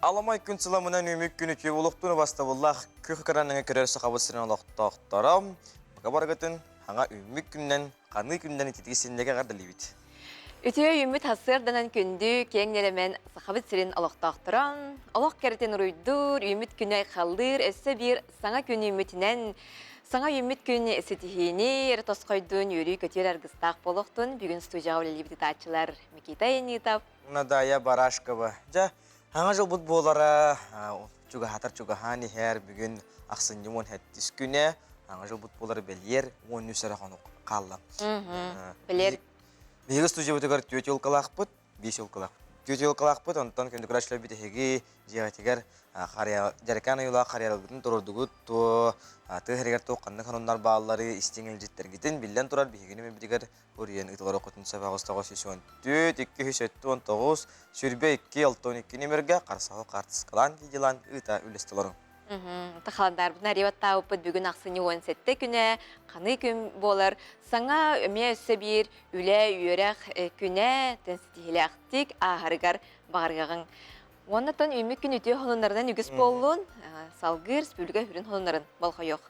Аламай күн сыламынан үмүк күн үтүө олохтуну бастабыллаах күх кыраныҥа көрөр сахабыт сирин олохтоохторо бука барыгытын хаҥа үмүк күннэн ханыы күннэн ититиги синнэгэ эҕэрдэлиибит. Үтүө үүммүт сарсыарданан күндү киэҥ нэлэмэн Сахабыт сирин олохтоохторо олох кэрэтин уруйдуур, үүммүт күнү айхаллыыр, өссө биир саҥа күн үүммүтүнэн саҥа үүммүт күн ситиһиини эрэ тосхойдуун үөрүү-көтүү аргыстаах буолуохтун бүгүн студияҕа үлэлиибит ытааччылар Микита Янитов, Надая Барашкова. Дьэ, хаҥа дьылбыт буолара чугаһатар чугаһаан иһэр бүгүн ахсынньы 17 күнэ хаҥа дьылбыт буолара бэлиэр 13 эрэ хонук хаалла. Бэлиэр. Биһиги студиябытыгар түөрт елкалаахпыт, биэс елкалаах. Түөрт елкалаахпыт, онтон күндү көрөөччүлэр биһиги дьиэҕитигэр дьэрэкээн ойуулаах харыйаларгытын туруордугут туо тыа сиригэр туох ханнык сонуннар бааллары истиҥ илдьиттэргитин биллэн турар биһигини мөбүтүгэр Уруйан ыытылар окутун сөп 994 279 22 62 нөмөргө харсаһыл хаартыскалаан видеолаан ыыта үлэстэлорун. Тахаландарбытын арыйбаттаабыппыт бүгүн ахсынньы 17 күнэ ханыы күн буолар. Саҥа эмиэ өссө биир үлэ, үөрэх күнэ тэнситиһилээхтик ааһарыгар баҕарыаҕыҥ. Уоннаттан үүммүт күн үтүө сонуннарынан үгүс буоллун, салгыы республика сүрүн сонуннарын болҕойуох.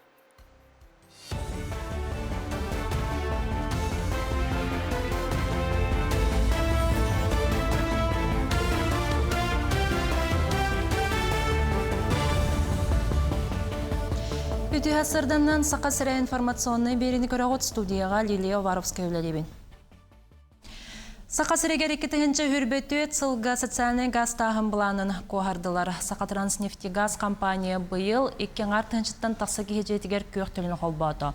Үтүө сарданнан Саха сирэ информационнай биэриини көрөҕүт студияҕа Лилия Уваровская үлэлиибин. Саха сиригэр 2024 сылга социальнай газтааһын былаанын куоһардылар. Сахатранснефтегаз компания быйыл икки аҥаар тыһыынчаттан тахса киһи дьиэтигэр күөх төлөнү холбоото.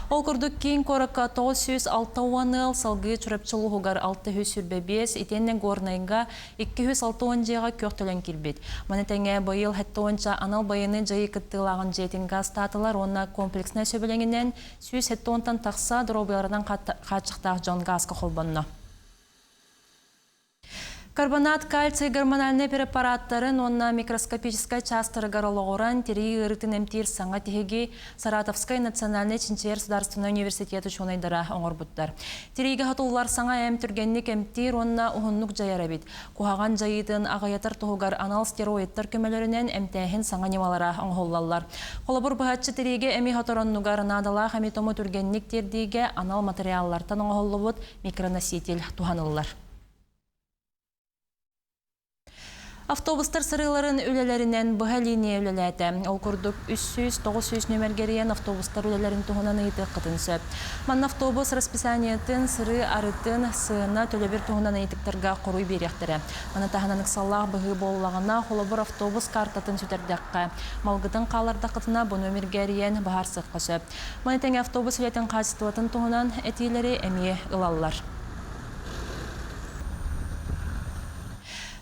Ол курдук киин куоракка 960 ыал салгыы Чурапчы улууһугар 625, итиэннэ Горнайга 260 дьиэҕэ күөх төлөн киирбит. Маны тэҥэ быйыл 70 анал байыаннай дьайыы кыттыылааҕын дьиэтин газтаатылар уонна комплекснай сөбүлэҥинэн 170-тан тахса доруобуйаларынан хааччахтаах дьон гааска холбонно. Карбонат кальций гормональнай препараттарын уонна микроскопическай чаастарыгар олоҕуран тирии ыарыытын эмтиир саҥа тиһиги Саратовскай национальнай чинчийэр судаарыстыбаннай университет учуонайдара оҥорбуттар. Тириигэ хотуллар саҥа эм түргэнник эмтиир уонна уһуннук дьайар эбит. Куһаҕан дьайыытын аҕыйатар туһугар анал стероидтар көмөлөрүнэн эмтээһин саҥа ньымалара оҥоһуллаллар. Холобур, быһаччы тириигэ эми хотороннугар наадалаах эми-тому түргэнник тиэрдиигэ анал матырыйааллартан оҥоһуллубут микроноситель туһаныллар. Автобустар сырыыларын үлэлэринэн быһа линия үлэлээтэ. Ол курдук 300-900 нүөмэргэ эрийэн автобустар үлэлэрин туһунан ыйытыаххытын сөп. Манна автобус расписаниетын, сырыы арытын, сыана, төлөбүр туһунан ыйытыктарга хоруй биэриэхтэрэ. Маны таһынан ыксаллаах быһыы буоллаҕына, холобур, автобус картатын сүтэрдэххэ, малгытын хааллардаххытына бу нүөмэргэ эрийэн быһаарсыахха сөп. Маны тэҥэ автобус үлэтин хаачыстыбатын туһунан этиилэри эмиэ ылаллар.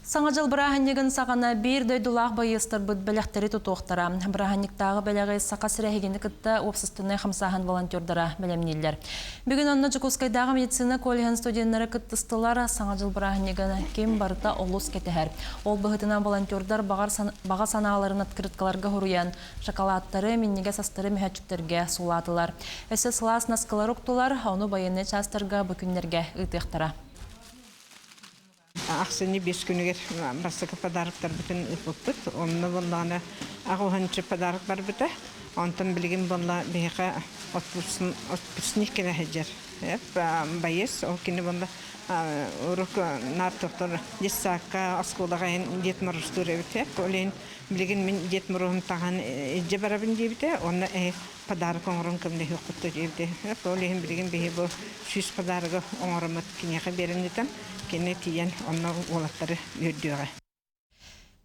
Саҥа дьыл бырааһынньыгын саҕана биир дойдулаах байыастарбыт бэлэхтэри тутуохтара. Бырааһынньыктааҕы бэлэҕи Саха сирэ эһигини кытта уопсастыбаннай хамсааһын волонтердара бэлэмнииллэр. Бүгүн онно Дьокуускайдааҕы медицина коллеһын студеннара кыттыстылар. Саҥа дьыл бырааһынньыгын ким барыта олус кэтэһэр. Ол быһыытынан волонтердар баҕа санааларын открыткаларга суруйан, шоколадтары, минньигэс астары мөһөөччүктэргэ суулаатылар. Өссө сылаас наскылары уктулар, ону байыаннай чаастарга бу күннэргэ ыытыахтара. Ахсынньы биэс күнүгэр бастакы подароктарбытын ыыппыппыт. Онно буоллаҕына аҕыһанчы подарок барбыта. Онтон билигин буолла биһиэхэ отпускник кэлэ сылдьар. Байыас ол кини буолла урук наар тохтор детсадка, оскуолаҕа иһин Дед Морозтуур эбит. Ол иһин билигин мин Дед Морозум таҥаһын илдьэ барабын диэбитэ. Онно подарок оҥорон көмөлөһүөххүт диэбитэ. Ол иһин билигин биһи бу 100 подарогы оҥороммут киниэхэ биэрэн ыытан, кини тиийэн онно уолаттары үөрдүөҕэ.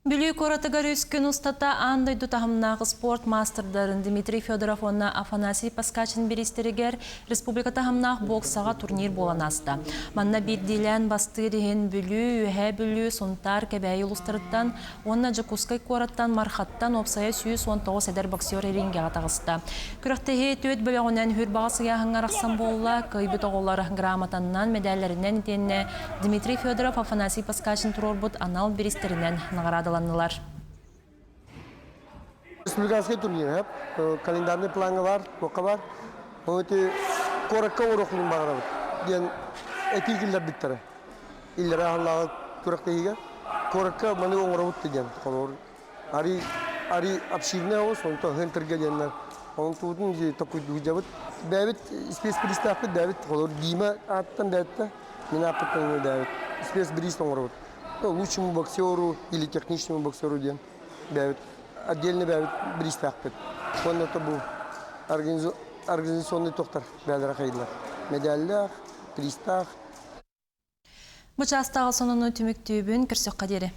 Бүлүү куоратыгар үс күн устата аан дойду таһымнаах спорт маастардарын Дмитрий Федоров уонна Афанасий Паскачин бириистэригэр республика таһымнаах боксаҕа турнир буолан ааста. Манна биирдиилээн бастыыр иһин Бүлүү, Үөһээ Бүлүү, Сунтаар, Кэбээйи улуустарыттан уонна Дьокуускай куораттан Мархаттан уопсайа 119 эдэр боксер рингэҕэ таҕыста. Күрэхтэһии түөрт бөлөҕүнэн хүр баҕа сыйааһыҥҥа арахсан буолла. Кыайбыт оҕолор грамотаннан, мэдээллэринэн итиэннэ Дмитрий Федоров, Афанасий Паскачин туруорбут анал бириистэринэн наҕараадаланнылар. Республиканский турнир, календарный плаҥҥа бар, туохха бар. Ол эти куоракка оҥоруохпун баҕарабыт диэн этии киллэрбиттэрэ. Иллэрээ аһыллааҕы күрэхтэһиигэ. Куоракка маны оҥоробут диэн холобур ари ари обширный оҕус онтон хынтырга диэннэр онон туутун токуйдуһдьабыт бэйэбит спецприистаахпыт бэйэбит холобур Дима ааттан бэйэттэ мин ааппыттан бэйэбит спецбриз оҥоробут лучшему боксеру или техничному боксеру диэн бэйэбит отдельно бэйэбит бириистээхпит уонна то бу организационный тохтар бэйэлэрэ хайдылар медаллаах призтаах Бу чаастааҕы сонуну түмүктүүбүн көрсөххө диэри.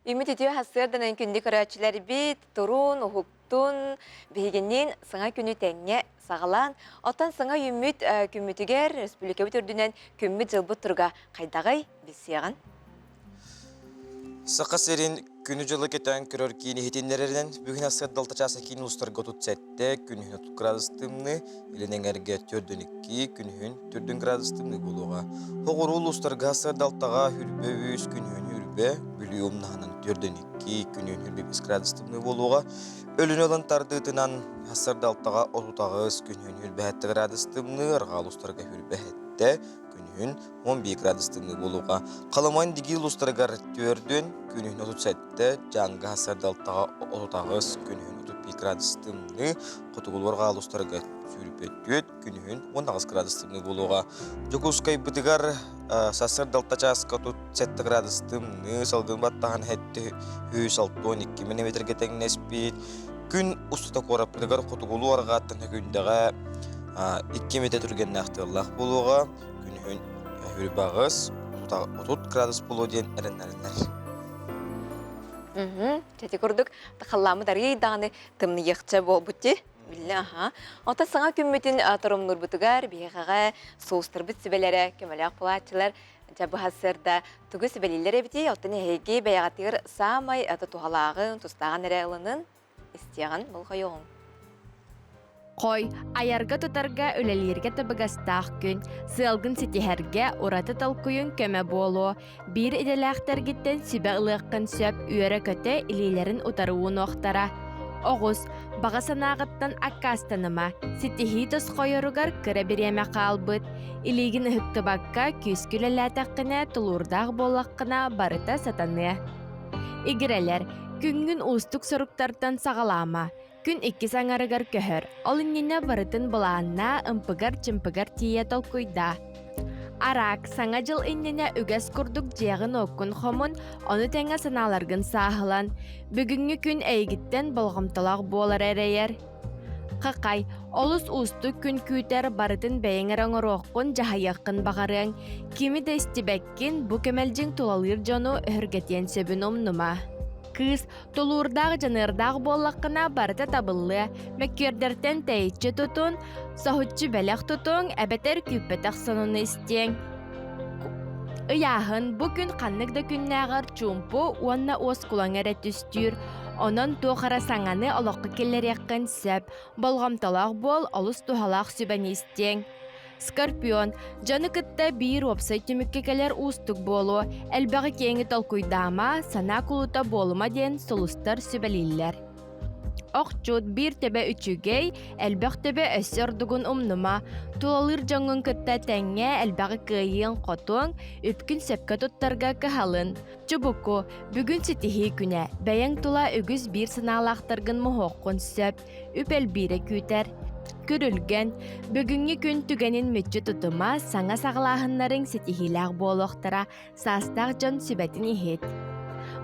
Үмүт үтүө хассыарданан күндү көрөөччүлэрбит турун, уһуктун, биһигинниин саҥа күнү тэҥҥэ саҕалаан, оттон саҥа үүммүт күммүтүгэр республикабыт үрдүнэн күммүт-дьылбыт туруга хайдаҕый билсиэҕин. Саха сирин күнү-дьылы кэтээн көрөр киин иһитиннэрэринэн, бүгүн сырдалта чааса киин улуустарга 37, күнүһүн 30 градус тымныы, илин эҥэргэ 4-2, күнүһүн 4 градус тымныы буолуоҕа. Хоҕуруу улуустарга сырдалтаҕа хүрбэ үс, күнүһүн хүрбэ, Бүлүү умнаһынан 4-2, күнүһүн хүрбэ 5 градус тымныы буолуоҕа. Өлүнү ылан тардыытынан сырдалтаҕа 38, күнүһүн хүрбэ 7 градус тымныы, арҕаа улуустарга хүрбэ 7, күнүһүн 11 градус тымныы буолуоҕа. Халыман Дигии улуустарыгар төрдүөн, күнүһүн 37, Дьааҥы Сардалтаҕа 38, күнүһүн 31 градус тымныы, Хотугулуу-Арҕаа улуустарыгар 24, күнүһүн 18 градус тымныы буолуоҕа. Дьокуускайбытыгар сарсыардалта чааска 37 градус тымныы, салгын баттаһан 762 миллиметргэ тэҥнэспит. Күн устата куораппытыгар хотугулуу-арҕааттан күндэҕэ 2 метр түргэннээх тыаллаах буолуоҕа. Күнүһүн үрбаҕыс 30 градус буолуо диэн эрэннэрэллэр. Ити курдук халлааммыт арыый даҕаны тымныйыахча буолбут дии. Биллэ, аха. Оттон саҥа күммүтүн торумнуурбутугар биһиэхэҕэ суустарбыт сүбэлэрэ көмөлөөх буолааччылар дьэ быһа тугу сүбэлииллэр эбитий? Оттон эһиги бэйэҕитигэр саамай туһалааҕын, тустааҕын эрэ ылынын истиэҕин болҕойуоҕуҥ. Хой, айарга-тутарга, үлэлииргэ табыгастаах күн. Сыалгын ситиһэргэ ураты толкуйуҥ көмө буолуо. Биир идэлээхтэргиттэн сүбэ ылыаххын сөп, үөрэ-көтө илиилэрин утары уунуохтара. Оҕус, баҕа санааҕыттан аккаастаныма. Ситиһии тосхойоругар кыра бириэмэ хаалбыт. Илиигин ыһыктыбакка күүскэ үлэлээтэххинэ, тулуурдаах буоллаххына барыта сатаныа. Игирэлэр, күҥҥүн уустук соруктартан саҕалаама. Күн иккис аҥарыгар көһөр. Ол иннинэ барытын былааннаа, ымпыгар-чымпыгар тиийэ толкуйдаа. Араак, Саҥа дьыл иннинэ үгэс курдук дьиэҕин-уоккун хомун, ону тэҥэ санааларгын сааһылан. Бүгүҥҥү күн эйигиттэн болҕомтолоох буолары эрэйэр. Хахай, олус уустук күн күүтэр, барытын бэйэҥ эрэ оҥоруоххун, дьаһайыаххын баҕарыаҥ. Кими да истибэккин, бу кэмэлдьиҥ тулалыыр дьону өһүргэтиэн сөбүн умнума. Кыыс, тулуурдаах, дьаныардаах буоллаххына, барыта табыллыа. Мөккүөрдэртэн тэйиччи тутун, соһуччу бэлэх тутуҥ, эбэтэр күүппэтэх сонуну истиэҥ. Ыйааһын бу күн ханнык да күннээҕэр чуумпу уонна уоскулаҥ эрэ түстүүр. Онон туох эрэ саҥаны олоххо киллэриэххин сөп. Болҕомтолоох буол, олус туһалаах сүбэни истиэҥ. Скорпион дьону кытта биир уопсай түмүккэ кэлэр уустук буолуо. Элбэҕи киэҥи толкуйдаама, санаа кулута буолума диэн сулустар сүбэлииллэр. Охчут биир төбө үчүгэй, элбэх төбө өссө ордугун умнума. Тулалыыр дьоҥҥун кытта тэҥҥэ элбэҕи кыайыаҥ-хотуоҥ, үпкүн сөпкө туттарга кыһалын. Чубуку, бүгүн ситиһии күнэ. Бэйэҥ тула үгүс биир санаалаахтаргын моһуоххун сөп, үп элбиирэ күүтэр. Күрүлгэн, бүгүҥҥү күн түгэнин мүччү тутума, саҥа саҕалааһыннарыҥ ситиһиилээх буолуохтара, саастаах дьон сүбэтин иһит.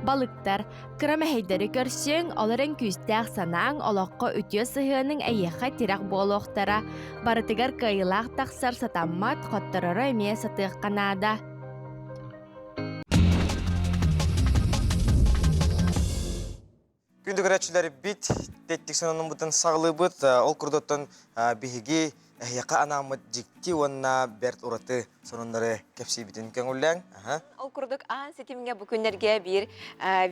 Балыктар, кыра мэһэйдэри көрсүөҥ, ол эрэн күүстээх санааҥ, олоххо үтүө сыһыаныҥ эйиэхэ тирэх буолуохтара. Барытыгар кыайыылаах тахсар сатаммат, хоттороро эмиэ сатыахха наада. Күндү көрөөччүлэрбит, тэттик сананыммытын саҕалыыбыт. Ол курдуктан биһиги эһиэхэ анааммыт дьикти уонна бэрт ураты сонуннары кэпсиибитин көҥүллээҥ. Ол курдук аан ситимҥэ бу күннэргэ биир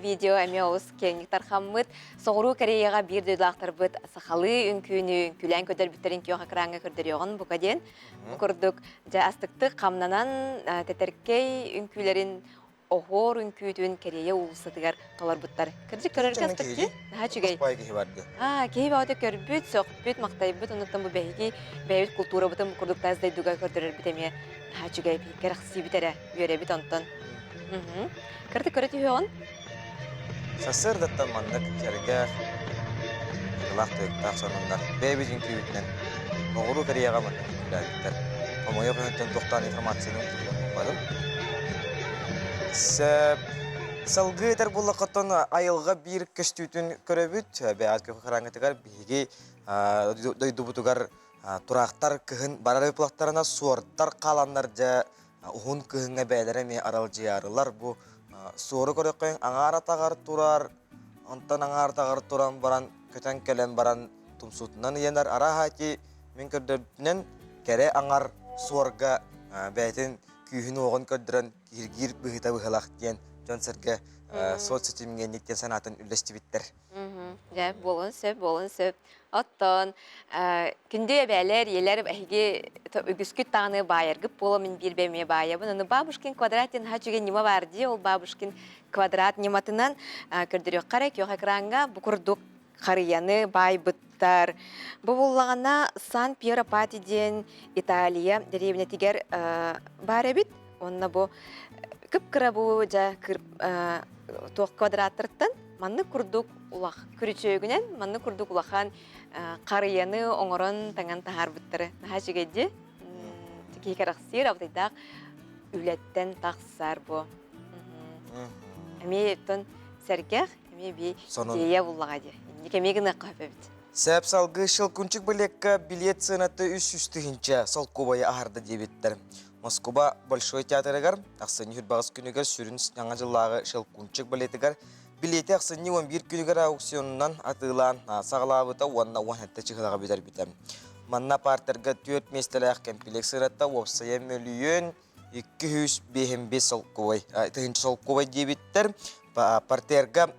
видео эмиэ олус киэҥник тархаммыт. Соҕуруу Кореяҕа биир дойдулаахтарбыт сахалыы үҥкүүнү үҥкүүлээн көрдөрбүттэрин күөх экраҥҥа көрдөрүөҕүн бука диэн. Бу курдук дьэ астыктык хамнанан тэтэркэй үҥкүүлэрин оһуор үҥкүүтүн Кэриэйэ уулуссатыгар толорбуттар. Кырдьык көрөргө астык дии. Наһаа үчүгэй. киһи барды. Аа, киһи баҕата көрбүт, сөхпүт, махтайбыт, оннуттан бу бэһиги бэйэбит култуурабытын курдук тас дойдуга көрдөрөрбүт эмиэ Наһаа үчүгэй кэрэхсиибит эрэ, үөрэбит онтон. Кырдык көрө түһүөҕүн. Сарсыардаттан маннык сэргэх, ылах тойуктаах сонуннар бэйэбит үҥкүүбүтүнэн Оҕуруу Кореяҕа маннык үҥкүүлээбиттэр. Хомойуох иһиттэн туохтаан информацияны умтугурбаппатым. Сөп. Салгыы этэр буоллаххыттан айылҕа биир көстүүтүн көрөбүт. Бэйэҕит күөх экраҥҥытыгар биһиги дойдубутугар тураахтар кыһын барар ыплахтарына суордар хааланнар дьэ уһун кыһыҥҥа бэйэлэрэ эмиэ аралдьыйаарылар. Бу суору көрөххө аҥаар атаҕар турар, онтон аҥаар атаҕар туран баран көтөн кэлэн баран тумсутунан ыйанар. Арааһа ити мин көрдөрбүтүнэн кэрэ аҥар суорга бэйэтин күүһүн-уоҕун көрдөрөн киһиргиир быһыыта быһыылаах диэн дьон-сэргэ соцсетимҥэ диэн санаатын үллэстибиттэр. Дьэ, буолуон сөп, буолуон сөп. Оттон күндү эбээлэр, ийэлэр эһиги үгүскүт даҕаны баайаргыт буола мин биир бэйэм баайабын. Аны бабушкин квадрат диэн наһаа үчүгэй ньыма баар дии. Ол бабушкин квадрат ньыматынан көрдөрүөххэ эрэ күөх экраҥҥа бу курдук харыйаны баайбыттар. Бу буллаҕына Сан Пьеро Пати диэн Италия дэриэбинэтигэр баар эбит. Уонна бу кып-кыра бу дьэ туох квадраттартан маннык курдук улах күрүчүөгүнэн маннык курдук улахан харыйаны оҥорон таҥан таһаарбыттары наһаа үчүгэй дии. Киһи кэрэхсиир абытайдаах үлэттэн тахсар бу. Эмиэ оттон сэргэх, эмиэ би идея буллаҕа дии. Инник эмиэ гыныахха сөп эбит. Сэп салгыы Щелкунчик балекка билет сыаната 300 тыһыынча солкуобайы аһарда диэбиттэр. Москуба Большой театрыгар ахсынньы хүрбаҕыс күнүгэр сүрүн Саҥа дьыллааҕы Щелкунчик балетыгар билиэти ахсынньы 11 күнүгэр аукционунан атыылаан саҕалаабыта уонна 17 чыһылаҕа бүтэрбитэ. Манна партерга түөрт миэстэлээх комплекс сыратта уопсайа мөлүйүөн 255 солкуобай, тыһыынча солкуобай диэбиттэр. Партерга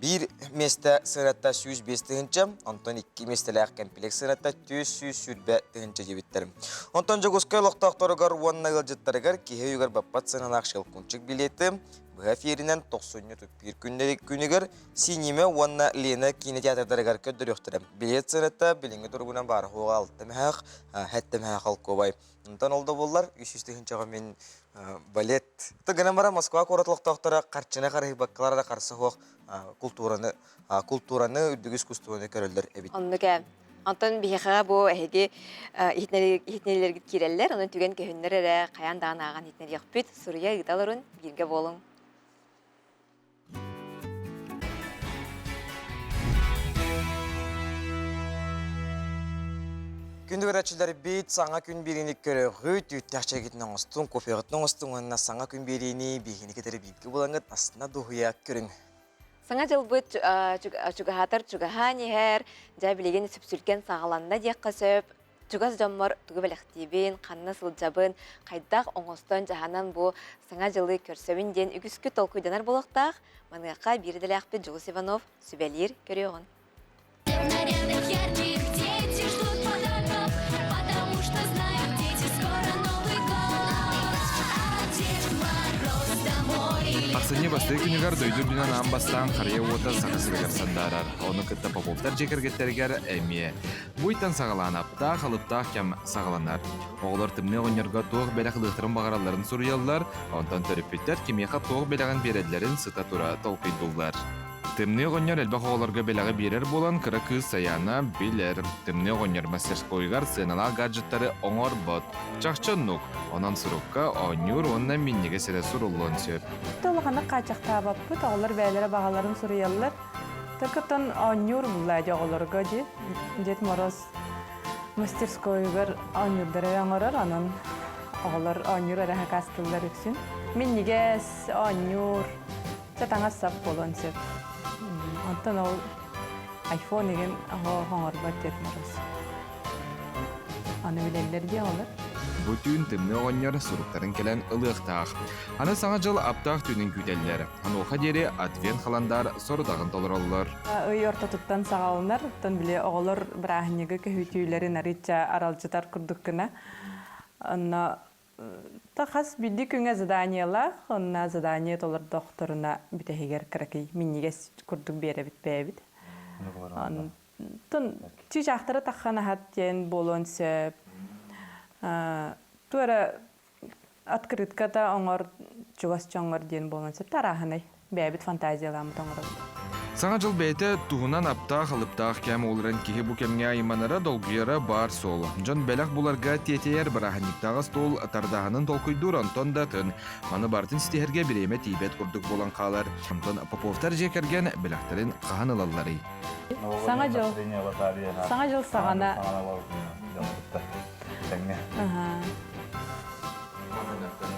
Биир миэстэ сыаната 105 тыһыынча, онтон икки миэстэлээх комплекс сыаната 420 тыһыынча диэбиттэр. Онтон Дьокуускай олохтоохторугар уонна ыалдьыттарыгар киһи өйүгэр баппат сыаналаах щелкунчик билиэти быһа эфиринэн тохсунньу туппиир күнүгэр Синиме уонна Лена киинэ театрдарыгар көрдөрүөхтэрэ. Билиэт сыаната билиҥҥи туругунан баар хуоҕа алта мөһөөх, сэттэ мөһөөх холкуобай. Онтон ол да буоллар, 300 тыһыынчаҕа мин балет. Гынан баран Москва куорат олохтоохторо харчыны харыһыйбаккалар да харса суох култуураны култуураны үрдүк искусствоны көрөллөр эбит. Оннук ээ. Онтон биһиэхэ бу эһиги иһитиннэриилэргит киирэллэр, онон түгэн көһүннэр эрэ хайаан даҕаны ааҕан иһитиннэриэхпит, суруйа ыыта олорун, бииргэ буолуҥ. Күндү көрөөччүлэрбит, саҥа күн биэриини көрөҕүт, үүттээх чэйгитин оҥостуҥ, кофеҕытын оҥостуҥ уонна саҥа күн биэриини биһигини кытары бииргэ булаҥҥыт астына дуоһуйа көрүҥ. Саҥа дьылбыт чугаһаатар чугаһаан иһэр, дьэ билигин сүпсүлгэн саҕаланна диэххэ сөп. Чугас дьоммор тугу бэлэхтиибин, ханна сылдьабын, хайдах оҥостон дьаһанан бу Саҥа дьылы көрсөбүн диэн үгүскүт толкуйданар буолуохтаах. Маныаха биир идэлээхпит Дьулус Иванов сүбэлиир көрүөҕүн. Нарядах ярких дети ждут подарков, потому что знают дети, скоро Новый год. А Дед Мороз домой. Ахсынньы бастакы күнүгэр дойду үрдүнэн аан бастаан харыйа уота Саха сиригэр сандаарар. Ону кытта Поповтар дьиэ кэргэттэригэр эмиэ. Бу ыйтан саҕалаан аптаах, алыптаах кэм саҕаланар. Оҕолор тымныы оҕонньорго туох бэлэх ылыахтарын баҕаралларын суруйаллар, онтон төрөппүттэр кимиэхэ туох бэлэҕин биэрэллэрин сыта-тура толкуйдууллар. Тымныы оҕонньор элбэх оҕолорго бэлэҕи биэрэр буолан, кыра кыыс Саяна билэр. Тымныы оҕонньор мастерскойугар сыаналаах гаджеттары оҥорбот. Чахчы оннук. Онон сурукка оонньуур уонна минньигэс эрэ суруллуон сөп. Улаханнык хааччахтаабаппыт, оҕолор бэйэлэрэ баҕаларын суруйаллар. Тыкытын оонньуур булла дии оҕолорго дии. Дед Мороз мастерскойугар оонньуурдары оҥорор, онон оҕолор оонньуур эрэ хакаастыыллар үксүн. Минньигэс, оонньуур, чэ таҥас-сап буолуон сөп. Онтон ол айфон игин оҥорбот Дед Мороз. Аны билэллэр дии оҕолор. Бу түүн Тымныы оҕонньор суруктарын кэлэн ылыахтаах. Аны Саҥа дьыл аптаах түүнүн күүтэллэр. Онуоха диэри адвент халандаар сорудаҕын толороллор. Ый ортотуттан саҕаланар. Оттон били оҕолор бырааһынньыгы көһүтүүлэрин арыычча аралдьытар курдук гына. Онно та хас биирдии күҥҥэ заданиелаах, онно задание толордохторуна бүтэһигэр кыракый минньигэс курдук биэрэбит бэйэбит. Оттон чыычаахтары таххан аһат диэн буолуон сөп. Ту эрэ. Открытката оҥор чугас дьоҥҥор диэн буолуон сөп арааһынай бэйэбит фантазияламмыт оҥоробут. Саҥа дьыл бэйэтэ туһунан аптаах-алыптаах кэм олорон киһи бу кэмҥэ айманара, долгуйара баар суол. Дьон бэлэх буларга тиэтэйэр бырааһынньыктааҕы остуол тардаһынын толкуйдуур, онтон да атын. Маны барытын ситиһэргэ бириэмэ тиийбэт курдук буолан хаалар. Онтон Поповтар дьиэ кэргэн бэлэхтэрин хаһан ылалларый? Саҥа дьыл. Саҥа дьыл саҕана.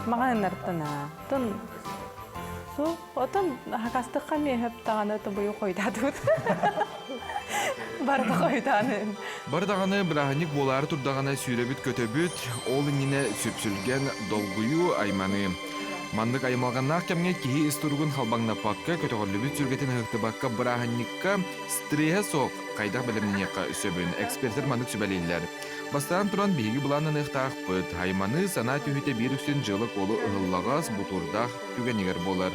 Маҕаһыыннартан Тон су отон хакастыкка миэхэп даҕаны тобуйу хойутаатыбыт. Барыта хойутааны. Бары даҕаны бырааһынньык буолаары турдаҕына сүүрэбит-көтөбүт, ол иннинэ сүпсүлгэн, долгуйуу, айманыы. Маннык аймалҕаннаах кэмҥэ киһи ис туругун халбаҥнаппакка, көтөҕүллүбүт сүргэтин ыһыктыбакка бырааһынньыкка стреһэ суох хайдах бэлэмнэниэххэ сөбүн экспертэр маннык сүбэлииллэр. Бастаан туран биһиги былааннаныахтаахпыт. Айманыы санаа түһүүтэ биир үксүн дьыала-куолу ыһыллаҕас, бутуурдаах түгэнигэр буолар.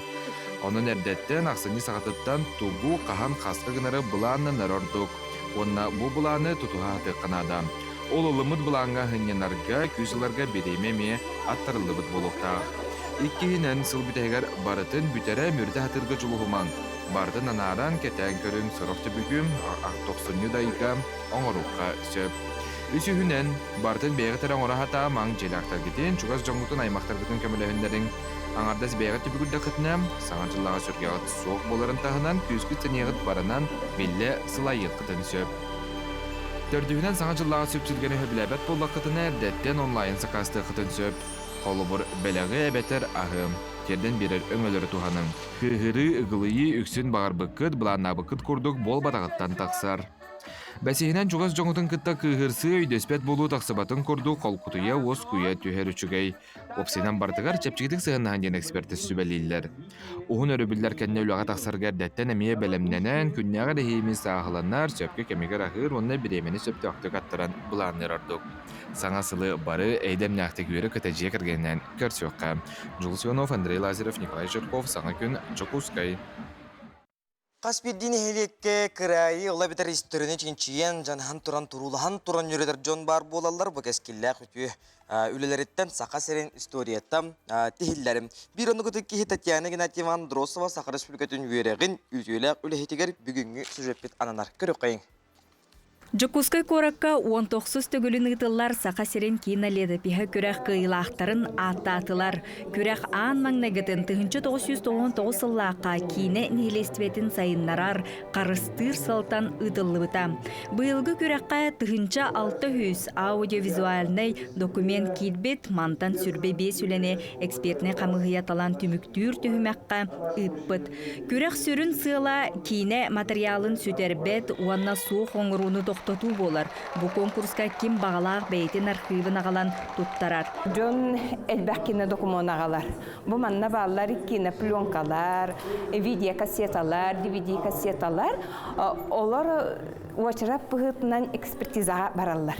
Онон эрдэттэн ахсынньы саҕатыттан тугу, хаһан, хаска гынары былааннанар ордук. Уонна бу былааны тутуһа сатыахха наада. Ол ылыммыт былааҥҥа сынньанарга, күүс ыларга бириэмэ эмиэ аттарыллыбыт буолуохтаах. Иккиһинэн, сыл бүтэһигэр барытын бүтэрэ мүрүтэ сатыырга дьулуһумаҥ. Барытын анааран, кэтээн көрүҥ, сорох түбүгүм тохсунньу да ыйга оҥоруохха сөп. Үсүһүнэн, барытын бэйэҕит эрэ оҥоро сатаамаҥ, дьиэлээхтэргитин, чугас дьоҥҥутун, аймахтаргытын көмөлөһүннэриҥ. Аҥардас бэйэҕит түбүгүрдэххитинэ, Саҥа дьыллааҕы сүргэҕит суох буоларын таһынан, күүскүт-сэниэҕит баранан, биллэ сылайыаххытын сөп. Төрдүһүнэн, Саҥа дьыллааҕы сүпсүлгэни сөбүлээбэт буоллаххытына, эрдэттэн онлайн сакаастыаххытын сөп. Холобур, бэлэҕи эбэтэр аһы тиэрдэн биэрэр өҥөлөрү туһаныҥ. Кыыһырыы, ыгылыйыы үксүн баҕарбыккыт, былааннаабыккыт курдук буолбатаҕыттан тахсар. Бэсиһинэн чугас дьоҥҥутун кытта кыыһырсыы, өйдөспөт буолуу тахсыбатын курдук холкутуйа, уоскуйа түһэр үчүгэй. Уопсайынан барытыгар чэпчэкитик сыһыаннаһан диэн экспертэр сүбэлииллэр. Уһун өрөбүллэр кэннэ үлэҕэ тахсарга эрдэттэн эмиэ бэлэмнэнэн, күннээҕи эрэһиими сааһыланар, сөпкө кэмигэр аһыыр уонна бириэмэни сөптөөхтүк аттаран былаанныыр ордук. Саҥа сылы бары эйдэмнээхтик үөрэ-көтө дьиэ кэргэнинэн көрсүөххэ. Дьулус Иванов, Андрей Лазарев, Николай Жирков, Саҥа күн, Дьокуускай. Хас биирдии нэһилиэккэ кыраайы ыла эбэтэр историяны чинчийэн, дьаныһан туран, туруулаһан туран үөрэтэр дьон баар буолаллар. Бу кэскиллээх үтүө үлэлэриттэн Саха сирин историята тиһиллэрим. Биир оннук ытык киһи Татьяна Игнатьева Андросова Саха Республикатын үөрэҕин үтүөлээх үлэһитигэр бүгүҥҥү сюжеппит ананар. Көрүөххэйиҥ. Дьокуускай куоракка уон тохсус төгүлүн ыытыллар Саха сирин кинолетопиһа күрэх кыайыылаахтарын ааттаатылар. Күрэх аан маҥнайгытын 1999 сыллаахха киинэ нэһилиэстибэтин сайыннарар, харыстыыр сылтан ыытыллыбыта. Быйылгы күрэххэ 1600 аудиовизуальнай документ киирбит, мантан сүрбэ биэс үлэни экспертнэй хамыыһыйа талан түмүктүүр түһүмэххэ ыыппыт. Күрэх сүрүн сыала киинэ матырыйаалын сүтэрбэт уонна суох оҥорууну тохтотуу буолар. Бу конкурска ким баҕалаах бэйэтин архыыбын аҕалан туттарар. Дьон элбэх кинодокумуон аҕалар. Бу манна бааллар кинопленкалар, видеокассеталар, DVD-кассеталар. Олор уочарат быһыытынан экспертизаҕа бараллар.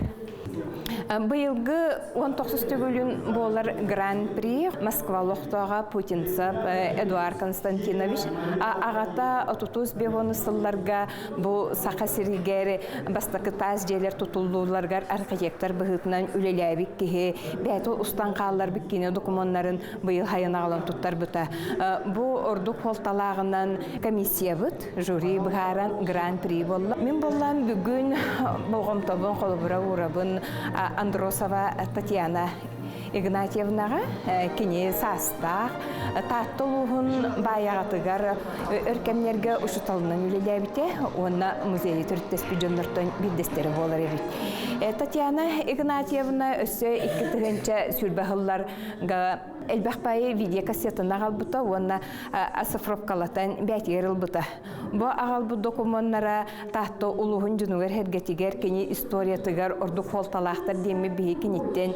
Быйылгы 19 төгүлүн буолар Гран-при Москва олохтооҕо Путинцев Эдуард Константинович аҕата отутус бегону сылларга бу Саха сиригэр бастакы таас дьиэлэр тутуллууларыгар архитектор быһыытынан үлэлээбит киһи бэйэтэ устан хаалларбыт киинэ докумуоннарын быйыл хайан аҕалан туттарбыта. Бу ордук суолталааҕынан комиссиябыт Жюри быһааран гран-при буолла. Мин буоллаан бүгүн болҕомтобун холобура уурабын Андросова Татьяна Игнатьевнаҕа кини саастаах Таатта улууһун Баайаҕатыгар өр кэмнэргэ учууталынан үлэлээбитэ уонна музейы төрүттэспит дьоннортон биирдэстэрэ буолар эбит. Татьяна Игнатьевна өссө 2000 сылларга элбэх баайы видеокассетаны аҕалбыта уонна оцифровкалатан бээтигэр ылбыта. Бу аҕалбыт докумуоннара Таатта улууһун дьонугар-сэргэтигэр кини историятыгар ордук суолталаахтар диэммит биһи киниттэн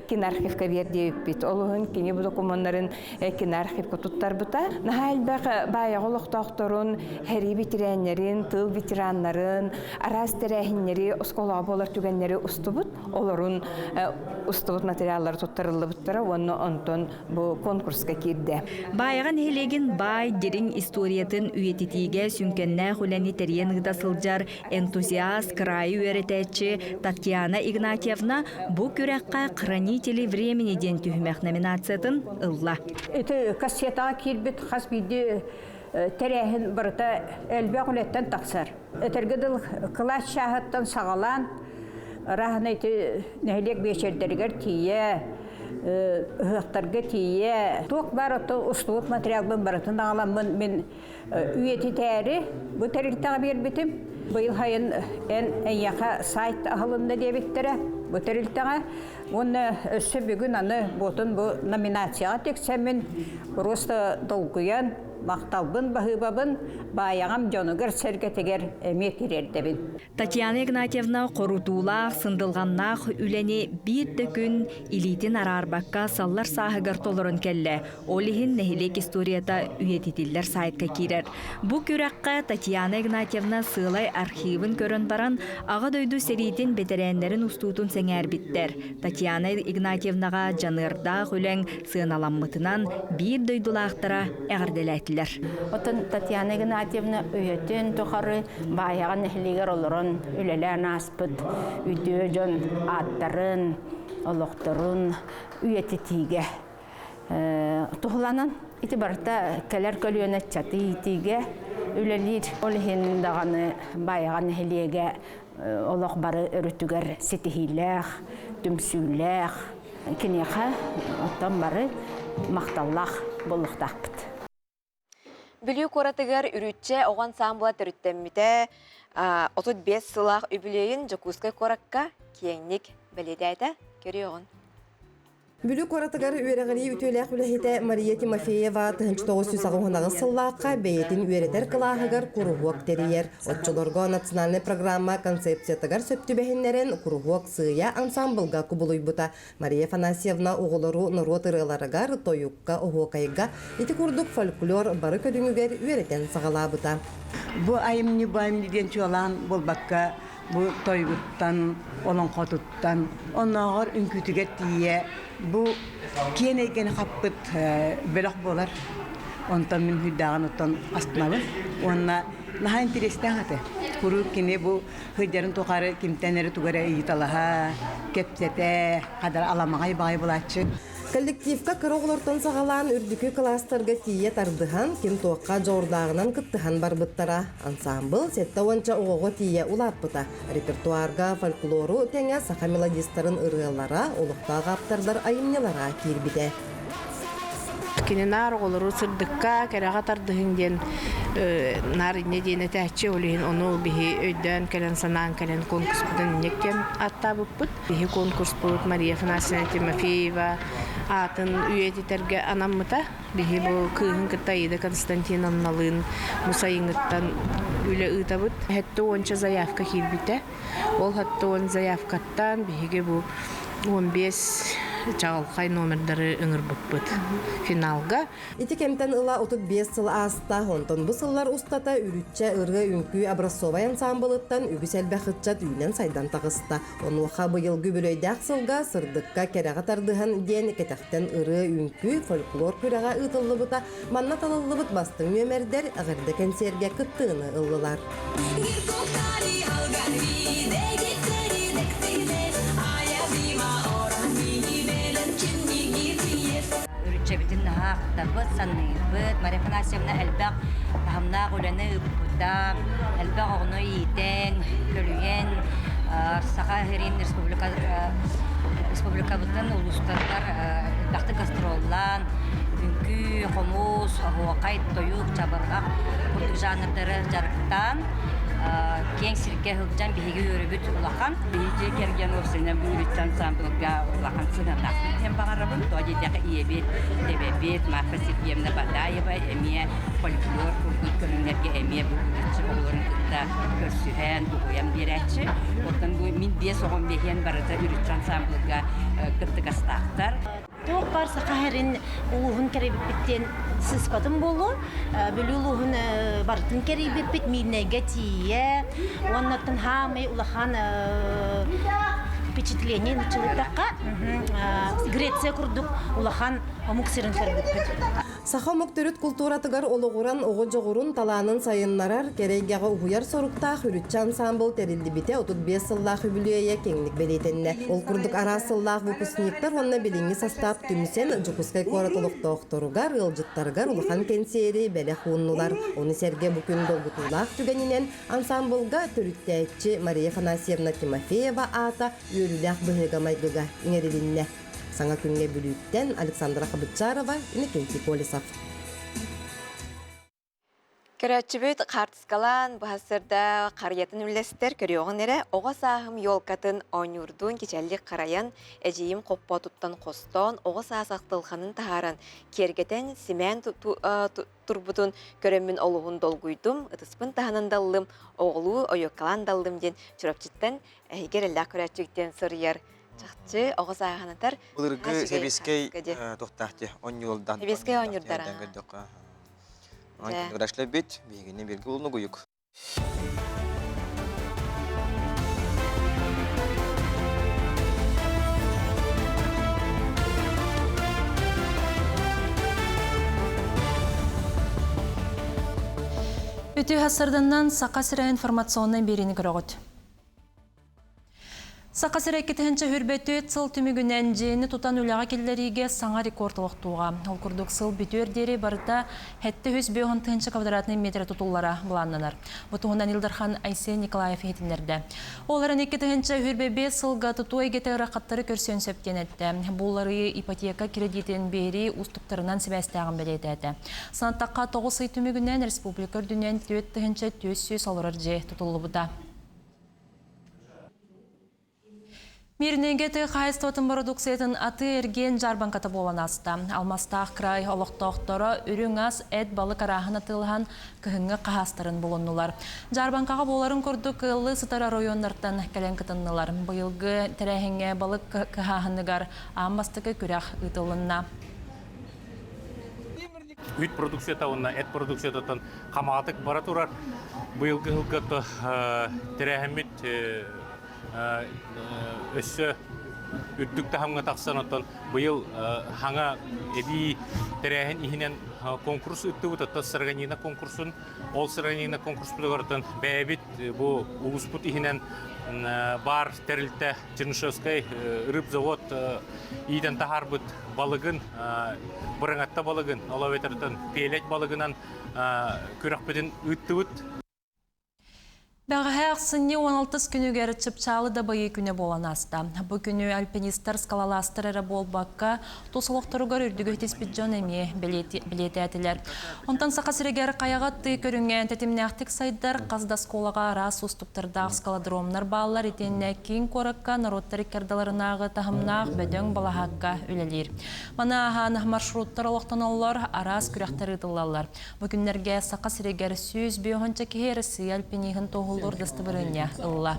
киноархивка биэрдиэбиппит. Ол иһин кини бу докумуоннарын киноархивка туттарбыта. Наһаа элбэх баайаҕа олохтоохторун, сэрии ветераннарын, тыыл ветераннарын, араас тэрээһиннэри, оскуолаҕа буолар түгэннэри устубут. Олорун устубут материаллары туттарыллыбыттара уонна онтон бу конкурска киирдэ. Баайаҕа нэһилиэгин баай дириҥ историятын үйэтитиигэ үйэтитиигэ сүҥкэннээх үлэни тэрийэн ыыта сылдьар энтузиаст, кыраайы үөрэтээччи Татьяна Игнатьевна бу күрэххэ «Хранители времени» диэн түһүмэх номинациятын ылла. Ити кассетаҕа киирбит хас биирдии тэрээһин барыта элбэх үлэттэн тахсар. Этэргэ дылы кылаас чааһыттан саҕалаан ыраахына ити нэһилиэк биэчэрдэригэр тиийэ, ыһыахтарга тиийэ, туох баар ото устубут материалбын барытын аҕаламмын мин үйэтитээри бу тэрилтэҕэ биэрбитим. Быйыл сайын эн эйиэхэ сайт аһылынна диэбиттэрэ бу тэрилтэҕэ. Уонна өссө бүгүн аны буотун бу номинацияҕа тиксэммин просто долгуйан махталбын баһыыбабын баайаҕам дьонугар-сэргэтигэр эмиэ тириэрдэбин. Татьяна Игнатьевна хорутуулаах, сындылҕаннаах үлэни биир да күн илиитин араарбакка саллар сааһыгар толорон кэллэ. Ол иһин нэһилиэк историята үйэтитиллэр сайтка киирэр. Бу күрэххэ Татьяна Игнатьевна сыалай архивын көрөн баран, Аҕа дойду сэриитин бэтэрээннэрин устуутун сэҥээрбиттэр. Татьяна Игнатьевнаҕа дьаныардаах үлэҥ сыаналаммытынан биир дойдулаахтара эҕэрдэлээтилэр. Оттон Татьяна Игнатьевна үйэтин тухары Баайаҕа нэһилиэгэр олорон үлэлээн ааспыт үтүө дьон ааттарын, олохторун үйэтитиигэ туһуланан ити барыта кэлэр көлүөнэ ыччаты иитиигэ үлэлиир. Ол иһин даҕаны Баайаҕа нэһилиэгэ олох бары өрүтүгэр ситиһиилээх, түмсүүлээх, киниэхэ оттон бары махталлаах буолуохтаахпыт. Бүлүү куоратыгар Үрүччэ оҕо ансаамбыла төрүттэммитэ 35 сыллаах үбүлүөйүн Дьокуускай куоракка киэҥник бэлиэтээтэ. Көрүөҕүн. Бүлүү куоратыгар үөрэҕирии үтүөлээх үлэһитэ Мария Тимофеева 1998 сыллаахха бэйэтин үөрэтэр кылааһыгар куруһуок тэрийэр. Оччолорго национальнай программа концепциятыгар сөп түбэһиннэрэн куруһуок сыыйа ансаамбылга кубулуйбута. Мария Афанасьевна оҕолору норуот ырыаларыгар, тойукка, оһуокайга ити курдук фольклор бары көрүҥүгэр үөрэтэн саҕалаабыта. Бу айымньы бу айымньы диэн чуолаан буолбакка бу тойугуттан, олоҥхотуттан, оннооҕор үҥкүүтүгэр тиийэ бу киэн эйгэни хаппыт бөлөх буолар. Онтон мин хүддээҕин оттон астынабын. Уонна наһаа интэриэстээх этэ. Куруук кини бу сылдьарын тухары кимтэн эрэ тугу эрэ ыйыталаһа, кэпсэтэ, хадара аламаҕай баҕайы булааччы. Коллективка кыра оҕолортон саҕалаан үрдүкү кылаастарга тиийэ тардыһан, ким туохха дьоҕурдааҕынан кыттыһан барбыттара. Ансаамбыл 70 оҕоҕо тиийэ улааппыта. Репертуарга фольклору тэҥэ саха мелодистарын ырыалара, олохтоох ааптардар айымньылара киирбитэ. Кини наар оҕолору сырдыкка, кэрэҕэ тардыһыҥ диэн наар инньэ диэн этээччи, ол иһин ону биһи өйдөөн кэлэн, санаан кэлэн конкурспутун инньэ диэн ааттаабыппыт. Биһи конкурспут Мария Афанасьевна Тимофеева аатын үйэтитэргэ анаммыта. Биһи бу кыыһын кытта Аида Константиновналыын бу сайыҥҥыттан үлэ ыытабыт. Сэттэ уонча заявка киирбитэ. Ол сэттэ уон заявкаттан биһиги бу 15 чаҕылхай номердары ыҥырбыппыт финалга. Ити кэмтэн ыла 35 сыл ааста, онтон бу сыллар устата үрүччэ ырыа-үҥкүү образцовай ансаамбылыттан үгүс элбэх ыччат үүнэн-сайдан таҕыста. Онуоха быйылгы үбүлүөйдээх сылга сырдыкка кэрэҕэ тардыһан диэн кэтэхтэн ырыа-үҥкүү фольклор күрэҕэ ыытыллыбыта. Манна талыллыбыт бастыҥ нүөмэрдэр эҕэрдэ кэнсиэргэ кыттыыны ыллылар. Үрүччэбитин наһаа ахтабыт, санныырбыт. Мария Афанасьевна элбэх таһымнаах үлэни ыыппыта, элбэх оҕону иитэн, көлүйэн, Саха сирин республика республикабытын улуустарыгар элбэхтик гастроллаан, үҥкүү, хомус, оһуохай, тойук, чабырҕах курдук жанрдары дьарыктаан, киэҥ сиргэ сылдьан биһиги үөрүүбүт улахан. Биһиги дьиэ кэргэн уопсайынан бу үрүччэ ансамблга улахан сыһыаннаахпыт диэн баҕарабын. Тоҕо диэтэххэ ийэбит, эбэбит Марфа Сергеевна Бадаева эмиэ фольклор курдук көрүҥнэргэ эмиэ бу үрүччэ оҕолорун кытта көрсүһэн, уһуйан биэрээччи. Оттон бу мин биэс оҕом биэһиэн барыта үрүччэ ансамблга кыттыгастаахтар. Туох баар саха сирин улууһун кэрийбиппит диэн сыыспатым буолуо. Бүлүү улууһун барытын кэрийбиппит Миирнэйгэ тиийэ. Уонна оттон хаамай улахан впечатление нуччалыттахха Греция курдук улахан омук сирин көрбүппүт. Саха омук төрүт култууратыгар олоҕуран оҕо дьоҕурун, талаанын сайыннарар, кэрэ эйгэҕэ уһуйар соруктаах Үрүччэ ансаамбыл тэриллибитэ 35 сыллаах үбүлүөйэ киэҥник бэлиэтэннэ. Ол курдук араас сыллаах выпускниктар уонна билиҥҥи састаап түмсэн Дьокуускай куорат олохтоохторугар, ыалдьыттарыгар улахан кэнсиэри бэлэх ууннулар. Ону сэргэ бу күн долгутуулаах түгэнинэн ансаамбылга төрүттээччи Мария Афанасьевна Тимофеева аата үөрүүлээх быһыыга-майгыга иҥэрилиннэ. Саҥа күҥҥэ Бүлүүттэн Александра Хабытчарова, Иннокентий Колесов. Көрөөччүбүт хаартыскалаан быһасырда харыйатын үллэстэр көрүөҕүн эрэ оҕо сааһым елкатын оонньуурдуун кичэллик харайан эдьиийим хоппоотуттан хостоон оҕо саас ахтылханын таһааран киэргэтэн симээн турбутун көрөммүн олуһун долгуйдум ытыспын таһынан даллым оҕолуу ойуоккалаан даллым диэн Чурапчыттан эһиги эрэллээх көрөөччүгүттэн суруйар чахчы оҕо сааһанатар Былыргы сэбиэскэй туохтаах дии онньуолдан Сэбиэскэй оонньуурдара. Көрдөххө. Онон биһигини бирги улнугуйук. Үтүө сарданнан Саха сирэ информационнай биэриини көрөҕүт. Саха сирэ 224 сыл түмүгүнэн дьиэни тутан үлэҕэ киллэриигэ саҥа рекорд олохтууга. Ол курдук сыл бүтүөр диэри барыта 750 тыһыынча квадратный метр тутуллара былааннанар. Бу туһунан Ил Дархан Айсен Николаев иһитиннэрдэ. Ол эрэн 2025 сылга тутуу эйгэтэ ыарахаттары көрсүөн сөп диэн эттэ. Бу уларыйыы ипотека кредитин биэрии уустуктарынан сибээстээҕин бэлиэтээтэ. Санаттахха, 9 ый түмүгүнэн республика үрдүнэн 4400 олорор дьиэ тутуллубута. Мирнэйгэ тыа хаһаайыстыбатын бородууксуйатын атыы-эргиэн дьаарбаҥката буолан ааста. Алмастаах край олохтоохторо үрүҥ ас, эт, балык арааһын атыылаһан кыһыҥҥы хаһаастарын булуннулар. Дьаарбаҥкаҕа буоларын курдук ыаллыы сытар оройуоннартан кэлэн кытыннылар. Быйылгы тэрээһиҥҥэ балык кыһааһыныгар аан бастакы күрэх ыытылынна. Үүт продукцията уонна эт продукциятыттан хамаҕатык бара турар. Быйылгы сылга тэрээһиммит өссө үрдүк таһымҥа тахсан, оттон быйыл хаҥа эбии тэрээһин иһинэн конкурс ыыттыбыт, оттон Сарганина конкурсун, ол Сарганина конкурспутугар оттон бэйэбит бу улууспут иһинэн баар тэрилтэ Чернышевскай рыбзавод иитэн таһаарбыт балыгын, бырыҥатта балыгын, ол эбэтэр пеледь балыгынан күрэхпитин ыыттыбыт. Бэҕэһээ ахсынньы 16 күнүгэр Чыпчаалы дабайыы күнэ буолан ааста. Бу күнү альпинистар, скалолазтар эрэ буолбакка, тус олохторугар үрдүгү түспүт дьон эмиэ бэлиэтээтилэр. Онтон Саха сиригэр хайаҕа тыы көрүҥэ тэтимнээхтик сайдар, хас да оскуолаҕа араас уустуктардаах скалодромнар бааллар итиэннэ киин куоракка норуоттар иккардаларынааҕы таһымнаах бөдөҥ балаһаакка үлэлиир. Маны ааһан маршруттар олохтоноллор, араас күрэхтэр ыытыллаллар. Бу күннэргэ Саха сиригэр 105 киһи Россия альпиниһын туоһулуур дастабырыанньа ылла.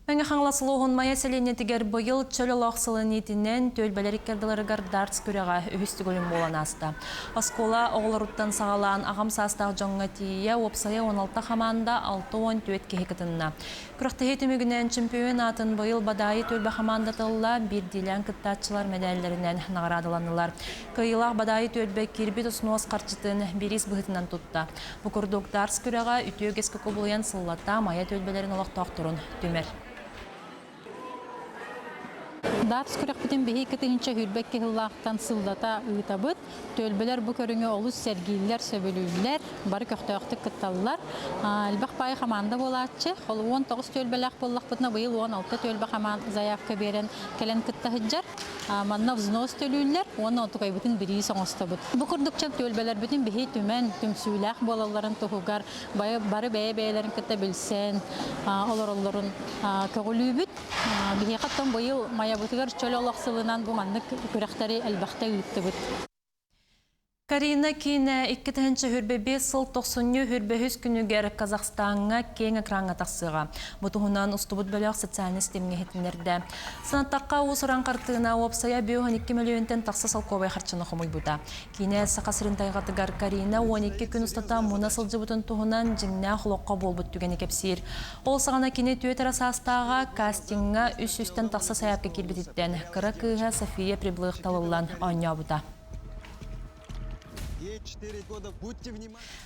Мэҥэ Хаҥалас улууһун Майа сэлиэнньэтигэр быйыл чөл олох сылын иитинэн түөлбэлэр иккардыларыгар дартс күрэҕэ үһүс төгүлүн буолан ааста. Оскуола оҕолоруттан саҕалаан аҕам саастаах дьоҥҥо тиийэ уопсайа 16 хамаанда 64 киһи кытынна. Күрэхтэһии түмүгүнэн чемпион аатын быйыл Бадаайы түөлбэ хамаандата ылла, биирдиилээн кыттааччылар мэдээллэринэн наҕараадаланнылар. Кыайыылаах Бадаайы түөлбэ киирбит усунуос харчытын бириис быһыытынан тутта. Бу курдук дартс күрэҕэ үтүө үгэскэ кубулуйан сыллата Майа түөлбэлэрин олохтоохторун түмэр. Дартс күрэхпитин биһи 2022 сыллаахтан сыллата ыытабыт. Түөлбэлэр бу көрүҥү олус сэргииллэр, сөбүлүүллэр, бары көхтөөхтүк кытталлар. Элбэх баайы хамаанда буолааччы. Ол 19 түөлбэлээх буоллахпытына, быйыл 16 түөлбэ хамаан заявка биэрэн кэлэн кытта сылдьар. Манна взнос төлүүллэр уонна отукайбытын бириис оҥостобут. Бу курдук чөл түөлбэлэрбитин биһи түмэн, түмсүүлээх буолалларын туһугар бары бэйэ-бэйэлэрин кытта билсэн олороллорун көҕүлүүбүт. Биһиэхэ оттон быйыл Майабытыгар чөл олох сылынан бу маннык күрэхтэри элбэхтэ ыыттыбыт. Карина киинэ 2025 сыл тохсунньу хүрбэһүс күнүгэр Казахстаҥҥа киэҥ экраҥҥа тахсыаҕа. Бу туһунан устубут бөлөх социальнай ситимҥэ иһитиннэрдэ. Санаттахха, уус-уран хартыына уопсайа 52 мөлүйүөнтэн тахса солкуобай харчыны хомуйбута. Киинэ Саха сирин тайҕатыгар Карина 12 күн устата муна сылдьыбытын туһунан дьиҥнээх олоххо буолбут түгэни кэпсиир. Ол саҕана кини түөрт эрэ саастааҕа кастиҥҥа үс сүүстэн тахса сайаапка киирбититтэн кыра кыыһа София Приблых талыллан оонньообута.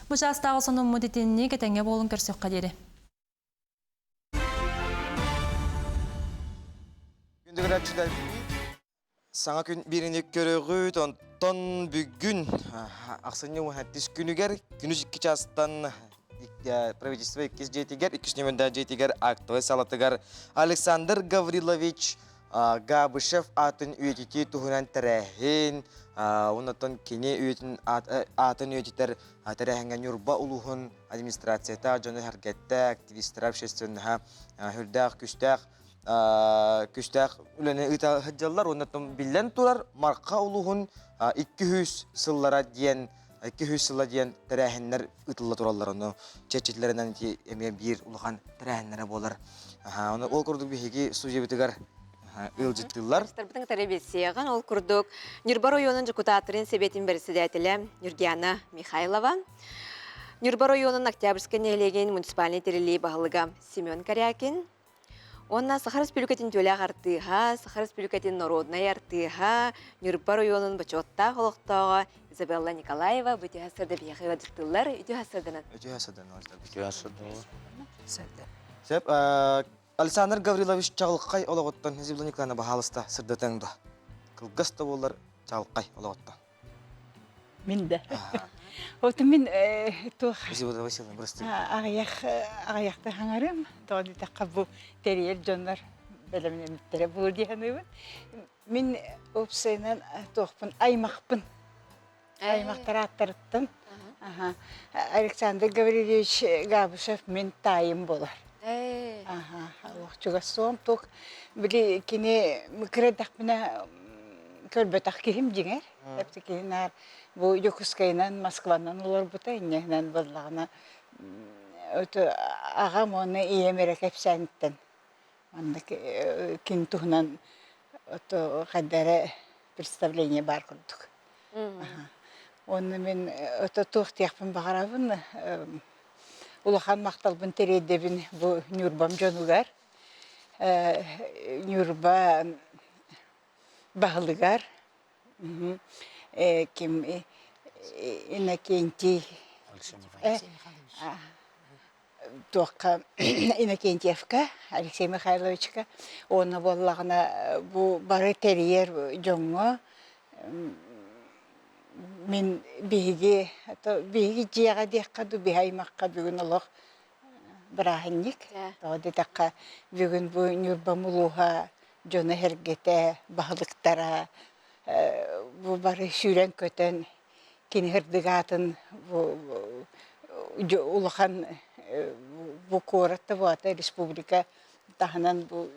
Бу чаастааҕы сонуммут итинник этэҥҥэ буолун көрсөххө диэри. Күндү көрөөччүлэр, саҥа күн бииrini көрөҕүт, онтон бүгүн ахсынньы уһаттис күнүгэр күнүс икки чаастан правительство иккис дьиэтигэр, иккис нөмердээх дьиэтигэр актовай салатыгар Александр Гаврилович Габышев аатын үйэтитии туһунан тэрээһин, оннотон кини үйэтин аатын үйэтитэр тэрээһиҥҥэ Ньурба улууһун администрацията, дьону сэргэттэ, активистара, общественноһа сүрдээх күстээх күстээх үлэни ыыта сылдьаллар. Оннотон биллэн турар Марха улууһун 200 сыллара диэн 200 сыла диэн тэрээһиннэр ыытылла тураллар. Ону чэччилэринэн ити эмиэ биир улахан тэрээһиннэрэ буолар. Ону ол курдук биһиги студиябытыгар ыалдьыттыыллар. Тарбытын кытары билсиэҕин. Ол курдук Ньурба оройуонун дьокутааттарын сэбиэтин бэрэссэдээтэлэ Нюргиана Михайлова, Ньурба оройуонун Октябрьскай нэһилиэгин муниципальнай тэриллии баһылыга Семен Корякин, Уонна Саха Республикатын үтүөлээх артыыһа, Саха Республикатын норуодунай артыыһа, Ньурба оройуонун бочуоттаах олохтооҕо Изабелла Николаева бу үтүө сырда биһиэхэ ыалдьыттыыллар. Үтүө сырданан. Үтүө сырданан. Үтүө сырданан. Сөп. Александр Гаврилович чаҕылхай олоҕуттан Изабелла Николаевна баһаалыста сырдатыаҥ дуо? Кылгас да буоллар чаҕылхай олоҕуттан. Мин да. Оту мин туох аҕыйах аҕыйахта хаҥарым. Тоҕо диэтэххэ бу тэрийэр дьоннор бэлэмнэммиттэрэ буолуо дии саныыбын. Мин уопсайынан туохпун аймахпын. Аймахтар ааттарыттан. Александр Гаврильевич Габышев мин таайым буолар. Аха, чугас суом туох били кини кыра эрдэхпинэ көрбөтөх киһим дьиҥэр. Эптики наар бу Дьокуускайынан, Москванан олорбута, инньэнэн буоллаҕына аҕам уонна ийэм эрэ кэпсээниттэн маннык ким туһунан хайда эрэ представление баар курдук. Уонна мин ото туох диэхпин баҕарабын улахан махталбын тириэрдэбин бу Ньурбам дьонугар. Ньурба баһылыгар ким Иннокентий туохха Иннокентьевка Алексей Михайловичка уонна буоллаҕына бу бары тэрийэр дьоҥҥо мин биһиги биһиги дьиэҕэ диэххэ дуу биһи аймахха бүгүн олох бырааһынньык. Тоҕо диэтэххэ, бүгүн бу Ньурбам улууһа дьоно-сэргэтэ, баһылыктара бу бары сүүрэн-көтөн кини сырдык аатын бу улахан бу куорат да буолата республика таһынан бу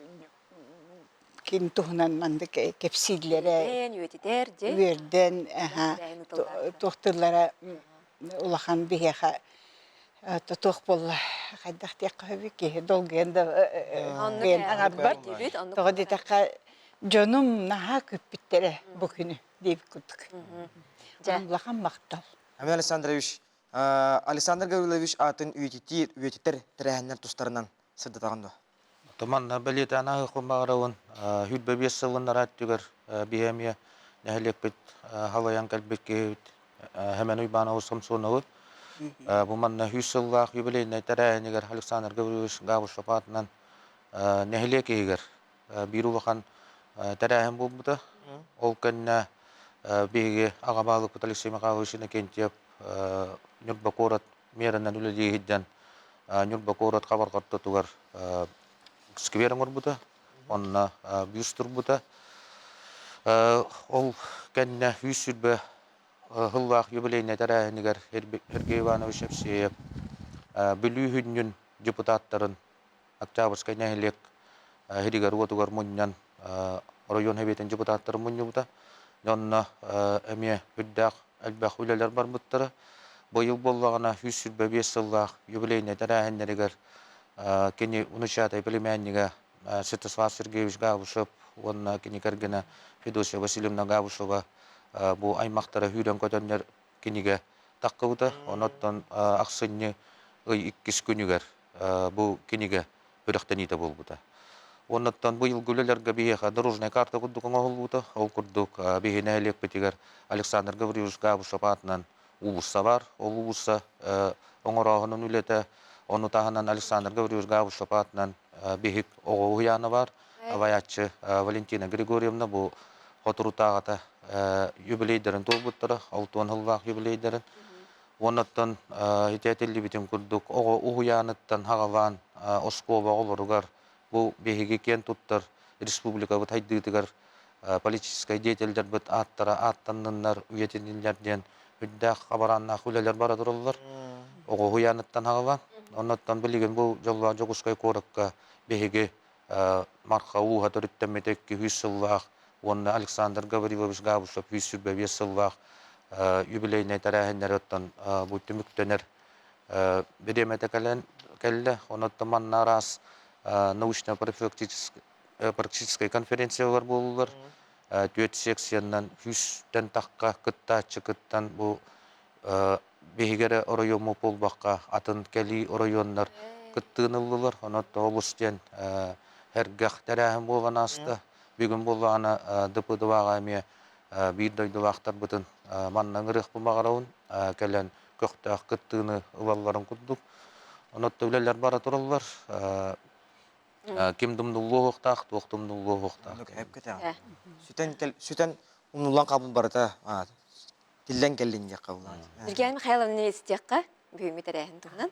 кини туһунан маннык кэпсииллэрэ үөрдэн, үөтүтэр, үөрдэн туох тыллара улахан биһиэхэ туох буолла хайдах диэххэ сөбүй киһи долгуйан да бэйэн аҥарбат тоҕо диэтэххэ дьонум наһаа күүппүттэрэ бу күнү диэбит курдук улахан махтал Амин Александрович Александр Гаврилович аатын үйэтитиир үйэтитэр тэрээһиннэр тустарынан сырдатаҕын дуо Туманна бэлиэтээн аһыахпын баҕарабын. 25 сылын өттүгэр биһи эмиэ нэһилиэкпит халайан кэлбит киһибит Хэмэн Уйбаанович Самсоновы бу манна 100 сыллаах юбилейнай тэрээһинигэр Александр Гаврилович Габышев аатынан нэһилиэк иһигэр биир улахан тэрээһин буолбута. Ол кэннэ биһиги аҕа баһылыкпыт Алексей Михайлович Иннокентьев Ньурба куорат миэрэнэн үлэлии сылдьан Ньурба куорат хабарҕа ортотугар сквер оҥорбута, онно бюст турбута. Ол кэннэ 120 сыллаах юбилейнай тэрээһинигэр Сергей Иванович Евсеев Бүлүү сүнньүн депутаттарын Октябрьскай нэһилиэк сиригэр-уотугар мунньан оройуон сэбиэтин депутаттарын мунньубута. Онно эмиэ үрдээх. элбэх үлэлэр барбыттара. Быйыл буоллаҕына 125 сыллаах юбилейнай тэрээһиннэригэр кини внучатай племяннига Святослав Сергеевич Габышев уонна кини кэргэнэ Федосия Васильевна Габышева бу аймахтара сүүрэн көтөннөр кинигэ таххыбыта. Онон ахсынньы ый иккис күнүгэр бу кинигэ күрэхтэниитэ буолбута. Оннуттан быйылгы үлэлэргэ биһиэхэ дорожная карта курдук оҥоһуллубута. Ол курдук биһи нэһилиэкпитигэр Александр Гаврилович Габышев аатынан уулусса бар. Ол уулусса оҥорооһунун үлэтэ, ону таһынан Александр Гаврилович Габышев аатынан биһик оҕо уһуйаана бар. Абайааччы Валентина Григорьевна бу хотурутааҕыта юбилейдарын туолбуттара, алтуон сыллаах юбилейдарын. Уоннаттан ити этиллибитин курдук оҕо уһуйааныттан хаҕалаан оскуола оҕолоругар бу биһиги киэн туттар республикабыт хайдыытыгар политическай деятельдэрбит ааттара ааттанныннар, үйэтинниннэр диэн үрдээх хабарааннаах үлэлэр бара тураллар. Оҕо уһуйааныттан хаҕалаан. Оннуттан билигин бу дьоллоох Дьокуускай куоракка биһиги Марха ууһа төрүттэммитэ 200 сыллаах уонна Александр Гаврилович Габышев 125 сыллаах юбилейнай тэрээһиннэри оттон бу түмүктэнэр бириэмэтэ кэлэн кэллэ. Онон манна араас научно-практическай конференциялар буоллулар. Түөрт секциянан сүүстэн тахха кыттааччы кыттан бу биһиги эрэ оройуоммут буолбакка атын кэлии оройуоннар кыттыыны ыллылар. Онон олус диэн эргэх тэрээһин буолан ааста. Бүгүн буоллаҕына ДПДВ-ҕа эмиэ биир дойдулаахтарбытын манна ыҥырыахпын баҕарабын. Кэлэн көхтөөх кыттыыны ылалларын курдук. Онон үлэлэр бара тураллар. Ким думнуллуо уһуктаах, туох думнуллуо уһуктаах. Сүтэн сүтэн умнуллан хаалбыт барыта тиллэн кэллин диэххэ булаат. Евгения Михайловна истиэххэ бүгүҥҥү тэрээһин туһунан.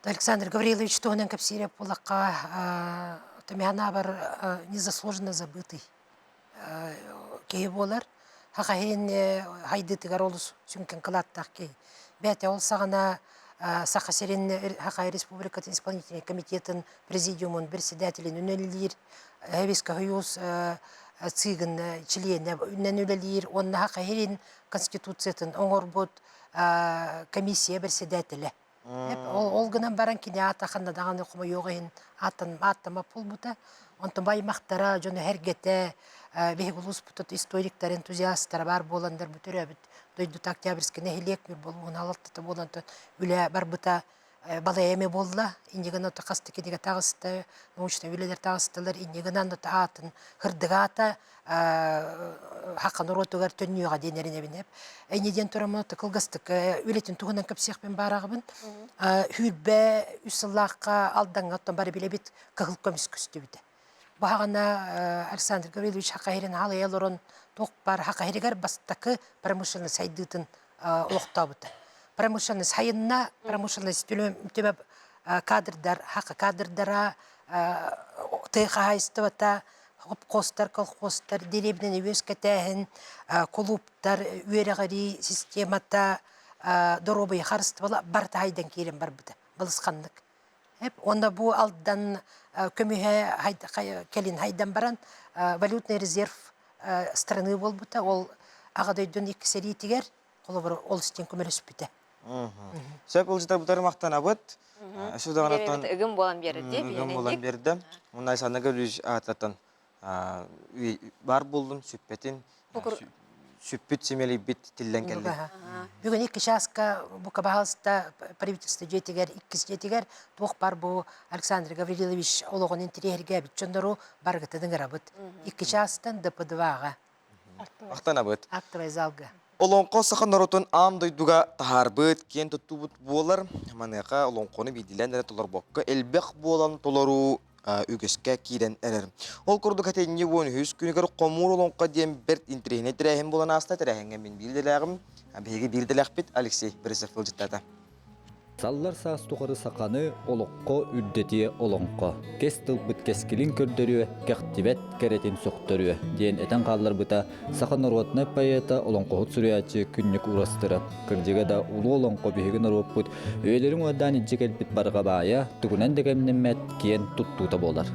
Александр Гаврилович туһунан кэпсиирэ буоллахха, Томяна незаслуженно забытый киһи буолар. Хахаһин хайдытыгар олус сүҥкэн кылааттаах киһи. Бэйэтэ ол саҕана Саха сирин Саха Республикатын исполнительнай комитетын президиумун председателин үлэлиир, Хэвиска Союз цигын чилиэнэ үннэн үлэлиир уонна Саха сирин Конституциятын оҥорбут комиссия председателэ. Ол гынан баран кини аата ханна даҕаны хомойуох иһин ааттаммат буолбута. Онтон баймахтара, дьоно эргэтэ, биһиги улууспутут историктар, энтузиастара баар буоланнар бу төрөөбүт дойдута Октябрьский нэһилиэк буолуон алалтата буолан үлэ барбыта балай эмэ буолла. Инньэ гынан хаста кинигэ таҕыста, научнай үлэлэр таҕыстылар. Инньэ гынан аатын хырдыгаата хака норуотугар төннүөҕэ диэн эрэнэбин. Инньэ диэн тураммын кылгастык үлэтин туһунан кэпсиэхпин баараҕыбын. Хүүрбэ үс сыллаахха Алдаҥҥа оттон бары билэбит кыһыл көмүс көстүбүтэ. Баһаҕана Александр Гаврилович Хахаһирин халыйа олорон туох баар Хахаһиригэр бастакы промышленность сайдыытын олохтообута. Промышленность хайынна, промышленность түмэ кадрдар, хака кадрдара, тыа хаһаайыстыбата, хопкостар, колхозтар, дэриэбинэни үөскэтээһин, кулууптар, үөрэҕирии системата, доруобуйа харыстыбала барыта хайдан киирэн барбыта балысханнык. Уонна бу Алдан көмүһэ кэлин хайдан баран валютный резерв страны буолбута. Ол Аҕа дойдуну икки сэриитигэр холобур ол истин көмөлөспүтэ. Сөп ылдьытарбытар махтанабыт. Өссө даҕанаттан ыгым буолан биэрди. Ыгым буолан биэрдэ. Уонна Александр Гаврильевич аатыттан бар буоллун, сүппэтин, сүппүт симэлийбит тиллэн кэллин. Бүгүн икки чааска бука баһалыста правительство дьиэтигэр, иккис дьиэтигэр туох бар бу Александр Гаврилович олоҕун интириэһиргээбит дьоннору барыгытын ыҥырабыт. Икки чаастан ДП2-ҕа. Махтанабыт. Актовай залга. Олоҥхо саха норуотун аан дойдуга таһаарбыт, киэн туттубут буолар. Маныаха олоҥхону биирдиилээн эрэ толорбокко, элбэх буолан толоруу үгэскэ киирэн эрэр. Ол курдук этинньи 13 күнүгэр хомуур олоҥхо диэн бэрт интэриэһинэй тэрээһин буолан ааста. Тэрээһиҥҥэ мин биир идэлээҕим, биһиги биир идэлээхпит Алексей Борисов ыалдьыттаата. Саллар саас тухары саханы олоххо үрдэтиэ олоҥхо, кэс тылбыт кэскилин көрдөрүө, кэхтибэт кэрэтин сөхтөрүө диэн этэн хаалларбыта саха норуотунай поэта, олоҥхоһут суруйааччы Күннүк Урастырап. Кырдьыга да, улуу олоҥхо биһиги норуоппут үйэлэрин уордаан илдьэ кэлбит барҕа баайа, тугунан да кэмнэммэт киэн туттуута буолар.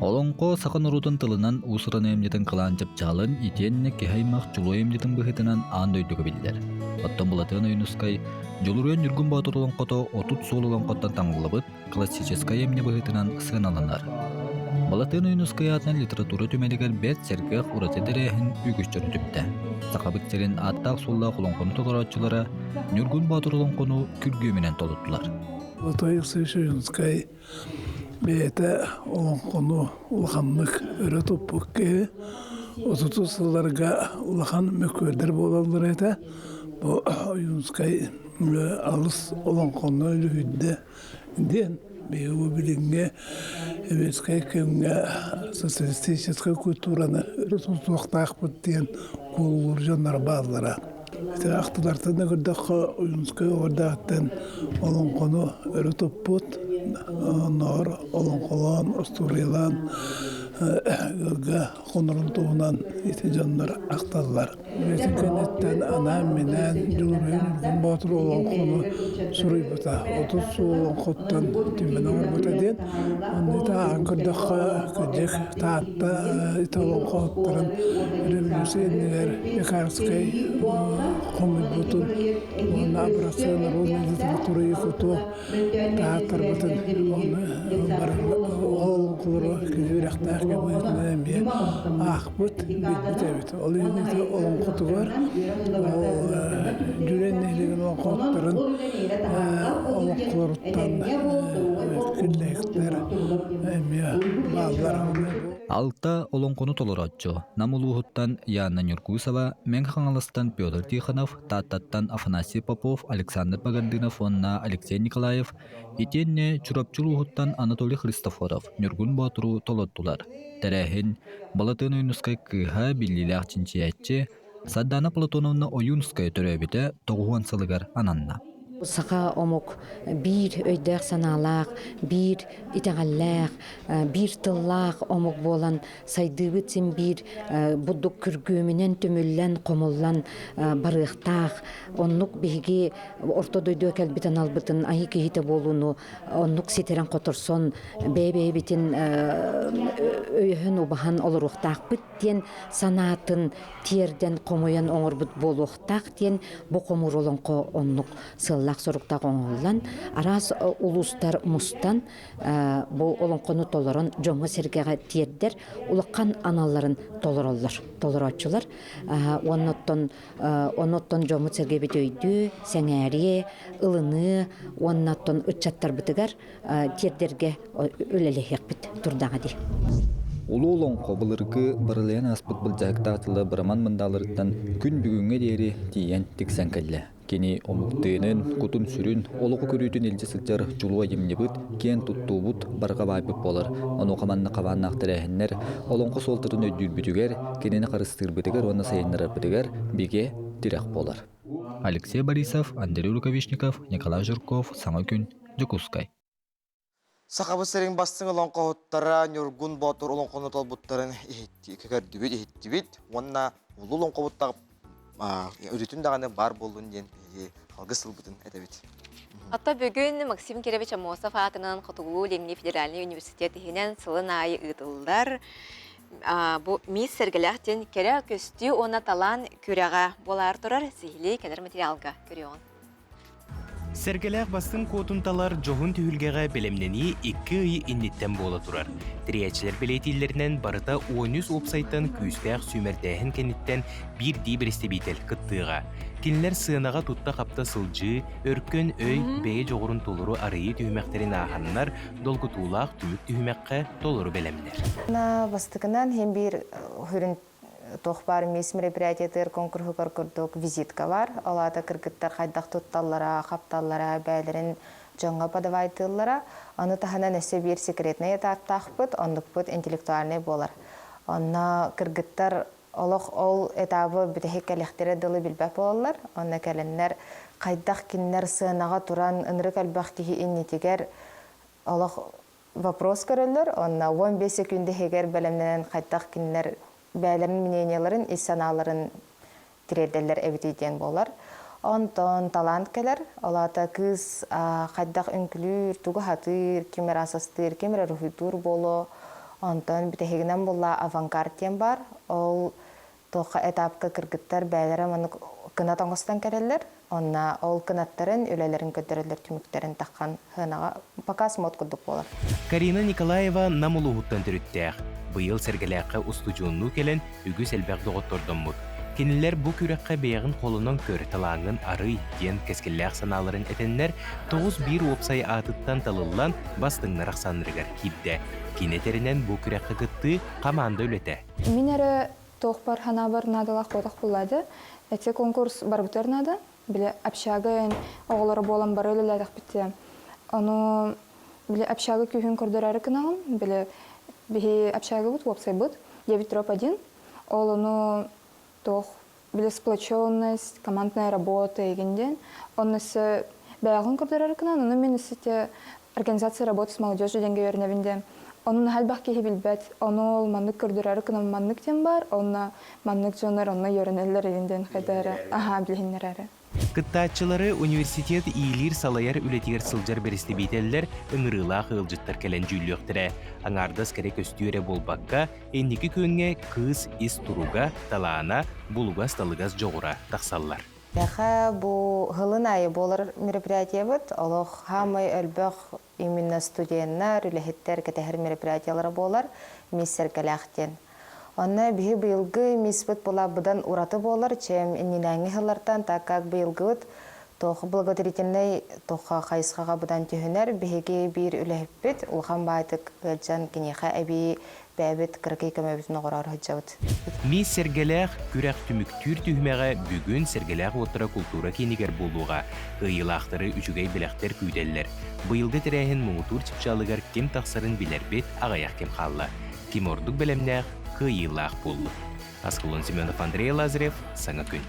Олоҥхо саха норуотун тылынан уус-уран айымньытын кылаан чыпчаалын итиэннэ киһи аймах чулуу айымньытын быһыытынан аан дойдуга биллэр. Оттон Былатыан Ойуунускай Дьулуруйан Ньургун Боотур олоҥхото 30 суол олоҥхоттон таҥыллыбыт классическай айымньы быһыытынан сыаналанар. Балатыан Ойуунускай аатынан литература түмэлигэр бэрт сэргэх ураты тэрээһин үгүс дьону түмтэ. Сахабыт сирин ааттаах-суоллаах олоҥхону толорооччулара Ньургун Боотур олоҥхону күргүөмүнэн толуттулар. Лотой Алексеевич Ойуунускай бэйэтэ олоҥхону улаханнык өрө туппут киһи. Отутус сылларга улахан мөккүөрдэр буолаллар этэ. Бу Ойуунускай алыс олоҥхону үлүһүйдэ диэн биһиги бу билиҥҥи сэбиэскэй кэмҥэ социалистическай культураны өрө тутуохтаахпыт диэн куолулуур дьоннор бааллара. Ити ахтылартан да көрдөххө Ойуунускай оҕордоохтон олоҥхону өрө туппут, оннооҕор олоҥхолоон, остуоруйалаан ыалга хонорун туһунан ити дьоннор ахталлар. Үлэтин кэнниттэн анаан-минээн Дьулуруйан Ньургун Боотур олоҥхону суруйбута. 30 сыл олоҥхоттон түмэн оҥорбута диэн. Онно ити ааҕан көрдөххө, кырдьык, Таатта ити олоҥхоһуттарын революция иннигэр Пекарскай хомуйбутун уонна образцы народной литературы якутов таһааттарбытын уонна олоҥхолору киһи үрэхтээх кэмитинэн эмиэ аахпыт, билбит эбит. Ол иһин ити олоҥхотугар ол Дьүлэн нэһилиэгин олоҥхоһуттарын олоҥхолоруттан киллэһиктэр эмиэ бааллар. Алта олоҥхону толорооччу Нам улууһуттан Яна Нюргусова, Мэҥэ Хаҥаластан Петр Тихонов, Тааттаттан Афанасий Попов, Александр Багардынов уонна Алексей Николаев, итиэннэ Чурапчы улууһуттан Анатолий Христофоров Ньургун Боотуру толордулар. Тэрээһин Балатыан Ойуунускай кыыһа, биллиилээх чинчийээччи Сардаана Платоновна Ойуунуская төрөөбүтэ 90 сылыгар ананна. Саха омук биир өйдөөх-санаалаах, биир итэҕэллээх, биир тыллаах омук буолан сайдыыбыт син биир бурдук күргүөмүнэн түмүллэн, хомуллан барыахтаах. Оннук биһиги орто дойдуга кэлбит аналбытын айыы киһитэ буолууну оннук ситэрэн-хоторсон бэйэ-бэйэбитин өйөһөн-убаһан олоруохтаахпыт диэн санаатын тиэрдэн хомуйан оҥорбут буолуохтаах диэн бу хомуур олоҥхо оннук сыаллаах-соруктаах оҥоһуллан араас улуустар мустан бу олоҥхону толорон дьоҥҥо-сэргэҕэ тиэрдэр улахан аналларын толороллор толорооччулар уонна онуоттан дьоммут-сэргэбит өйдүү сэҥээриэ ылыныы уонна оттон ыччаттарбытыгар тиэрдэргэ үлэлэһиэхпит турдаҕа дии. Улуу олоҥхо былыргы барылыйан ааспыт былдьаһыктаах тыла быраман мындааларыттан күн бүгүҥҥэ диэри тиийэн тиксэн кэллэ. Кини омук тыынын, кутун-сүрүн, олоҕу көрүүтүн илдьэ сылдьар чулуу айымньыбыт, киэн туттуубут, барҕа баайбыт буолар. Онуоха манна хабааннаах тэрээһиннэр олоҥхо суолтатын өйдүүрбүтүгэр, кинини харыстыырбытыгар уонна сайыннарарбытыгар бигэ тирэх буолар. Алексей Борисов, Андрей Рукавишников, Николай Жирков, Саҥа күн, Дьокуускай. Сахабыт сирин бастыҥ олоҥхоһуттара Ньургун Боотур олоҥхону толбуттарын көрдүбүт, иһиттибит уонна улуу олоҥхобуттаах өрүтүн даҕаны баар буоллун диэн биһиги алгыс тылбытын этэбит. Ата бүгүн Максим Кирович Аммосов аатынан Хотугулуу-Илиҥҥи федеральнай университет иһинэн сылын аайы ыытыллар бу Мисс Сэргэлээх диэн кэрэ көстүү уонна талаан күрэҕэ буолаар турар сиһилии кэлэр материалга көрүөҕүн. Сэргэлээх бастыҥ куотун талар дьоһун түһүлгэҕэ бэлэмнэнии 2 ый инниттэн буола турар. Тэрийээччилэр бэлиэтииллэринэн барыта 13 уопсайтан күүстээх сүүмэрдээһин кэнниттэн биирдии бэрэстэбиитэл кыттыаҕа. Кинилэр сыанаҕа тутта-хапта сылдьыы, өркөн өй, бэйэ дьоҕурун толору арыйыы түһүмэхтэрин ааһаннар, долгутуулаах түмүк түһүмэххэ толору бэлэмнэр. Бастакынан иһин биир хүрүн туох баар мисс мероприятиятыгар конкурһугар курдук визитка бар. Ол аата кыргыттар хайдах тутталлара, хапталлара, бэйэлэрин дьоҥҥо подавайтыыллара. Ону таһынан өссө биир секретный этаптаахпыт, оннукпут интеллектуальный буолар. Онно кыргыттар олох ол этабы бүтэһик кэлиэхтэрэ дылы билбэт буолаллар. Онно кэлэннэр хайдах кинилэр сыанаҕа туран ынырык элбэх киһи иннитигэр олох вопрос көрөллөр. Онно 15 секүндэ иһигэр бэлэмнэнэн хайдах кинилэр бэйэлэрин мнениеларын, ис санааларын тириэрдэллэр эбитий диэн буолар. Онтон талант кэлэр. Ол аата кыыс хайдах үҥкүлүүр, тугу хатыыр, ким эрэ асастыыр, ким эрэ уруһуйдуур буолуо. Онтон бүтэһигинэн булла авангард диэн бар. Ол туохха этапка кыргыттар бэйэлэрэ маннык кынат оҥостон кэлэллэр. Онно ол кынаттарын үлэлэрин көрдөрөллөр түмүктэрин таххан сыанаҕа показ мод курдук буолар. Карина Николаева Нам улууһуттан төрүттээх. Быйыл Сэргэлээххэ устудьуоннуу кэлэн үгүс элбэх доҕоттордоммут. Кинилэр бу күрэххэ бэйэҕин холонон көр, талааҥҥын арый диэн кэскиллээх санааларын этэннэр, 9-1 уопсай аатыттан талыллан бастыҥнар ахсааннарыгар киирдэ. Кини этэринэн бу күрэххэ кыттыы хамаанда үлэтэ. Мин эрэ туохпар санаабар наадалаах буотах буллаады. Эти конкурс барбытыгар наада. Били общага оҕолоро буолан бары үлэлээтэхпит Ону били общага күүһүн көрдөрөөрү гынаҕын. Били биһи общагабыт уопсайбыт 9-1. Ол ону туох били сплоченность, командная работа игин диэн. Онно өссө бэйэҕин көрдөрөр гынан, ону мин өссө организация работы с молодежью диэнгэ үөрэнэбин диэн. Ону наһаа элбэх киһи билбэт. Ону ол маннык көрдөрөөрү гынан маннык диэн баар, онно маннык дьоннор онно үөрэнэллэр игин диэн хайда эрэ аһаа билиһиннэрээри. Кыттааччылары университет иилиир-салайар үлэтигэр сылдьар бэрэстэбиитэллэр ыҥырыылаах ыалдьыттар кэлэн дьүүллүөхтэрэ. Аҥаардас кэрэ көстүү эрэ буолбакка, инники күөҥҥэ кыыс ис туруга, талаана, булугас-талыгас дьоҕура тахсаллар. Миэхэ бу сылын аайы буолар мероприятиебыт олох хаамай элбэх именно студеннар, үлэһиттэр кэтэһэр мероприятиелара буолар мисс Сэргэлээх диэн. Онно биһи быйылгы мисспыт була быдан ураты буолар, чем иннинээҥҥи сыллартан, так как быйылгыбыт туох благотворительнай туохха хайысхаҕа быдан түһүнэр, биһиги биир үлэһиппит улахан баайтык ыалдьан киниэхэ эбии бэйэбит кыракый көмөбүтүн оҕороору сылдьабыт. Мисс Сэргэлээх күрэх түмүктүүр түһүмэҕэ бүгүн Сэргэлээх уоттара култуура киинигэр буолуоҕа. Кыайыылаахтары үчүгэй бэлэхтэр күүтэллэр. Быйылгы тэрээһин муҥутуур чыпчаалыгар ким тахсарын билэрбит аҕыйах кэм хаалла. Ким ордук бэлэмнээх, кыайыылаах буоллун. Аскалон Семенов, Андрей Лазарев, Саҥа күн.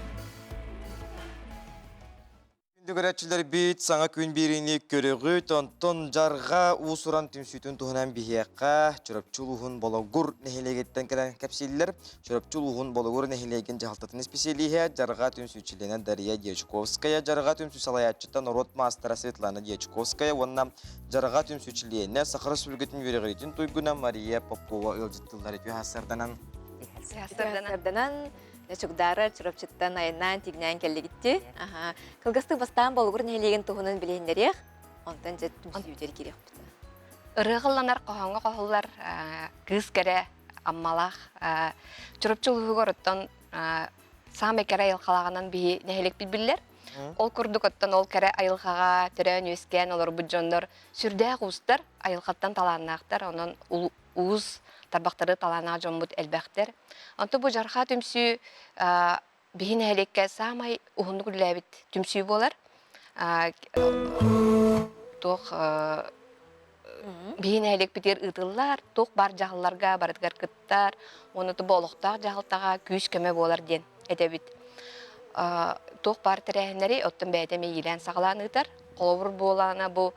Күндү көрөөччүлэрбит, саҥа күн биэриини көрөҕүт. Онтон Дьарҕа уус-уран түмсүүтүн туһунан биһиэхэ Чурапчы улууһун Бологур нэһилиэгиттэн кэлэн кэпсииллэр. Чурапчы улууһун Бологур нэһилиэгин дьаһалтатын исписэлииһэ Дьарҕа түмсүү чилиэнэ Дария Дьячковская, Дьарҕа түмсүү салайааччыта норуот маастара Светлана Дьячковская уонна Дьарҕа түмсүү чилиэнэ Саха Республикатын үөрэҕириитин туйгуна Мария Попова ыалдьыттыыллар үтүө сарданан. Сарданан Чугдаара Чурапчыттан айаннаан тигнээн кэллигитти. Аха. Кылгастык бастаан Болугур нэһилиэгин туһунан билиһиннэриэх, онтон дьэ түмсүүтэр киириэхпит. Ырыа ылланар, хоһооҥҥо хоһуллар кыыс кэрэ Аммалаах Чурапчы улууһугар оттон саамай кэрэ айылҕалааҕынан биһи нэһилиэкпит биллэр. Ол курдук оттон ол кэрэ айылҕаҕа төрөөн-үөскээн олорбут дьоннор сүрдээх уустар, айылҕаттан талааннаахтар, онон уус тарбахтары талааннаах дьоммут элбэхтэр. Онтон бу Дьархаа түмсүү биһи нэһилиэккэ саамай уһуннук үлэлээбит түмсүү буолар. Туох биһи нэһилиэкпитигэр ыытыллар, туох баар дьаһалларга барытыгар кыттар, уонна бу олохтоох дьаһалтаҕа күүс-көмө буолар диэн этэбит. Туох баар тэрээһиннэри оттон бэйэтэ эмиэ иилээн-саҕалаан ыытар. Холобур буолаана бу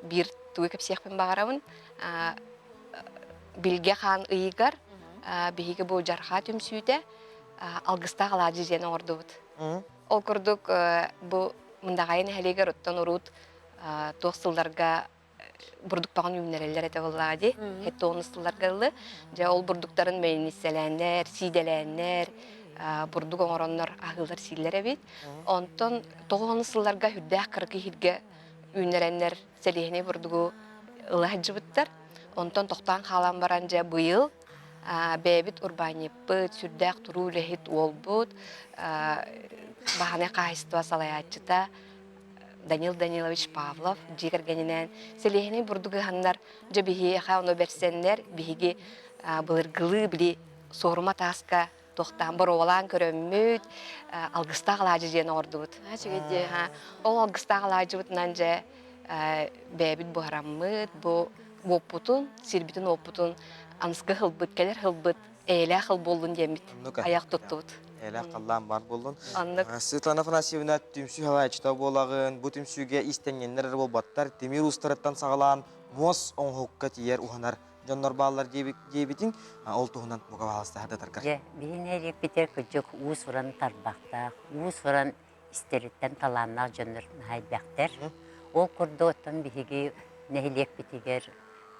биир тугу кэпсиэхпин баҕарабын. Билгэ хаан ыйыгар биһиги бу Дьархаа түмсүүтэ алгыстаах алаадьы диэн оҥордубут. Ол курдук бу Мындаҕайы нэһилиэгэр оттон уруут туох сылларга бурдуктаҕын үүннэрэллэр этэ буоллаҕа дии. Хеттоонус сылларга ылы. Дьэ ол бурдуктарын мэйиниссэлээннэр, сиидэлээннэр, бурдук оҥороннор аһыылар сииллэр эбит. Онтон тоҕуонус сылларга үрдээх кыракый иһиргэ үүннэрэннэр сэлиэһинэй бурдугу ыла сылдьыбыттар. Онтон тохтоон хаалан баран дьэ быйыл бэйэбит урбаанньыппыт, сүрдээх туруу үлэһит уолбут, баһанай хаһаайыстыба салайааччыта Данил Данилович Павлов дьиэ кэргэнинээн сэлиэһинэй бурдук ыһаннар дьэ биһиэхэ ону бэрсэннэр биһиги былыргылыы били суорума тааска туохтаан боруобалаан көрөммүт алгыстаах алаадьы диэн оҥордубут. Ол алгыстаах алаадьыбытынан дьэ бэйэбит буһараммыт, бу уоппутун, сирбитин-уоппутун аныскы һылбыт, кэлэр һылбыт эйэлээх ыл буоллун диэммит айах туттубут. Эйэлээх халлаан бар буоллун. Светлана Афанасьевна түмсүү салайааччыта буолаҕын, бу түмсүүгэ иистэнньэннэр эрэ буолбаттар, тимир уустарыттан саҕалаан муос оҥоһукка тиийэр уһанар дьоннор бааллар диэбитиҥ, ол туһунан бука баһаалыста Дьэ, биһи нэһилиэкпитигэр кырдьык уус-уран тарбахтаах, уус-уран истэриттэн талааннаах дьоннор наһаа элбэхтэр. Ол курдук оттон биһиги нэһилиэкпитигэр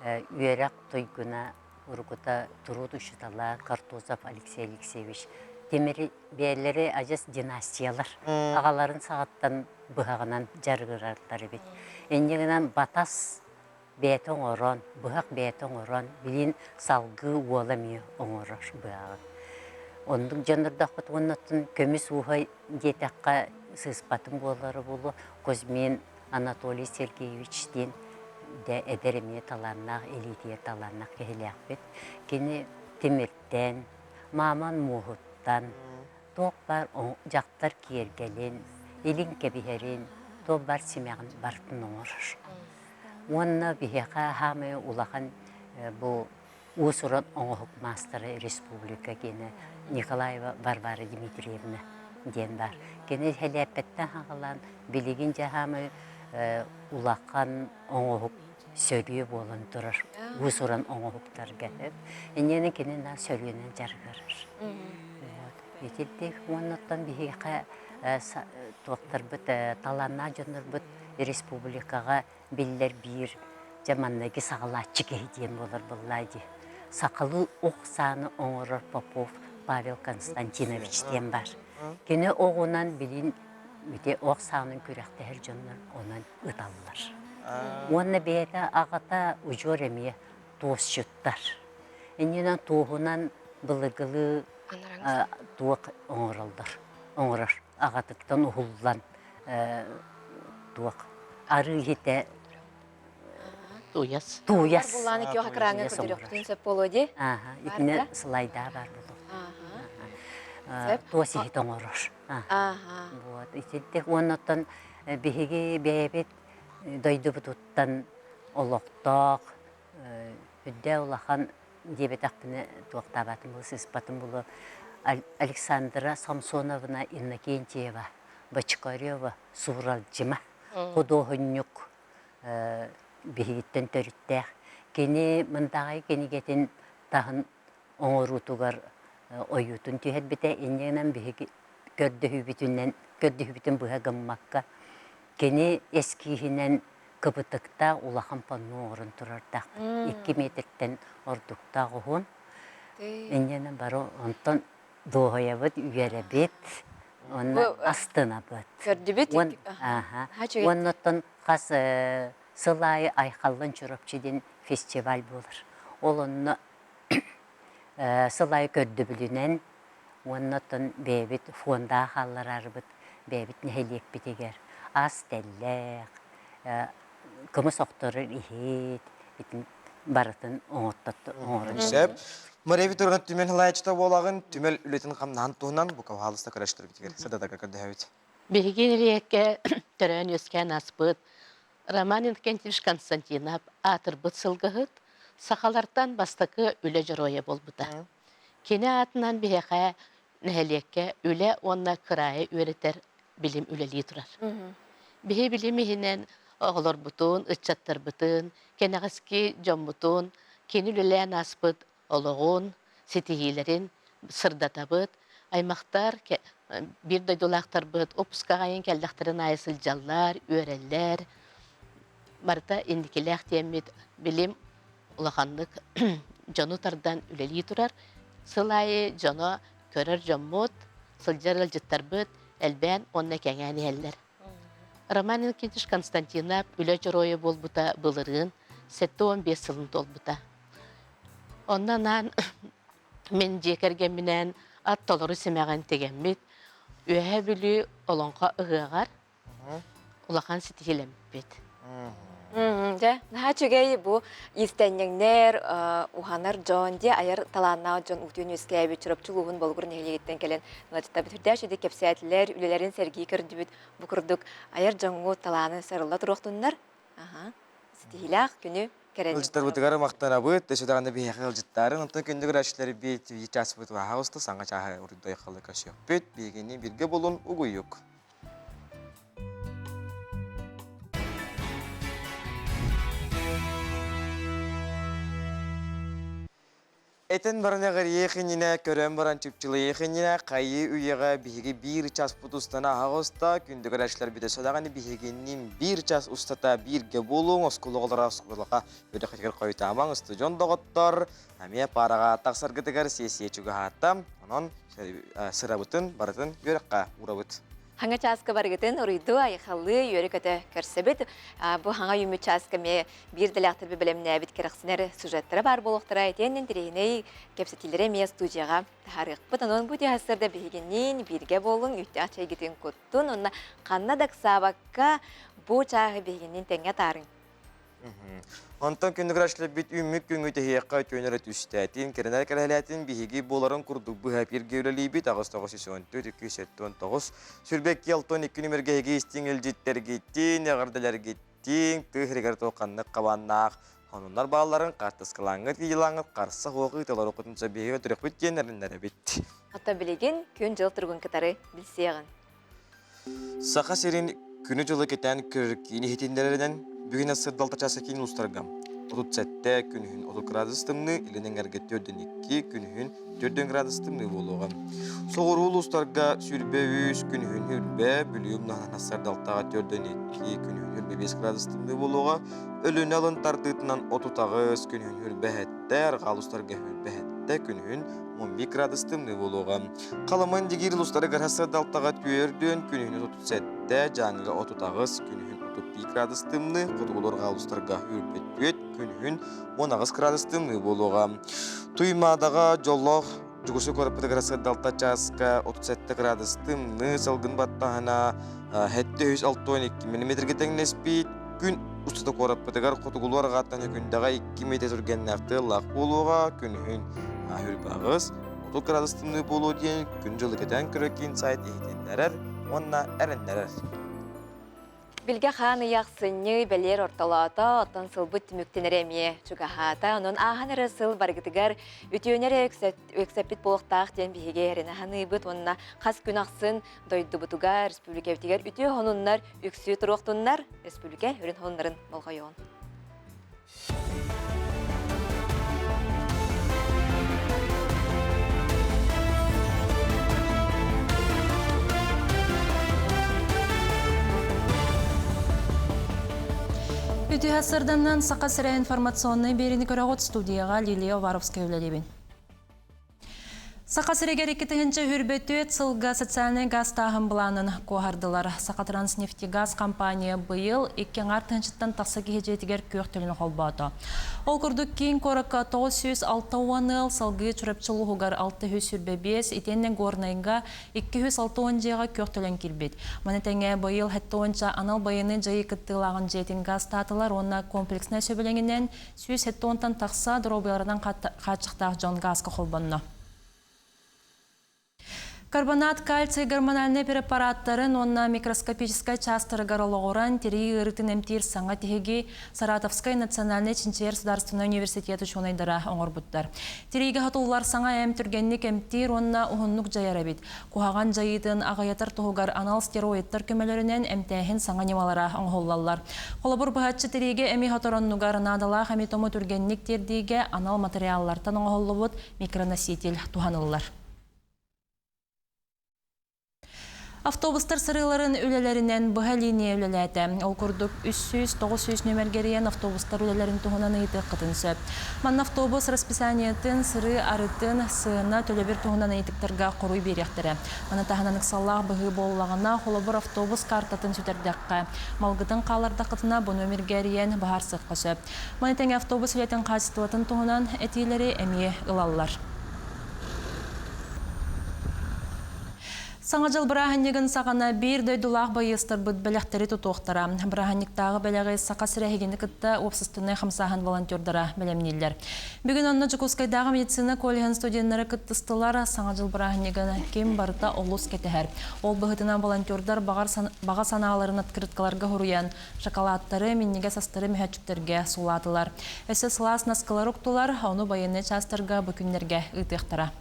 Үөрэх туйгуна урукута туруут учуутала Картузов Алексей Алексеевич тимири бэйэлэри адьас династиялар аҕаларын саҕаттан быһаҕынан дьарыгыраллар эбит. Инньэ гынан батас бэйэтэ оҥорон, быһах бэйэтэ оҥорон, билин салгыы уола эмиэ оҥорор быһаҕын. Оннук дьоннордоохпут уонна оттон көмүс ууһа диэтэххэ сыыспатым буолара буолуо Кузьмин Анатолий Сергеевич диэн дэ эдэр эмиэ талааннаах илиитигэр талааннаах киһилээхпит. Кини тимиртэн, мааман муоһуттан, туох баар дьахтар киэргэлин, илин кэбиһэрин, туох баар симэҕин барытын оҥорор. Уонна биһиэхэ хаамай улахан бу уус-уран оҥоһук маастара республика киэнэ Николаева Варвара Дмитриевна диэн баар. Кини сэлээппэттэн хаҕалаан билигин дьэ хаамай улахан оҥоһук сөрүө буолан турар уус-уран оҥоһуктарга. Инньэни кини на сөрүөнэн дьарыгырар. Итирдик уоннаттан биһиэхэ туохтарбыт талааннаах дьоннорбут республикаҕа биллэр биир дьэ манныгы саҕалааччы киһи диэн буолар буоллаа дии. Сахалыы ох сааны оҥорор Попов Павел Константинович диэн баар. Кини оҕунан билин ити ох саанын күрэхтэһэр дьоннор онон ыталлар. Уонна бэйэтэ аҕата удьуор эмиэ туосчуттар. Иннинэн туоһунан былыргылыы туох оҥороллор, оҥорор аҕатыттан уһуллан туох арыы иһитэ Тууйас. Тууйас. Буллааны күөх экраҥҥа көрдөрүөхпүтүн сөп буолуо дии. Ааха, итинэ слайдаа бар буолуо. Туос иһит оҥорор. Ааха. Вот, итинтик уоннаттан биһиги бэйэбит дойдубутуттан олохтоох үрдэ улахан диэбэтэхпинэ туохтаабатым буолуо, сыыспатым буолуо Александра Самсоновна Иннокентьева, Бочкарева Сууралдьыма худуоһунньук биһигиттэн төрүттээх. Кини Мындаҕай кинигэтин таһын оҥоруутугар ойуутун түһэрбитэ. Инньэ гынан биһиги көрдөһүүбүтүнэн көрдөһүүбүтүн быһа гыммакка кини эскииһинэн кыбытыктаах улахан панно оҥорон турардаахпыт. 2 метртэн ордуктаах уһун. Инньэнэн бары онтон дуоһуйабыт, үөрэбит, уонна астынабыт. Көрдүбүт. Уонна оттон хас сыл аайы Айхаллан Чурапчы диэн фестиваль буолар. Ол онно сыл аайы көрдөбүлүнэн уонна оттон бэйэбит фондаҕа хаалларарбыт бэйэбит нэһилиэкпитигэр ас тэллэх, кымыс охторор иһит итин барытын оҥорон Сөп. Мария Викторовна түмэл халааччыта буолаҕын, түмэл үлэтин хамнаһын туһунан бу пожалуйста көрөштөрбүтүгэр садатарга көрдөһөбүт. Биһиги нэһилиэккэ төрөөн үөскээн ааспыт Роман Иннокентьевич Константинов аатырбыт сылгыһыт, сахалартан бастакы үлэ дьоруойа буолбута. Кини аатынан биһиэхэ нэһилиэккэ үлэ уонна кыраайы үөрэтэр билим үлэлии турар. Биһи билим иһинэн оҕолорбутун, ыччаттарбытын, кэнэҕэски дьоммутун кини үлэлээн ааспыт олоҕун, ситиһиилэрин сырдатабыт. Аймахтар, биир дойдулаахтарбыт опускаҕайын кэллэхтэрин аайы сылдьаллар, үөрэллэр. Барыта инникилээх диэммит билим улаханнык дьону тардан үлэлии турар. Сыл аайы дьоно көрөр дьоммут, сылдьар ыалдьыттарбыт элбээн уонна кэҥээн иһэллэр. Роман Иннокентьевич Константинов үлэ дьоруойа буолбута былырыын 75 сылын туолбута. Онно анаан мин дьиэ кэргэмминээн ат толору симэҕин тигэммит Үөһээ Бүлүү Олоҥхо ыһыаҕар улахан ситиһиилэммиппит. Дьэ, наһаа үчүгэй бу иистэнньэҥнэр, уһанар дьон, дьиэ айар талааннаах дьон утуйан үөскээбит Чурапчы улууһун Болугур нэһилиэгиттэн кэлэн ыалдьыттарбыт үрдээх үчүгэйдик кэпсээтилэр, үлэлэрин сэргии көрдүбүт. Бу курдук айар дьоҥҥу талааны сарылла туруохтуннар. Аха. Ситиһиилээх күнү кэрэни. Ыалдьыттарбытыгар махтанабыт, өссө даҕаны биһиэхэ ыалдьыттаарын, онтон күндү көрөөччүлэрбит биир чааспыт ваһа усту саҥа чааһы уруйдой халы көрсүөхпүт. Биһигини биргэ булун угуйук. Этэн баран эҕирийиэх иннинэ, көрөн баран чыпчылыйыах иннинэ, хайыы үйэҕэ биһиги биир часпыт устана аһаҕаста, күндү көрөөччүлэрбит өссө даҕаны биһигинниин биир час устата бииргэ буолуоҥ, оскуола оҕолоро оскуолаҕа үөрэххитигэр хойутаамаҥ, устудьуон доҕоттор, эмиэ паараҕа тахсаргытыгар сиэссийэ чугаһаата, онон сырабытын барытын үөрэххэ уурабыт. Хаҥа чааска барыгытын уруйдуу, айхаллыы, үөрэ-көтө көрсөбүт. Бу хаҥа үүммүт чааска эмиэ биир дэлээхтэрби бэлэмнээбит кэрэхсэнэр сюжеттара баар буолуохтара. Итиэннэн интэриэһинэй кэпсэтиилэри эмиэ студияҕа таһаарыахпыт. Онон бу сарда биһигинниин бииргэ буолуҥ, үүттээх чэйгитин куттун, уонна ханна да ыксаабакка бу чааһы биһигинниин тэҥҥэ атаарыҥ. Онтон күндү көрөөччүлэрбит үүммүт күҥҥү тэһиэххэ үтүөнэрэ түстээтин, кэрэнэр кэрэһэлээтин биһиги буоларын курдук быһа эпииргэ үлэлиибит 8914 279 Сүрбэкки 62 нүмергэ эһиги истиҥ илдьиттэргитин, эҕэрдэлэргитин, тыы сиригэр туох ханнык хабааннаах сонуннар баалларын хаартыскалааҥҥыт, видеолааҥҥыт харса суох ыыталар окутунса биһиги өтөрөхпүт диэн эрэннэрэбит. Оттон билигин күн-дьыл туругун кытары билсиэҕиҥ. Саха сирин күнү-дьылы кэтээн көрөр киин иһитиннэрэринэн, бүгүн сырдалта чааса киин улуустарга 37 күнүһүн 30 градус тымныы, илин эҥэргэ 4-2 күнүһүн 4 градус тымныы буолуоҕа. Соҕуруу улуустарга 23 күнүһүн үрбэ, Бүлүү умнаһынан сырдалтаҕа 4-2 күнүһүн үрбэ 5 градус тымныы буолуоҕа. Өлүнэ алын тардыытынан 38 күнүһүн үрбэ 7, арҕаа улуустарга үрбэ 7 күнүһүн 11 градус тымныы буолуоҕа. Халыман Дигиир улуустарыгар сырдалтаҕа түөрдүөн, күнүһүн 37, Дьааҥыга 38, күнүһүн 31 градус тымныы, хотугулар улуустарга үрбэт күнүһүн 18 градус тымныы буолуоҕа. Туймаадаҕа дьоллоох Дьугушу куораппытыгар сырдалта чааска 37 градус тымныы, салгын баттаһына 762 миллиметргэ тэҥнэспит. Күн устата куораппытыгар хотугулуу арҕааттан күндэҕэ 2 метр түргэннээх тыаллаах буолуоҕа, күнүһүн үрбаҕыс, 30 градус тымныы буолуо диэн күн-дьылы кэтээн көрөр киин сайт иһитиннэрэр уонна эрэннэрэр. Билгэ хаан ыйах сынньыы бэлиэр ортолоото, оттон сылбыт түмүктэнэрэ эмиэ чугаһаата. Онон ааһан эрэ сыл барыгытыгар үтүөнү эрэ өксөппүт буолуохтаах диэн биһиги эрэнэ саныыбыт уонна хас күн ахсын дойдубутугар, республикабытыгар үтүө сонуннар үксүү туруохтуннар, республика үрүн сонуннарын болҕойуон. Үтүө сырданнан Саха сирэ информационнай биэриини көрөҕүт студияҕа Лилия Уваровская үлэлиибин. Саха сиригэр 2024 сылга социальнай газтааһын былаанын куоһардылар. Сахатранснефтегаз компания быйыл икки аҥаар тыһыынчаттан тахса киһи дьиэтигэр күөх төлөнү холбоото. Ол курдук киин куоракка 960 ыал салгыы Чурапчы улууһугар 625, итиэннэ Горнайга 260 дьиэҕэ күөх төлөн киирбит. Маны тэҥэ быйыл 70 анал байыаннай дьайыы кыттыылааҕын дьиэтин газтаатылар уонна комплекснай сөбүлэҥинэн 170-тан тахса доруобуйаларынан хааччахтаах дьон гааска холбонно. Карбонат кальций гормональнай препараттарын уонна микроскопическай чаастарыгар олоҕуран тирии ыарыытын эмтиир саҥа тиһиги Саратовскай национальнай чинчийэр судаарыстыбаннай университет учуонайдара оҥорбуттар. Тириигэ сотуллар саҥа эм түргэнник эмтиир уонна уһуннук дьайар эбит. Куһаҕан дьайыытын аҕыйатар туһугар анал стероидтар көмөлөрүнэн эмтээһин саҥа ньымалара оҥоһуллаллар. Холобур, быһаччы тириигэ эми хотороннугар наадалаах эми-тому түргэнник тиэрдиигэ анал матырыйааллартан оҥоһуллубут микроноситель туһаныллар. Автобустар сырыыларын үлэлэринэн быһа линия үлэлээтэ. Ол курдук 300-900 нүөмэргэ эрийэн автобустар үлэлэрин туһунан ыйытыаххытын сөп. Манна автобус расписаниетын, сырыы арытын, сыана, төлөбүр туһунан ыйытыктарга хоруй биэриэхтэрэ. Маны таһынан ыксаллаах быһыы буоллаҕына, холобур, автобус картатын сүтэрдэххэ, малгытын хааллардаххытына бу нүөмэргэ эрийэн быһаарсыахха сөп. Маны тэҥэ автобус үлэтин хаачыстыбатын туһунан этиилэри эмиэ ылаллар. Саҥа дьыл бырааһынньыгын саҕана биир дойдулаах байыастарбыт бэлэхтэри тутуохтара. Бырааһынньыктааҕы бэлэҕи Саха сирэ эһигини кытта уопсастыбаннай хамсааһын волонтердара бэлэмнииллэр. Бүгүн онно Дьокуускайдааҕы медицина коллеһын студеннара кыттыстылар. Саҥа дьыл бырааһынньыгын ким барыта олус кэтэһэр. Ол быһыытынан волонтердар баҕа санааларын открыткаларга суруйан, шоколадтары, минньигэс астары мөһөөччүктэргэ суулаатылар. Өссө сылаас наскылары уктулар, ону байыаннай чаастарга бу күннэргэ ыытыахтара.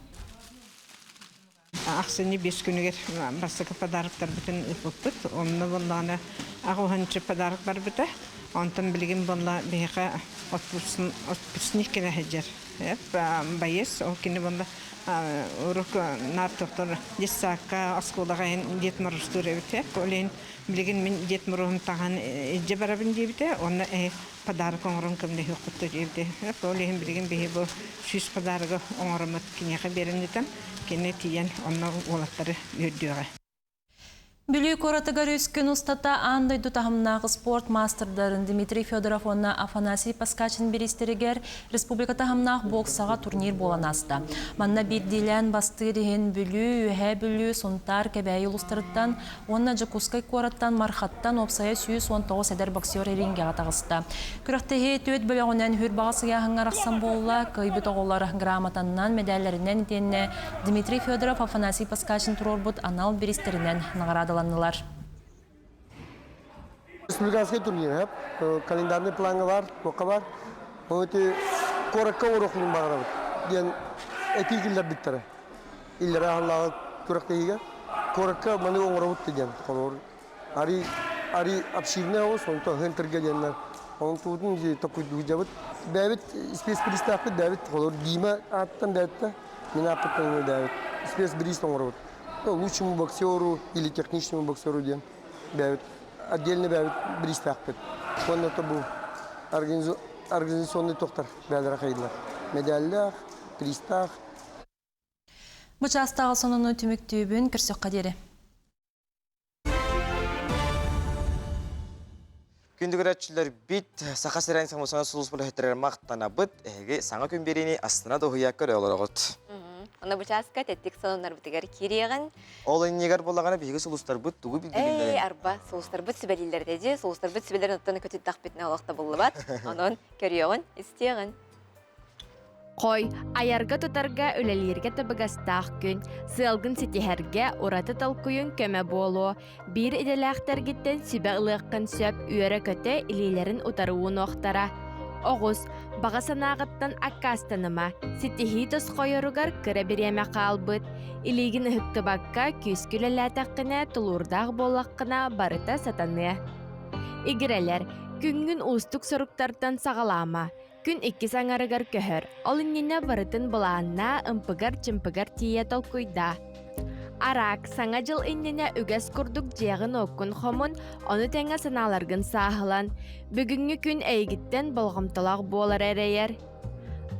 Ахсынньы биэс күнүгэр бастакы подароктарбытын ыыппыппыт. Онно буоллаҕына аҕыһанчы подарок барбыта. Онтон билигин буолла биһиэхэ отпускник кэлэ сылдьар. Байыс, ол кини буолла урук наар тохтор детсадка, оскуолаҕа Дед Морозтуур эбит. Ол иһин билигин мин Дед Мороһум таҥаһын илдьэ барабын диэбитэ, уонна подарок оҥорон көмөлөһүөххүт диэбитэ. Ол иһин билигин биһи бу 100 подарогы оҥороммут киниэхэ биэрэн ыытан, кини тиийэн онно уолаттары үөрдүөҕэ. Бүлүү куоратыгар үс күн устата аан дойду таһымнаах спорт маастардарын Дмитрий Федоров уонна Афанасий Поскачин бириистэригэр республика таһымнаах боксаҕа турнир буолан ааста. Манна биирдиилээн бастыыр иһин Бүлүү, Үөһээ Бүлүү, Сунтаар, Кэбээйи улуустарыттан уонна Дьокуускай куораттан Мархаттан уопсайа 119 эдэр боксер рингэҕэ таҕыста. Күрэхтэһии түөрт бөлөҕүнэн хүр баҕа сыйааһыҥҥа арахсан буолла. Кыайбыт оҕолор грамотаннан, мэдээллэринэн итиэннэ Дмитрий Федоров Афанасий Поскачин туруорбут анал бириистэринэн наҕараадаланнылар. Республиканский турнир, календарный плаҥҥа бар, туохха бар. Ол эти куоракка оҥоруохпун баҕарабыт диэн этии киллэрбиттэрэ. Иллэрээ аһыллааҕы күрэхтэһиигэ куоракка маны оҥоробут диэн холобур Ари ари обширный оҕус, онтон хынтырга диэннэр. Onun туутун токуйдугдьабыт. Бэбит спецбиристаахпыт бэбит холор Дима ааттан бэбитте, мин ааппыттан бэбит. Спецбирист оҥоробут. Лучшему боксеру или техничному боксеру диэн бэбит. Отдельно бэбит биристаахпыт. Уонна то бу организационный тохтар бээлere хайдылар. Медаллаах, пристаах. Бу чаастааҕы сонуну түмүктүүбүн көрсөххө диэри. Күндү көрөөччүлэрбит, Саха сирин самосана сулууспа үлэһиттэригэр махтанабыт. Эһиги саҥа күн биэриини астына дуһуйа көрө олороҕут. Онно бу чааска тэттик сонуннарбытыгар киириэҕин. Ол иннигэр буоллаҕына биһиги сулустарбыт тугу билгэлииллэрин. Эй, арба, сулустарбыт сүбэлииллэр дии. Сулустарбыт сүбэлэрин оттон көтүттэхпитинэ олох табыллыбат. Онон көрүөҕүн, истиэҕин. Хой, айарга-тутарга, үлэлииргэ табыгастаах күн. Сыалгын ситиһэргэ ураты толкуйуҥ көмө буолуо. Биир идэлээхтэргиттэн сүбэ ылыаххын сөп, үөрэ-көтө илиилэрин утары уунуохтара. Оҕус, баҕа санааҕыттан аккаастаныма. Ситиһии тосхойоругар кыра бириэмэ хаалбыт. Илиигин ыһыктыбакка, күүскэ үлэлээтэххинэ, тулуурдаах буоллаххына, барыта сатаныа. Игирэлэр, күҥҥүн уустук соруктартан саҕалаама. Күн иккис аҥарыгар көһөр. Ол иннинэ барытын былааннаа, ымпыгар-чымпыгар тиийэ толкуйдаа. Араак, Саҥа дьыл иннинэ үгэс курдук дьиэҕин-уоккун хомун, ону тэҥэ санааларгын сааһылан. Бүгүҥҥү күн эйигиттэн болҕомтолоох буолары эрэйэр.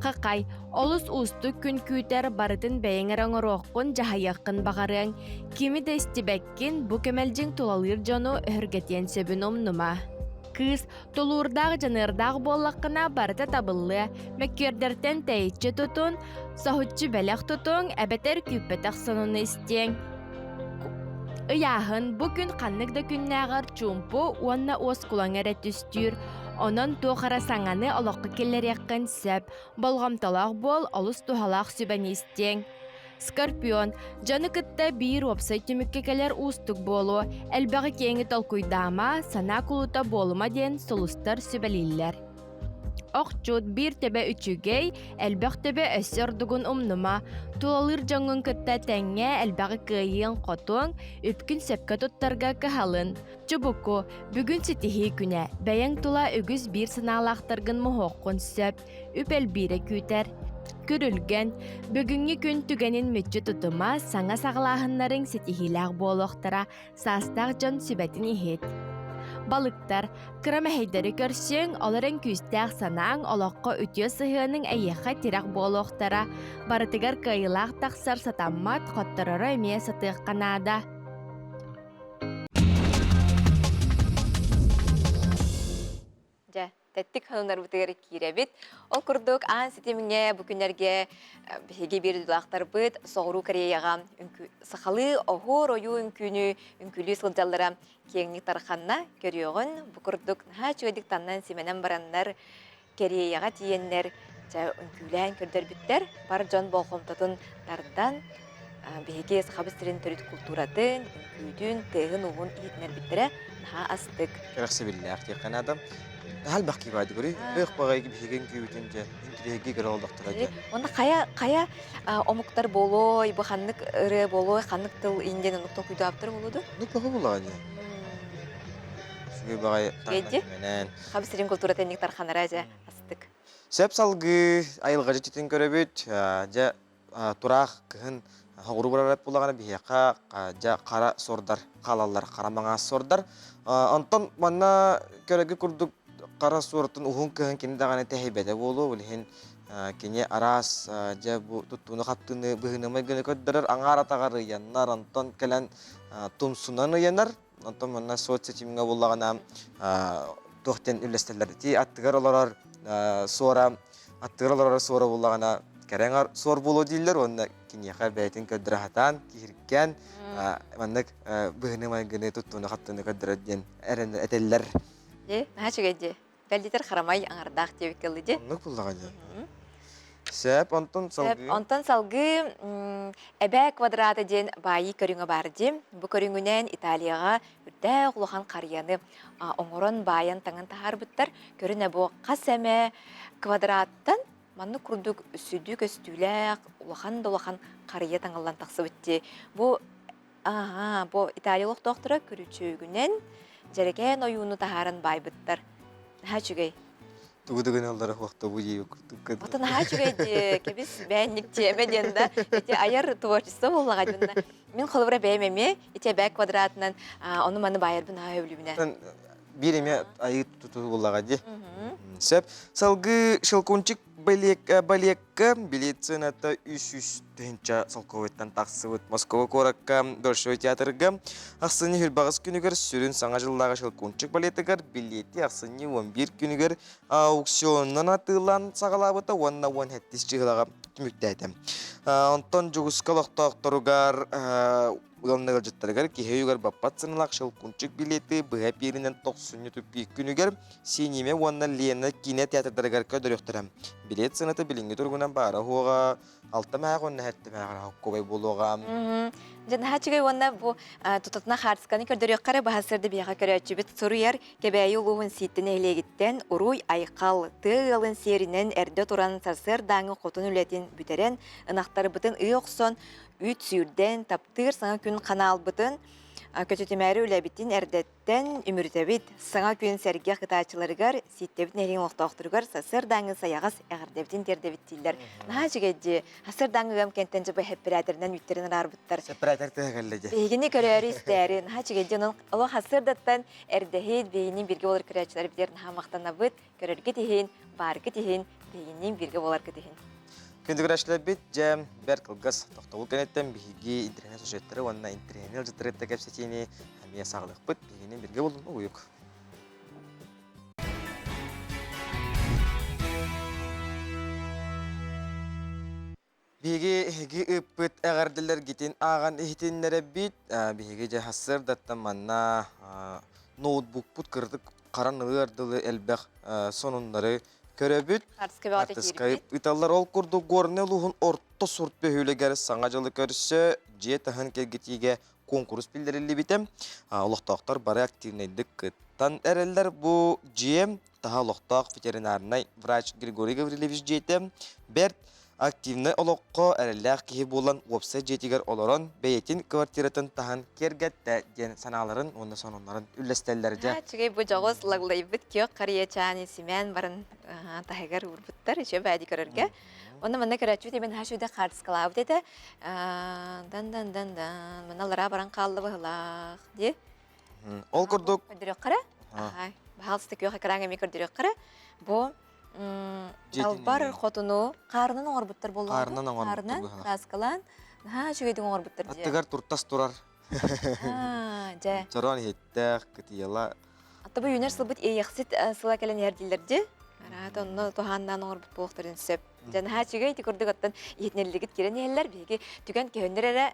Хахай, олус уустук күн күүтэр, барытын бэйэҥ эрэ оҥоруоххун, дьаһайыаххын баҕарыаҥ. Кими да истибэккин, бу кэмэлдьиҥ тулалыыр дьону өһүргэтиэн сөбүн умнума. Кыыс, Тулуурдаах, дьаныардаах буоллаххына, барыта табыллыа. Мөккүөрдэртэн тэйиччи тутун, соһуччу бэлэх тутуҥ, эбэтэр күүппэтэх сонуну истиэҥ. Ыйааһын бу күн ханнык да күннээҕэр чуумпу уонна уоскулаҥ эрэ түстүүр. Онон туох эрэ саҥаны олоххо киллэриэххин сөп. Болҕомтолоох буол, олус туһалаах сүбэни истиэҥ. Скорпион, дьону кытта биир уопсай түмүккэ кэлэр уустук буолуо, элбэҕи киэҥи толкуйдаама, санаа кулута буолума диэн сулустар сүбэлииллэр. Охчут биир төбө үчүгэй, элбэх төбө өссө ордугун умнума. Тулалыыр дьоҥҥун кытта тэҥҥэ элбэҕи кыайыаҥ-хотуоҥ, үпкүн сөпкө туттарга кыһалын. Чубуку, бүгүн ситиһии күнэ, бэйэҥ тула үгүс биир санаалаахтаргын моһуоххун сөп. үп элбиирэ күүтэр. Күрүлгэн, бүгүҥҥү күн түгэнин мүччү тутума, саҥа саҕалааһыннарыҥ ситиһиилээх буолуохтара, саастаах дьон сүбэтин иһит. Балыктар, кыра мэһэйдэри көрсүөҥ, ол эрэн күүстээх санааҥ, олоххо үтүө сыһыаныҥ эйиэхэ тирэх буолуохтара. Барытыгар кыайыылаах тахсар сатаммат, хоттороро эмиэ сатыахха наада. Дьэ, тэттик ханынарбытыгар киирэбит. Ол курдук, аан ситимҥэ бу күннэргэ биһиги биир дойдулаахтарбыт Соҕуруу Кореяҕа сахалыы оһуор ойуу үҥкүүнү үҥкүүлүү сылдьаллара киэҥник тарханна. Көрүөҕүн, бу курдук наһаа үчүгэйдик таннан-симэнэн бараннар Кореяҕа тиийэннэр дьэ үҥкүүлээн көрдөрбүттэр. Бар дьон болҕомтотун тардан биһиги Сахабыт сирин төрүт култууратын, үҥкүүтүн, тыаһын-ууһун иһитинэрбиттэрэ наһаа астык. Кэрэхсэбиллээх диэххэ наада. Наһаа элбэх киһи баайды көрүй. Ых баҕайы биһиги үҥкүүбүтүн дьэ интириэһиргии көрө олохторо дьэ. Онно хайа хайа омуктар буолуой, бу ханнык ырыа буолуой, ханнык тыл индиан омук толкуйдаабыттар буолуо дуо? Ну көһө булаҕа дьэ. Үчүгэй баҕайы таҥнан Хабыс сирин култуурата инник тарханара дьэ астык. Сөп салгыы айылҕа дьиктитин көрөбүт. Дьэ тураах кыһын хоҕуруу барар буоллаҕына биһиэхэ дьэ хара сордар хаалаллар, хара маҥаас сордар. Онтон манна көрөргө курдук хара суортун уһун кыһын кини даҕаны тэһийбэтэ буолуо, ол иһин кини араас дьэ бу туттууну-хаптыыны быһыыны майгыны көрдөрөр, аҥаар атаҕар ыйаннар, онтон кэлэн тумсунан ыйанар. Онтон манна соцсетимҥэ буллаҕына туох диэн үллэстэллэр. Ити аттыгар олорор суора, аттыгар олорор суора буллаҕына кэрэҥ суор буолуо дииллэр уонна киниэхэ бэйэтин көрдөрө сатаан, киһиргээн маннык быһыыны-майгыны туттууну-хаптыыны көрдөрөр диэн эрэн этэллэр. Дьэ, наһаа үчүгэй дьэ. Бэлдитэр харамай аҥардаах диэбиккэ дылы дьэ. Оннук буллаҕа дьэ. Сөп, онтон салгыы. Онтон салгыы Эбээ квадрата диэн баайыы көрүҥэ баар дии. Бу көрүҥүнэн Италияҕа үрдээх улахан харыйаны оҥорон баайан таҥан таһаарбыттар. Көрүнэ бу хас эмэ квадраттан маннык курдук сүдү көстүүлээх улахан да улахан харыйа таҥыллан тахсыбыт дии. Бу Аһаа, бу Италия олохтоохторо күрүчүөгүнэн дьэрэкээн ойууну таһааран баайбыттар. Наһаа үчүгэй. Тугу да гыналлара хуохта бу дии курдук. Ото наһаа үчүгэй дии, кэбис бээнник тиэмэ диэн да. Ити айар творчество буоллаҕа дьонно. Мин холобура бэйэм эмиэ ити эбээ квадратынан ону маны баайарбын наһаа сөбүлүүбүнэ. Биир эмиэ айыы тутуу буоллаҕа дии. Сөп. Салгыы Щелкунчик балекка билет сыаната 300 тыһыынча солкуобайтан тахсыбыт Москва куоракка Большой театрга ахсынньы хүрбаҕыс күнүгэр сүрүн саҥа дьыллааҕы Щелкунчик балетыгар билиэти ахсынньы 11 күнүгэр аукционунан атыылаан саҕалаабыта уонна 17 чыһылаҕа түмүктээтэ. Онтон Дьугуска олохтоохторугар Уонна ыалдьыттарыгар киһи өйүгэр баппат сыаналаах Щелкунчик билиэти быһа эпииринэн тохсунньу туппик күнүгэр Синиме уонна Лена киинэ театрдарыгар көрдөрүөхтэрэ. Билиэт сыаната билиҥҥи туругунан баара-суоҕа алта мээх уонна сэттэ мээх хоккубай буолуоҕа. Дьэ наһаа үчүгэй уонна бу тутатына хаартысканы көрдөрүөххэ эрэ баһа сырды биһиэхэ көрөөччүбүт суруйар Кэбээйи улууһун Сииттэ нэһилиэгиттэн Уруй Айхал тыа ыалын сиэринэн эрдэ туран сарсыардааҥы хотун үлэтин бүтэрэн ынахтарбытын ыы охсон үүт сүүрдэн, таптыыр саҥа күн ханаалбытын көтүтүмээри үлэбитин эрдэттэн үмүрүтэбит. Саҥа күн сэргэх кытааччыларыгар, Сииттэбит нэһилиэгин олохтоохторугар сарсыардааҥҥы сайаҕас эҕэрдэбитин тиэрдэбит дииллэр. Наһаа үчүгэй дии. Сарсыардааҥҥы ыам кэнтэн дьэ эппэрээтэринэн үүттэрин араарбыттар. Эппэрээтэр тыаһа кэллэ дии. Биһигини көрөөрү истээри. Наһаа үчүгэй дии. Онон олох сарсыардаттан эрдэһит, биһигини бииргэ буолар көрөөччүлэр битэр наһаа махтанабыт. Көрөргүт иһин, бааргыт иһин, биһигинниин бииргэ буоларгыт иһин. Күндү көрөөччүлэрбит, дьэ, бэрт кылгас тохтобул кэнниттэн биһиги интэриэһинэй сюжеттары уонна интэриэһинэй ыалдьыттары кытта кэпсэтиини эмиэ саҕалыахпыт. Биһигини бииргэ булун угуйук. Биһиги эһиги ыыппыт эҕэрдэлэргитин ааҕан иһитиннэрэбит. Биһиги дьэ сарсыардаттан манна ноутбукпут кыратык харан ылыар дылы элбэх сонуннары көрөбүт. Хаартыска ыыталлар. Ол курдук Горнай улууһун орто сурт бөһүөлэгэр Саҥа дьылы көрсө дьиэ таһын кэргэтиигэ куонкурус биллэриллибитэ. Олохтоохтор бары активнайдык кыттан эрэллэр. Бу дьиэ таһа олохтоох ветеринарнай врач Григорий Гаврильевич дьиэтэ бэрт активнай олоххо эрэллээх киһи буолан уопсай дьиэтигэр олорон бэйэтин квартиратын таһан киэргэттэ диэн санааларын уонна сонуннарын үллэстэллэр дьэ. Үчүгэй бу дьоҕус лаглайбыт күөх харыйачааны симээн баран таһыгар уурбуттар үчүгэй баайды көрөргө. Онно манна көрөөччүбүт именно наһаа үчүгэй хаартыскалаабыт этэ. Дан дан дан дан манна аллараа баран хаалла быһылаах дии. Ол курдук көрдөрүөххэ Баһаалыста күөх экраҥҥа эмиэ көрдөрүөххэ Бу далбар хотуну хаарынан оҥорбуттар буоллаҕа. Хаарынан оҥорбуттар. Хаарынан кырааскалаан наһаа үчүгэйдик оҥорбуттар дьэ. Аттыгар туртас турар. Дьэ. Чороон иһиттээх, кытыйала. Атта бу үүнэр сылбыт иэйэхсит сыла кэлэн иһэр дииллэр дии. Араата онно туһааннаан оҥорбут буолуохтарын сөп. Дьэ наһаа үчүгэй ити курдук оттон иһитинэллигит киирэн иһэллэр биһиги түгэн көһөннөр эрэ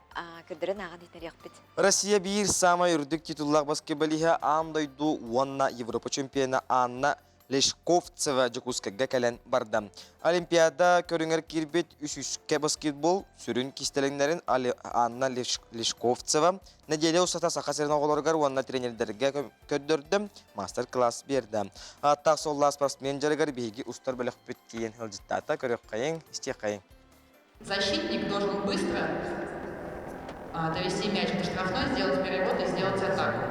көрдөрөн ааҕан иһитинэриэхпит. Россия биир саамай үрдүк титуллаах баскетболиһа аан дойду уонна Европа чемпиона Анна Лешковцева Дьокуускайга кэлэн барда. Олимпиада көрүҥэр киирбит үс үскэ баскетбол сүрүн кистэлэҥнэрин Анна Лешковцева нэдиэлэ устата Саха сирин оҕолоругар уонна тренердэргэ көрдөрдө, мастер-класс биэрдэ. Ааттаах-суоллаах спортсмен дьарыгар биһиги устар бөлөхпүт тиийэн ыалдьыттаата. Көрүөххэйиҥ, истиэххэйиҥ. Защитник должен быстро довести мяч до штрафной, сделать перевод и сделать атаку.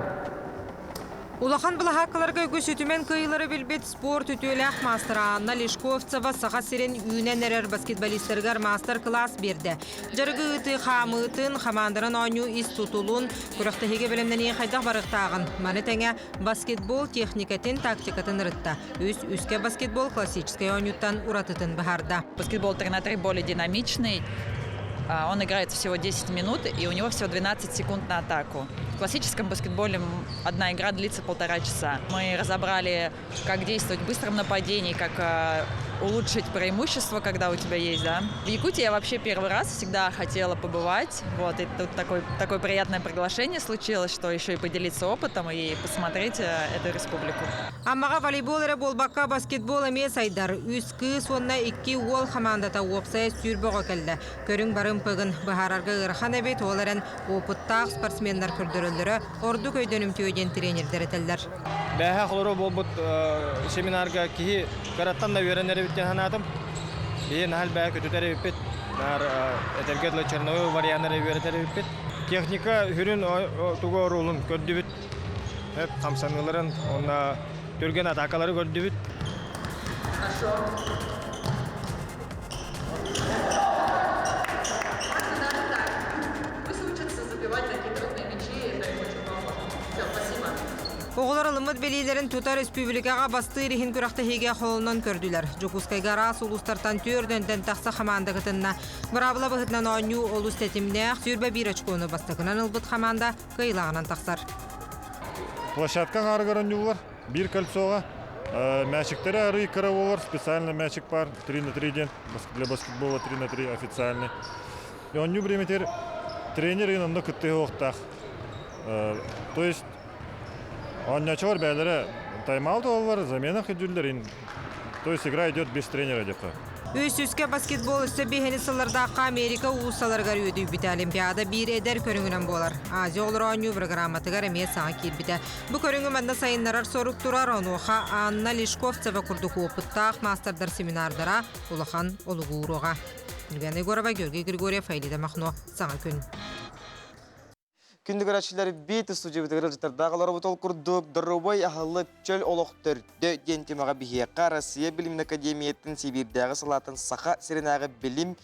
Улахан былаһааккаларга үгүс үтүмэн кыайыылары билбит спорт үтүөлээх маастара Анна Лешковцева Саха сирин үүнэн эрэр баскетболистарыгар маастар-кылаас биэрдэ. Дьарыгы ыытыы хаамыытын, хамаанданан оонньуу ис тутулун, күрэхтэһиигэ бэлэмнэнии хайдах барыахтааҕын, маны тэҥэ баскетбол техникатын, тактикатын ырытта. Үс үскэ баскетбол классическай оонньууттан уратытын быһаарда. Баскетбол 3 на 3 более динамичный. Он играет всего 10 минут, и у него всего 12 секунд на атаку. В классическом баскетболе одна игра длится полтора часа. Мы разобрали, как действовать в быстром нападении, как улучшить преимущество, когда у тебя есть, да. В Якутии я вообще первый раз всегда хотела побывать. Вот, и тут такой, такое приятное приглашение случилось, что еще и поделиться опытом и посмотреть эту республику. Аммаҕа волейбол эрэ буолбакка баскетбол эмиэ сайдар. Үс кыыс уонна икки уол хамаандата уопсайа сүүрбэ оҕо кэллэ. Көрүҥ барымпыгын быһаарарга ыарахан эбит, ол эрэн опыттаах спортсменнар көрдөрөллөрө ордук өйдөнүмтүө диэн тренердэр этэллэр. Бээһэ холоро буолбут семинарга киһи кыраттан да үөрэнэр эбит диэн санаатым. Биһи наһаа элбэҕи көтүтэр эбиппит. Наар этэргэ дылы черновой варианнары үөрэтэр эбиппит. Техника сүрүн тугу оруолун көрдүбүт. Хөп хамсаныыларын уонна түргэн атакалары көрдүбүт. Оҕолор ылыммыт билиилэрин тута республикаҕа бастыыр иһин күрэхтэһиигэ холонон көрдүлэр. Дьокуускайга араас улуустартан түөрдөнтөн тахса хамаанда кытынна. Быраабыла быһыытынан оонньуу олус тэтимнээх, 21 очкону бастакынан ылбыт хамаанда кыайыылааҕынан тахсар. Площадка аарыгар оонньуулар биир кольцоҕа. Мячиктары арый кыра буолар, специально мячик бар 3 на 3 диэн для баскетбола 3 на 3 официальный. Оонньуу бириэмэтигэр тренер ыйын онно кыттыһыахтаах. То есть оонньоочулар бэйэлэрэ тайм-аут ылаллар, замена күдүллэр. То есть игра идет без тренера где-то. Үс үскэ баскетбол өссө биһини сыллардаахха Америка уулуссаларыгар үөдүйбүтэ Олимпиада биир эдэр көрүҥүнэн буолар. Азия оҕолоро оонньуу программатыгар эмиэ саҥа киирбитэ. Бу көрүҥү манна сайыннарар сорук турар, онуоха Анна Лешковцева курдук уопуттаах маастардар семинардара улахан олугу ууруоҕа. Ульяна Егорова, Георгий Григорьев, Аэлита Махно. Саҥа күн. Күндү көрөөччүлэр биит студиябытыгар ыалдьыттардаах олоробут ол курдук доруобай аһылык чөл олох төрдө диэн темаҕа биһиэхэ Россия билимин академиятын Сибиирдээҕи салаатын Саха сиринээҕи билим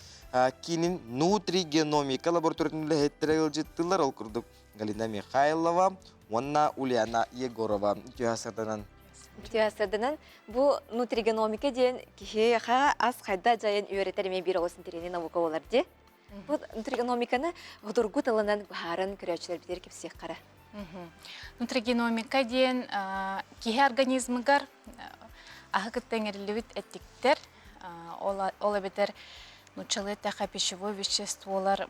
киинин нутригеномика лабораториятын үлэһиттэрэ ыалдьыттыыллар ол курдук Галина Михайлова уонна Ульяна Егорова үтүө сырданан Үтүө сырданан бу нутригеномика диэн киһиэхэ ас хайда дьайан үөрэтэр эмиэ биир олус интэриэһинэй наука буолар дии. Бу нутригеномиканы судургу тылынан быһааран көрөөччүлэрбитигэр кэпсиэххэ Нутригеномика диэн киһи организмыгар аһы кытта иҥэриллибит эттиктэр, ол эбэтэр нууччалыы эттэххэ пищевой веществолар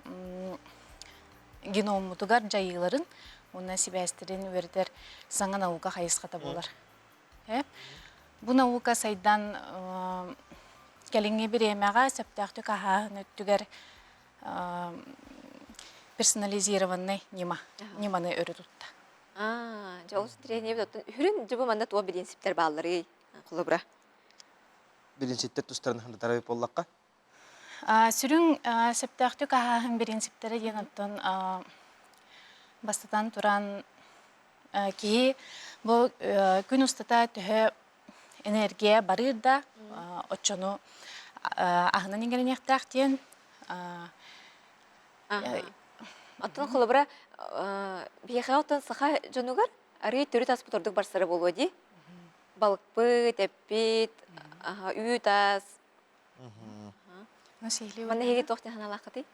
геноммутугар дьайыыларын уонна сибээстэрин үөрэтэр саҥа наука хайысхата буолар. Бу наука сайдан кэлиҥҥи бириэмэҕэ сөптөөхтүк аһааһын өттүгэр персонализированный ньыма, ньыманы өрө тутта. Аа, дьэ олус интэриэһинэй оттон үрүн дьыбы манна туох бириинсиптэр баалларый? Холобура. Бириинсиптэр тустарынан хандатарай буоллахха? Сүрүн сөптөөхтүк аһааһын бириинсиптэрэ диэн оттон бастатан туран киһи бу күн устата төһө энергия барыыр да оччону аһынан иҥэриниэхтээх диэн Оттон холобура биһиэхэ оттон саха дьонугар арыый төрүт аспыт ордук барсара буолуо дии. Балыкпыт, эппит, үүт ас. Манна эһиги туох санаалааххытый?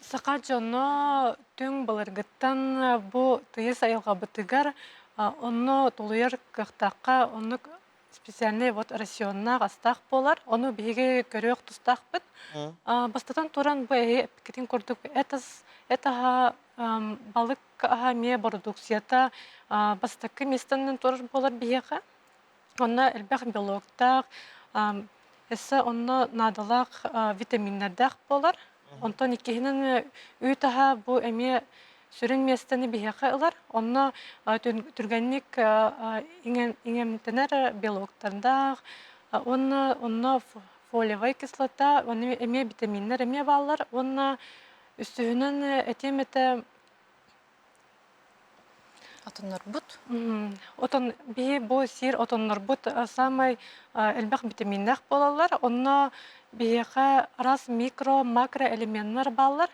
Саха дьоно түҥ былыргыттан бу тыйыс айылҕабытыгар онно тулуйар кыахтаахха оннук специальный вот рационнаах астаах буолар. Ону биһиги көрүөх тустаахпыт. Бастатан туран бу эһи эппиккитин курдук эт ас эт аһа балык аһа эмиэ бородууксуйата бастакы миэстэнэн турар буолар биһиэхэ. Онно элбэх белоктаах, өссө онно наадалаах витаминнардаах буолар. Онтон иккиһинэн үүт аһа бу эмиэ сүрүн миэстэни биһиэхэ ылар. Онно түргэнник иҥэмтэнэр белоктардаах, уонна онно фолиевай кислота, уонна эмиэ витаминнар эмиэ бааллар. Уонна үсүһүнэн этиэм этэ. Отоннорбут. Отон биһи бу сиир отоннорбут саамай элбэх витаминнээх буолаллар. Онно биһиэхэ араас микро, макроэлеменнар бааллар.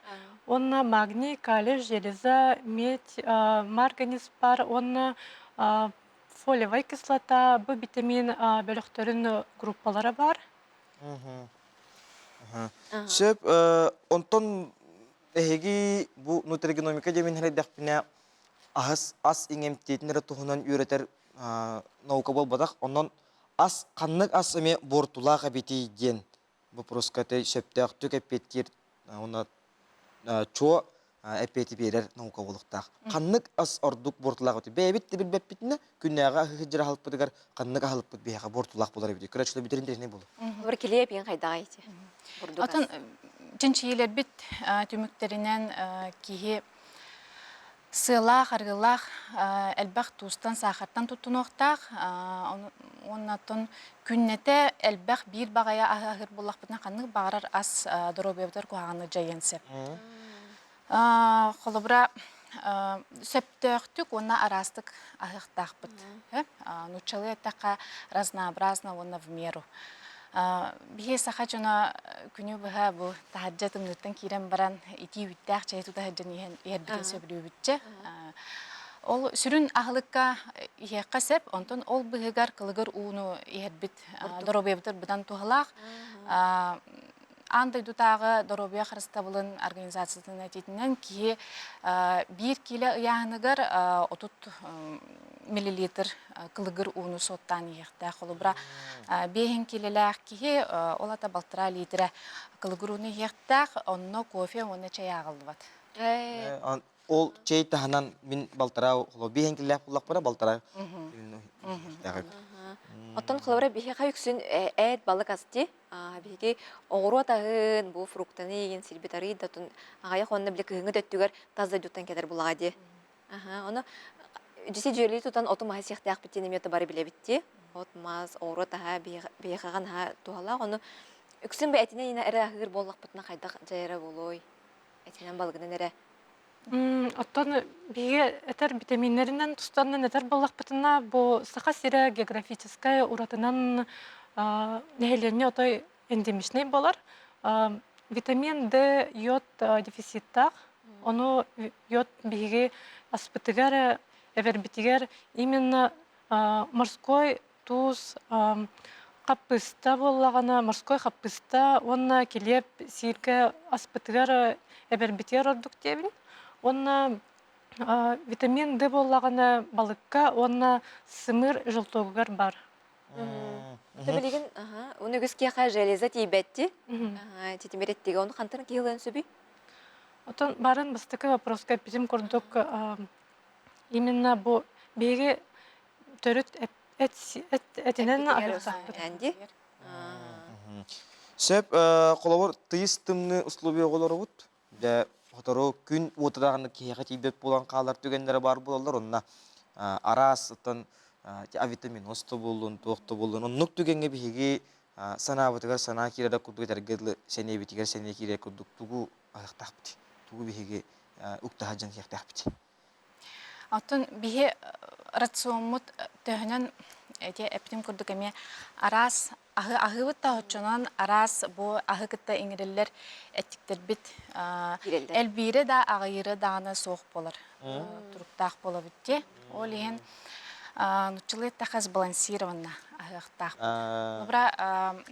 Уонна магний, калий, железа, медь, марганец баар уонна фолиевай кислота, бу витамин бөлөхтөрүн группалара баар. Сөп, онтон эһиги бу нутригеномика диэмин хэрайдэхпинэ аһыс ас иҥэмтиэтин эрэ туһунан үөрэтэр наука буолбатах. Онон ас ханнык ас эмиэ буортулаах эбитий диэн боппуруоска сөптөөхтүк эппиэттиир уонна чуо эппиэти биэрэр наука буолуохтаах. Ханнык ас ордук буортулаах эбитий? Бэйэбит да билбэппитинэ, күннээҕи аһыы сылдьар аһылыкпытыгар ханнык аһылыкпыт биһиэхэ буортулаах буолар эбитий? Көрөөччүлэр бүтэрин интэриэһинэй буолуо. Бу килиэп иин хайдаҕай ити? Отон чинчийиилэрбит түмүктэринэн киһи Сыалаах, арыылаах элбэх туустан, саахартан туттунуохтаах. Уонна оттон күннэтэ элбэх биир баҕайы аһы аһыыр буоллахпытына ханнык баҕарар ас доруобуйабытыгар куһаҕаны дьайыан сөп. Холобура, сөптөөхтүк уонна араастык аһыахтаахпыт. Нууччалыы эттэххэ, разнообразно уонна в меру. Биһи саха дьоно күнү быһа бу таһырдьа тымныыттан киирэн баран итии үүттээх чэйи тута сылдьан иһэн иһэрбитин сөбүлүүбүтчэ. Ол сүрүн аһылыкка иһиэххэ сөп, онтон ол быһыгар кылыгыр ууну иһэрбит доруобуйабытыгар быдан туһалаах. Аан дойдутааҕы доруобуйа харыстабылын организациятын этиитинэн киһи биир киилэ ыйааһыныгар 30 миллилитр кылыгыр ууну суоттаан иһиэхтээх. Холобура, биэһин киилэлээх киһи ол ата балтараа литрэ кылыгыр ууну иһиэхтээх, онно кофе уонна чэй ааҕыллыбат. Ол чэй таһынан мин балтараа биэһин киилэлээх буоллахпына балтараа Оттон холобура биһиэхэ үксүн эт балык асти биһиги оҕуруот аһын, бу фруктаны иин сирбит арый да аҕайах уонна били кыһыҥҥы төттүгэр тас дойдуттан кэлэр булаҕа дии. Ону дьиси дьүөлүү тутан оту маһы сиэхтээхпит диэн эмиэ бары билэбит дии. От мас, оҕуруот аһа биһиэхэҕэ наһаа туһалаах. Ону үксүн бу этинэн иинэ эрэ аһыыр буоллахпытына хайдах дьайара буолуой? Этинэн балыгынан эрэ. Оттон биһиги этэр битэмииннэринэн тустарынан этэр буоллахпытына, бу Саха сирэ географическай уратынан нэһилиэнньэ отой эндемичнэй буолар. Витамин D, йод дефициттаах. Ону йод биһиги аспытыгар, эбэрбитигэр именно морской туус хаппыыста буоллаҕына, морской хаппыыста уонна килиэп сииргэ аспытыгар эбэрбитигэр ордук диэбин. Уонна витамин D буоллаҕына балыкка уонна сымыыр желтогугар бар. Билигин уну үгүс киэхэ железа тиийбэтти. Титимир эттигэ ону хантан киһилэн сөбүй? Отон барын бастакы вопроска эппитим курдук именно бу биһиги төрүт этинэн аһыахтаахпыт. Сөп, холобур, тыйыс тымныы условия оҕолоробут. Дьэ, сотору күн уота даҕаны киһиэхэ тиийбэт буолан хаалар түгэннэрэ баар буолаллар. Онно араас оттон авитаминоз да буоллун, туох да буоллун. Оннук түгэҥҥэ биһиги санаабытыгар санаа киирэрэ курдук этэргэ дылы сэниэбитигэр сэниэ киирэр курдук тугу аһыахтаахпыт, тугу биһиги уктаһа дьаныһыахтаахпыт. Оттон биһи рациоммут төһөнөн эти эппитим курдук эмиэ араас аһы аһыыбыт да оччонон араас бу аһы кытта иҥэриллэр эттиктэрбит элбиирэ да аҕыйыыра даҕаны суох буолар туруктаах буолабыт дии. Ол иһин нуччалыы эттэххэ сбалансированно аһыахтаахпыт. Холобура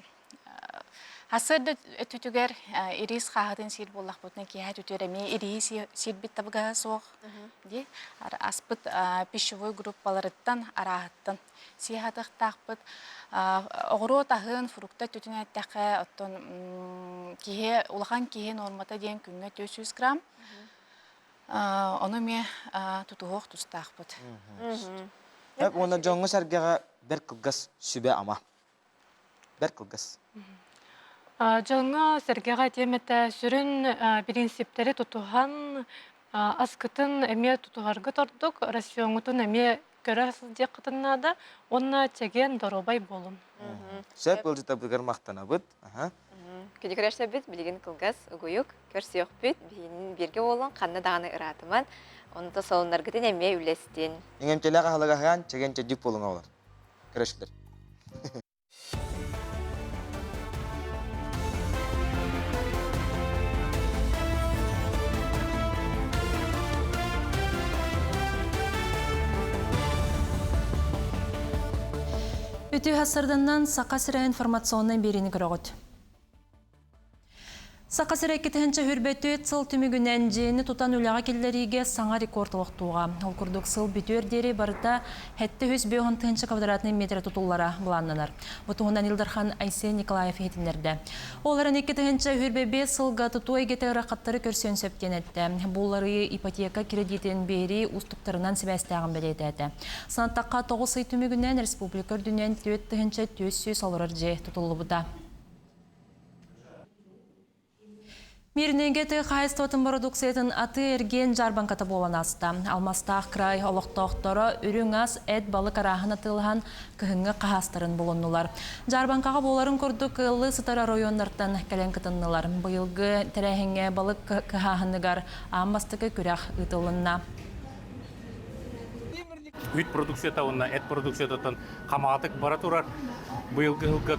Сарсыарда өттүтүгэр ириис хааһытын сиир буоллахпытына, киэһэ өттүтүгэр эмиэ ирииһи сиирбит табыгаһа суох дии. Аспыт пищевой группаларыттан, арааһыттан сии сатыахтаахпыт. Оҕуруот аһын, фрукта өттүтүн эттэххэ, оттон киһи, улахан киһи нуормата диэн күҥҥэ 400 грамм. Ону эмиэ тутуһуох тустаахпыт. Уонна дьоҥҥо-сэргэҕэ бэрт кылгас сүбэ-ама. Бэрт кылгас. Дьоҥҥо сэргэҕэ этиэм этэ, сүрүн бириинсиптэри тутуһан, аскытын эмиэ тутуһаргыт ордук, рационҥутун эмиэ көрө сылдьыаххытын наада уонна чэгиэн доруобай буолун. Сөп ыалдьытабытыгар махтанабыт. Күнү көрөшсөбүт, билигин кылгас угуйук көрсүөхпүт, биһинин бииргэ буолун, ханна даҕаны ыраатыман, онто солуннаргытын эмиэ үлэстин. Иҥэмтэлээх аһылык аһаан, чэгиэн чэддик буолуҥ оҕолор. Көрөшүлэр. Үтүө сарданнан Саха сирэ информационнай биэриини көрөҕүт. Саха сирэ 224 сыл түмүгүнэн дьиэни тутан үлэҕэ киллэриигэ саҥа рекорд олохтууга. Ол курдук сыл бүтүөр диэри барыта 750 тыһыынча квадратный метр тутуллара былааннанар. Бу туһунан Ил Дархан Айсен Николаев иһитиннэрдэ. Ол эрэн 2025 сылга тутуу эйгэтэ ыарахаттары көрсүөн сөп диэн эттэ. Бу уларыйыы ипотека кредитин биэрии уустуктарынан сибээстээҕин бэлиэтээтэ. Санаттахха, 9 ый түмүгүнэн республика үрдүнэн 4400 олорор дьиэ тутуллубута. Мирнэйгэ тыа хаһаайыстыбатын бородууксуйатын атыы-эргиэн дьаарбаҥката буолан ааста. Алмастаах край олохтоохторо үрүҥ ас, эт, балык арааһын атыылаһан кыһыҥҥы хаһаастарын булуннулар. Дьаарбаҥкаҕа буоларын курдук ыаллыы сытар оройуоннартан кэлэн кытыннылар. Быйылгы тэрээһиҥҥэ балык кыһааһыныгар аан бастакы күрэх ыытылынна. Үүт продукцията уонна эт продукциятыттан хамаҕатык бара турар. Быйылгы сылга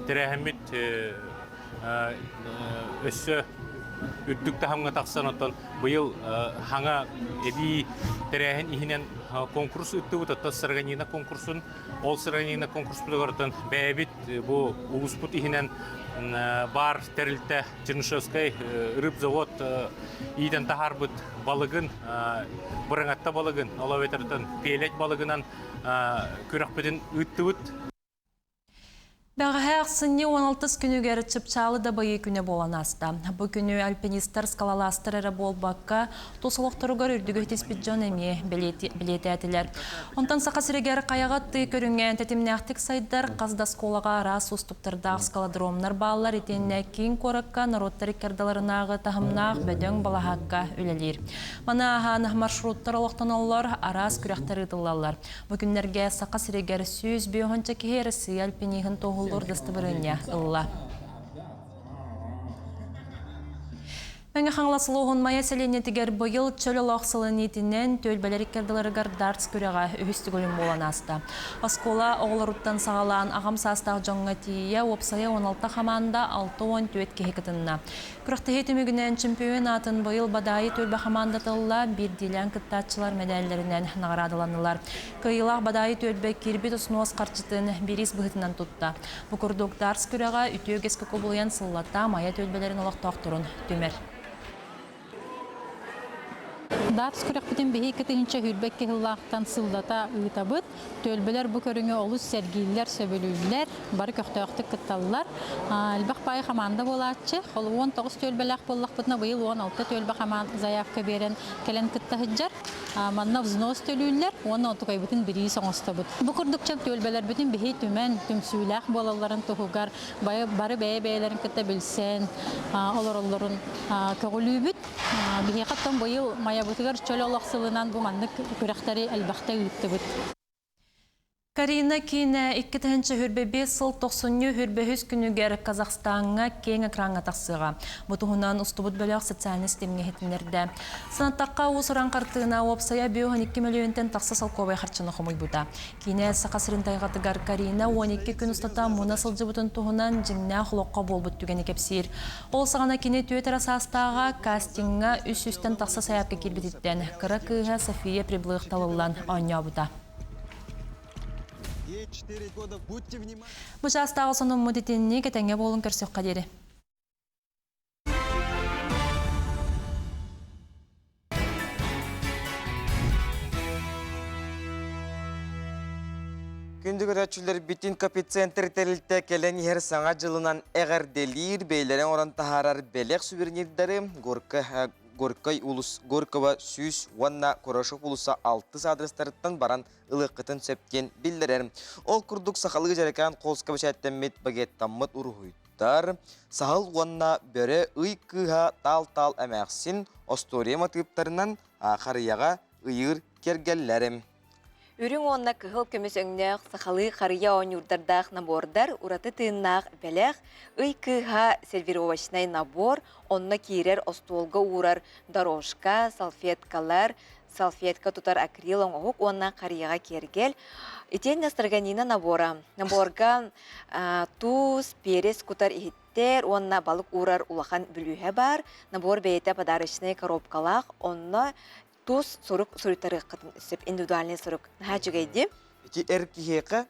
тэрээһиммит өссө үрдүк таһымҥа тахсан оттон быйыл хаҥа эбии тэрээһин иһинэн конкурс ыыттыбыт оттон сыраганина конкурсун ол сыраганина конкурспутугар оттон бэйэбит бу улууспут иһинэн баар тэрилтэ Чернышевскай рыбзавод иитэн таһаарбыт балыгын бырыҥатта балыгын ол эбэтэр пеледь балыгынан күрэхпитин ыыттыбыт. Бэҕэһээ ахсынньы 16 күнүгэр Чыпчаалы дабайыы күнэ буолан ааста. Бу күнү альпинистар, скалолазтар эрэ буолбакка, тус олохторугар үрдүгү түспүт дьон эмиэ бэлиэтээтилэр. Онтон Саха сиригэр хайаҕа тыы көрүҥэ тэтимнээхтик сайдар, хас да оскуолаҕа араас уустуктардаах скалодромнар бааллар итиэннэ киин куоракка норуоттар иккардаларынааҕы таһымнаах бөдөҥ балаһаакка үлэлиир. Маны ааһан маршруттар олохтоноллор, араас күрэхтэр ыытыллаллар. Бу күннэргэ Саха сиригэр 150 киһи Россия альпиниһын туоһулуур дастабырыанньа ылла. Мэҥэ Хаҥалас улууһун Майа сэлиэнньэтигэр быйыл чөл олох сылын иитинэн түөлбэлэр иккардыларыгар дартс күрэҕэ үһүс төгүлүн буолан ааста. Оскуола оҕолоруттан саҕалаан аҕам саастаах дьоҥҥо тиийэ уопсайа 16 хамаанда 64 киһи кытынна. Күрэхтэһии түмүгүнэн чемпион аатын быйыл Бадаайы түөлбэ хамаандата ылла, биирдиилээн кыттааччылар мэдээллэринэн наҕараадаланнылар. Кыайыылаах Бадаайы түөлбэ киирбит усунуос харчытын бириис быһыытынан тутта. Бу курдук дартс күрэҕэ үтүө үгэскэ кубулуйан сыллата Майа түөлбэлэрин олохтоохторун түмэр. Дартс күрэхпитин биһи 2022 сыллаахтан сыллата ыытабыт. Түөлбэлэр бу көрүҥү олус сэргииллэр, сөбүлүүллэр, бары көхтөөхтүк кытталлар. Элбэх баайы хамаанда буолааччы. Ол 19 түөлбэлээх буоллахпытына, быйыл 16 түөлбэ хамаан заявка биэрэн кэлэн кытта сылдьар. Манна взнос төлүүллэр уонна отукайбытын бириис оҥостобут. Бу курдук чөл түөлбэлэрбитин биһи түмэн, түмсүүлээх буолалларын туһугар бары бэйэ-бэйэлэрин кытта билсэн олороллорун көҕүлүүбүт. Биһиэхэ оттон быйыл Майабытыгар чөл олох сылынан бу маннык күрэхтэри элбэхтэ ыыттыбыт. Карина киинэ 2025 сыл тохсунньу хүрбэһүс күнүгэр Казахстаҥҥа киэҥ экраҥҥа тахсыаҕа. Бу туһунан устубут бөлөх социальнай ситимҥэ иһитиннэрдэ. Санаттахха, уус-уран хартыына уопсайа 52 мөлүйүөнтэн тахса солкуобай харчыны хомуйбута. Киинэ Саха сирин тайҕатыгар Карина 12 күн устата муна сылдьыбытын туһунан дьиҥнээх олоххо буолбут түгэни кэпсиир. Ол саҕана кини түөрт эрэ саастааҕа кастиҥҥа үс сүүстэн тахса сайаапка киирбититтэн кыра кыыһа София Приблых талыллан оонньообута. Бу чаастааҕы сонуммут итинник этэҥҥэ буолун көрсүөххэ диэри. Күндү көрөөччүлэрбитин Копицентр тэрилтэ кэлэн иһэр саҥа дьылынан эҕэрдэлиир, бэйэлэрин оҥорон таһаарар бэлэх сувенирдары Горка, Горькай улус, Горького 100 уонна Курашов уулусса 6 адрестарыттан баран ылыаххытын сөп диэн биллэрэр. Ол курдук сахалыы дьэрэкээн холска бэчээттэммит багеттаммыт уруһуйдар, саһыл уонна бөрө ый кыыһа таал-таал эмээхсин остуоруйа матыыптарынан харыйаҕа ыйыыр киэргэллэрим. Үрүҥ уонна кыһыл көмүс өҥнөөх сахалыы харыйа оонньуурдардаах набордар ураты тыыннаах бэлэх, ый кыыһа сервировочнай набор, онно киирэр остуолга уурар дорожка, салфеткалар, салфетка тутар акрил оҥоһук уонна харыйаҕа киэргэл. Итиэннэ строганина набора. Наборга туус, перец кутар иһиттэр уонна балык уурар улахан бүлүүһэ баар. Набор бэйэтэ подарочнай коробкалаах, онно тус сурук суруйтарыаххытын сөп индивидуальный сурук наһаа үчүгэй дии. Ити эр киһиэхэ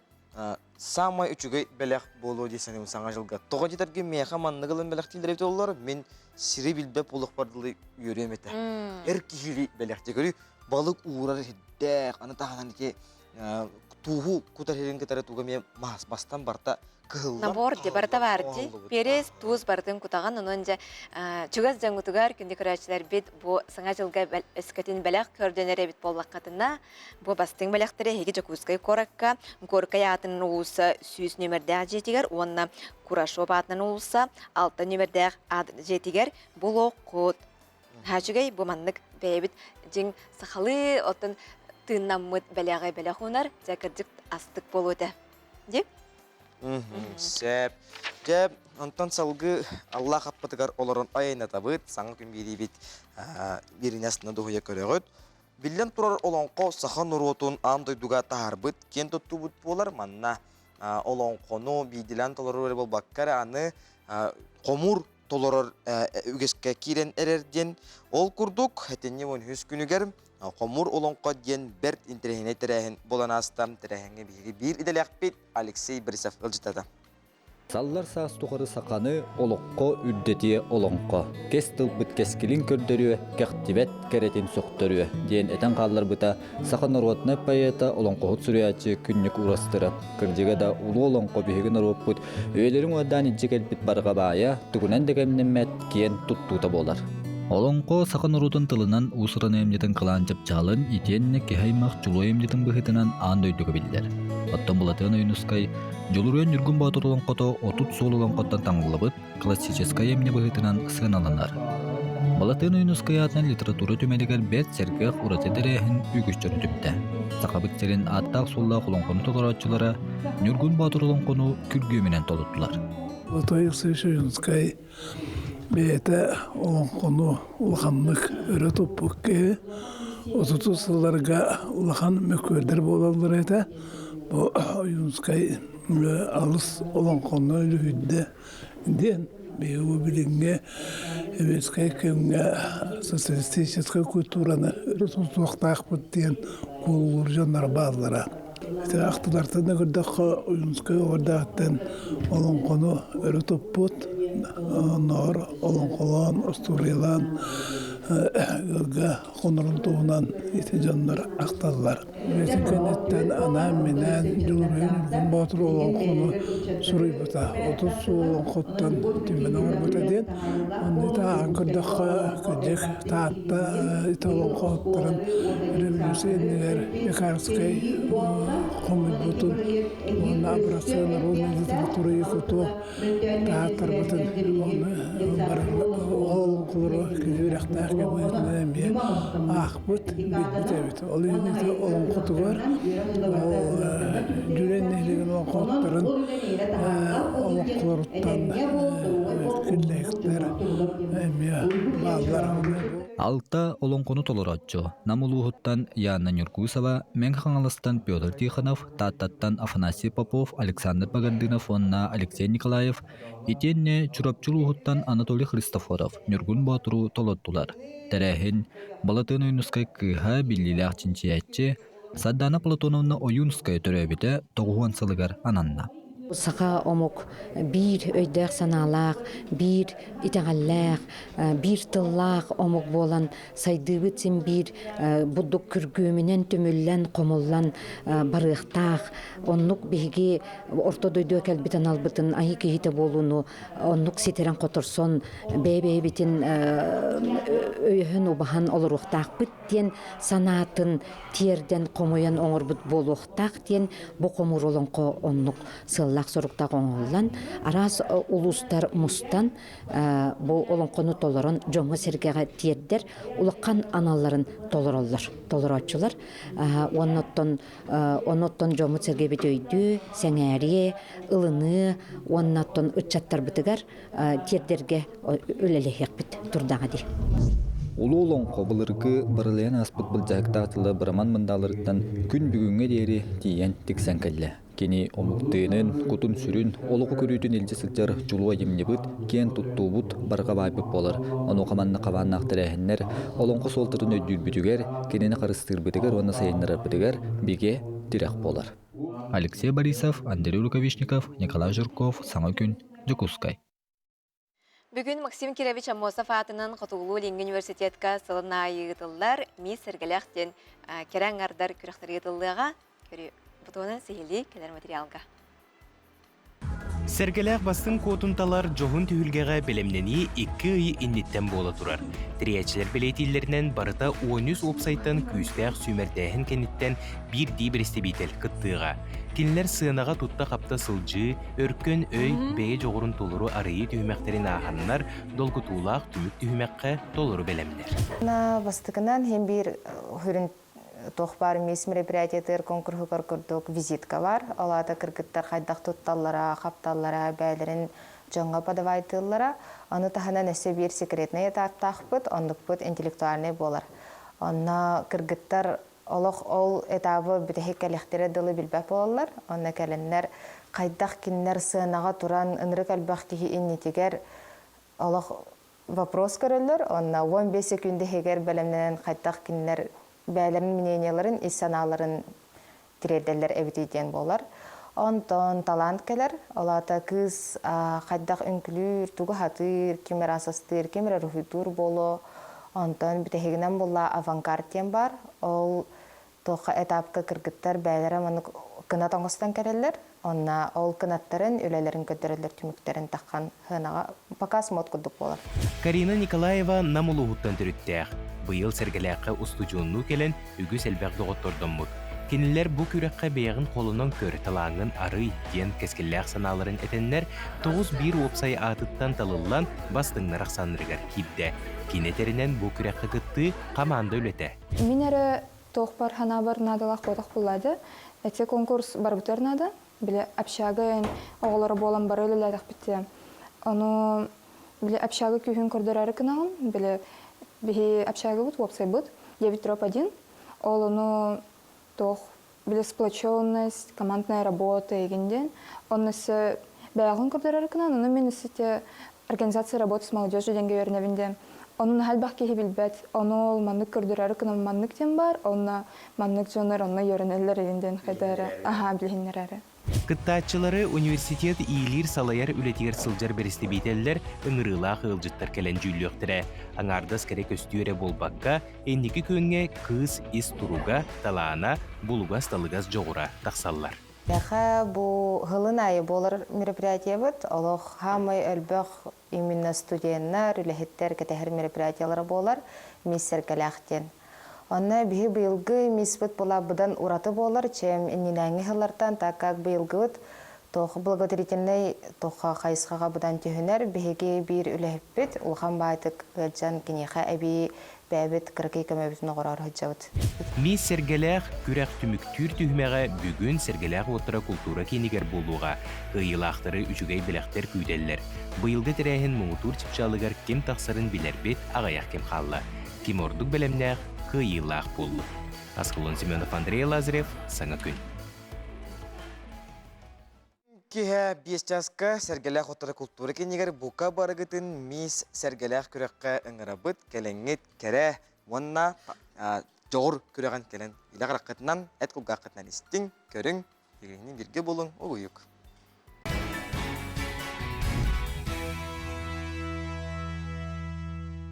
самай үчүгэй бэлэх буолуо дии саныыбын саҥа дьылга. Тоҕо диэтэргин миэхэ маннык ылын бэлэхтииллэр эбит оллор, мин сири билбэт буолуохпар дылы үөрүөм этэ. Эр киһили бэлэх дии көрүү балык уурар иһиттээх, аны таһынан ити тууһу кутар иһин кытары туга эмиэ мас бастан барта кыһыллар. Набор дии барыта баар дии. Перец, туус барытын кутаҕын, онон дьэ чугас дьоҥҥутугар күндү көрөөччүлэрбит бу саҥа дьылга өскөтүн бэлэх көрдөнөр эбит буоллаххытына, бу бастыҥ бэлэхтэри эһиги Дьокуускай куоракка Горькай аатынан уулусса 100 нүөмэрдээх дьиэтигэр уонна Курашов аатынан уулусса 6 нүөмэрдээх дьиэтигэр булуоххут. Хаачыгай бу маннык бэйэбит дьиҥ сахалыы оттон тыыннаммыт бэлэҕи бэлэх уунар, дьэ кырдьык астык буолуо этэ. Дии? Сөп. Дьэ, онтон салгыы Аллах аппытыгар олорон айаннатабыт, саҥа күн биэриибит биэрини астына дуһуйа көрөҕүт. Биллэн турар олоҥхо саха норуотун аан дойдуга таһаарбыт киэн туттуубут буолар. Манна олоҥхону биирдилээн толоруу эрэ буолбакка эрэ аны хомуур толорор үгэскэ киирэн эрэр диэн. Ол курдук, этинньи 13 күнүгэр Хомуур олоҥхо диэн бэрт интэриэһинэй тэрээһин буолан ааста. Тэрээһиҥҥэ биһиги биир идэлээхпит Алексей Борисов ыалдьыттата. Саллар саас тухары саханы олоххо үрдэтиэ олоҥхо, кэс тылбыт кэскилин көрдөрүө, кэхтибэт кэрэтин сөхтөрүө диэн этэн хаалларбыта саха норуотунай поэта, олоҥхоһут суруйааччы Күннүк Урастырап. Кырдьыга да, улуу олоҥхо биһиги норуоппут үйэлэрин уордаан илдьэ кэлбит барҕа баайа, тугунан да кэмнэммэт киэн туттуута буолар. Олоҥхо саха норуотун тылынан уус-уран айымньытын кылаан чыпчаалын итиэннэ киһи аймах чулуу айымньытын быһыытынан аан дойдуга биллэр. Оттон Былатыан Ойуунускай Дьулуруйан Ньургун Боотур олоҥхото 30 суол олоҥхоттон таҥыллыбыт классическай айымньы быһыытынан сыаналанар. Балатыан Ойуунускай аатынан литература түмэлигэр бэрт сэргэх ураты тэрээһин үгүс дьону түмтэ. Сахабыт сирин ааттаах-суоллаах олоҥхону толорооччулара Ньургун Боотур олоҥхону күргүөмүнэн толуттулар. Золотой Алексеевич бэйэтэ олоҥхону улаханнык өрө туппут киһи. Отутус сылларга улахан мөккүөрдэр буолаллар этэ. Бу Ойуунскай алыс олоҥхону үлүһүйдэ диэн биһиги бу билиҥҥи советскай кэмҥэ социалистическай культураны өрө тутуохтаахпыт диэн куолулуур дьоннор бааллара. Ити ахтылартан да көрдөххө Ойуунскай оҕордоохтон олоҥхону өрө туппут, оннооҕор олоҥхолоон, остуоруйалаан ыалга хонорун туһунан ити дьоннор ахталлар. Үлэтин кэнниттэн анаан-минээн Дьулуруйан Ньургун Боотур олоҥхону суруйбута. 30 сыл олоҥхоттон түмэн оҥорбута диэн. Онно ити ааҕан көрдөххө, кырдьык, Таатта ити олоҥхоһуттарын революция иннигэр Пекарскай хомуйбутун уонна образцы народной литературы якутов таһааттарбытын уонна олоҥхолору киһи үрэхтээх кэмҥэ эмиэ аахпыт, билбит эбит. Ол иһин ити олоҥхотугар ол Дьүрэн нэһилиэгин олоҥхоһуттарын олоҥхолоруттан киллэһиктэр эмиэ бааллар. Алта олоҥхону толорооччу Нам улууһуттан Яна Нюргусова, Мэҥэ Хаҥаластан Петр Тихонов, Тааттаттан Афанасий Попов, Александр Багардынов уонна Алексей Николаев, итиэннэ Чурапчы улууһуттан Анатолий Христофоров Ньургун Боотуру толордулар. Тэрээһин Балатыан Ойуунускай кыыһа, биллиилээх чинчийээччи Сардаана Платоновна Ойуунуская төрөөбүтэ 90 сылыгар ананна. Саха омук биир өйдөөх-санаалаах, биир итэҕэллээх, биир тыллаах омук буолан сайдыыбыт син биир бурдук күргүөмүнэн түмүллэн, хомуллан барыахтаах. Оннук биһиги орто дойдуга кэлбит аналбытын айыы киһитэ буолууну оннук ситэрэн-хоторсон бэйэ-бэйэбитин өйөһөн-убаһан олоруохтаахпыт. диэн санаатын тиэрдэн хомуйан оҥорбут буолуохтаах диэн бу хомуур олоҥхо оннук сыаллаах-соруктаах оҥоһуллан араас улуустар мустан бу олоҥхону толорон дьоҥҥо-сэргэҕэ тиэрдэр улахан аналларын толороллор толорооччулар уонна оттон онуоттан дьоммут-сэргэбит өйдүү сэҥээриэ ылыныы уонна оттон ыччаттарбытыгар тиэрдэргэ үлэлэһиэхпит турдаҕа дии. Улуу олоҥхо былыргы барылыйан ааспыт былдьаһыктаах тыла быраман мындааларыттан күн бүгүҥҥэ диэри тиийэн тиксэн кэллэ. Кини омук тыынын, кутун-сүрүн, олоҕу көрүүтүн илдьэ сылдьар чулуу айымньыбыт, киэн туттуубут, барҕа баайбыт буолар. Онуоха манна хабааннаах тэрээһиннэр олоҥхо суолтатын өйдүүрбүтүгэр, кинини харыстыырбытыгар уонна сайыннарарбытыгар бигэ тирэх буолар. Алексей Борисов, Андрей Рукавишников, Николай Жирков, Саҥа күн, Дьокуускай. Бүгүн Максим Кирович Аммосов аатынан Хотугулуу-Илиҥҥи университетка сылын аайы ыытыллар Мисс Сэргэлээх диэн кэрэ аҥардар күрэхтэри ыытыллыаҕа. Көрүү бутуонан сиһилии кэлэр материалга. Сэргэлээх бастыҥ куотун талар дьоһун түһүлгэҕэ бэлэмнэнии икки ый инниттэн буола турар. Тэрийээччилэр бэлиэтииллэринэн барыта 13 уопсайтан күүстээх сүүмэрдээһин кэнниттэн биирдии бэрэстэбиитэл кыттыаҕа. Кинилэр сыанаҕа тутта-хапта сылдьыы, өркөн өй, бэйэ дьоҕурун толору арыйыы түһүмэхтэрин ааһаннар, долгутуулаах түмүк түһүмэххэ толору бэлэмнэр. Бастакынан иһин биир сүрүн туох баар мисс мероприятиятыгар конкурһугар курдук визитка бар. Ол аата кыргыттар хайдах тутталлара, хапталлара, бэйэлэрин дьоҥҥо подавайтыыллара. Ону таһынан өссө биир секретный этаптаахпыт, оннукпут интеллектуальный буолар. Онно кыргыттар олох ол этабы бүтэһик кэлиэхтэрэ дылы билбэт буолаллар. Онно кэлэннэр хайдах кинилэр сыанаҕа туран ынырык элбэх киһи иннитигэр олох вопрос көрөллөр. Онно 15 секүндэ иһигэр бэлэмнэнэн хайдах кинилэр бэйэлэрин мнениеларын, ис санааларын тириэрдэллэр эбитий диэн буолар. Онтон талант кэлэр. Ол аата кыыс хайдах үҥкүлүүр, тугу хатыыр, ким эрэ асастыыр, ким эрэ уруһуйдуур буолуо. Онтон бүтэһигинэн булла авангард диэн баар. Ол туохха этапка кыргыттар бэйэлэрэ маннык кынат оҥостон кэлэллэр. Онно ол кынаттарын, үлэлэрин көрдөрөллөр түмүктэрин таххан сыанаҕа показ мод курдук буолар. Карина Николаева Нам улууһуттан төрүттээх. Быйыл Сэргэлээххэ устудьуоннуу кэлэн үгүс элбэх доҕоттордоммут. Кинилэр бу күрэххэ бэйэҕин холонон көр, талааҥҥын арый диэн кэскиллээх санааларын этэннэр, 9-1 уопсай аатыттан талыллан бастыҥнар ахсааннарыгар киирдэ. Кини этэринэн бу күрэххэ кыттыы хамаанда үлэтэ. Мин эрэ туохпар ханаабар наадалаах буотах буллаады. Эти конкурс барбытыгар наада. Били общага оҕолоро буолан бары үлэлээтэхпит Ону били общага күүһүн көрдөрөөрү гынаҕын. Били биһи общагабыт уопсайбыт 9-1. Ол ону туох били сплоченность, командная работа игин диэн. Онно өссө бэйэҕин көрдөрөр гынан, ону мин өссө организация работы с молодежью диэнгэ үөрэнэбин диэн. Ону наһаа элбэх киһи билбэт. Ону ол маннык көрдөрөөрү гынан маннык диэн баар, онно маннык дьоннор онно үөрэнэллэр игин диэн хайда эрэ аһаа билиһиннэрээри. Кыттааччылары университет иилиир-салайар үлэтигэр сылдьар бэрэстэбиитэллэр ыҥырыылаах ыалдьыттар кэлэн дьүүллүөхтэрэ. Аҥаардас кэрэ көстүү эрэ буолбакка, инники күөҥҥэ кыыс ис туруга, талаана, булугас-талыгас дьоҕура тахсаллар. Миэхэ бу сылын аайы буолар мероприятиебыт олох хаамай элбэх именно студеннар, үлэһиттэр кэтэһэр мероприятиелара буолар мисс Сэргэлээх диэн. Онно биһи быйылгы мисспыт була быдан ураты буолар, чем иннинээҥҥи сыллартан, так как быйылгыбыт туох благотворительнай туохха хайысхаҕа быдан түһүнэр, биһиги биир үлэһиппит улахан баайтык ыалдьан киниэхэ эбии бэйэбит кыракый көмөбүтүн оҕороору сылдьабыт. Мисс Сэргэлээх күрэх түмүктүүр түһүмэҕэ бүгүн Сэргэлээх уоттара култуура киинигэр буолуоҕа. Кыайыылаахтары үчүгэй бэлэхтэр күүтэллэр. Быйылгы тэрээһин муҥутуур чыпчаалыгар ким тахсарын билэрбит аҕыйах кэм хаалла. Ким ордук бэлэмнээх, кыайыылаах буоллун. Аскалон Семенов, Андрей Лазарев, Саҥа күн. Киһэ биэс чааска Сэргэлээх оттора култуура киинигэр бука барыгытын Мисс Сэргэлээх күрэххэ ыҥырабыт, кэлэҥҥит кэрэ уонна дьоҕур күрэҕин кэлэн илэ хараххытынан, эт кулгааххытынан истиҥ, көрүҥ, биһигини бииргэ булуҥ, угуйук.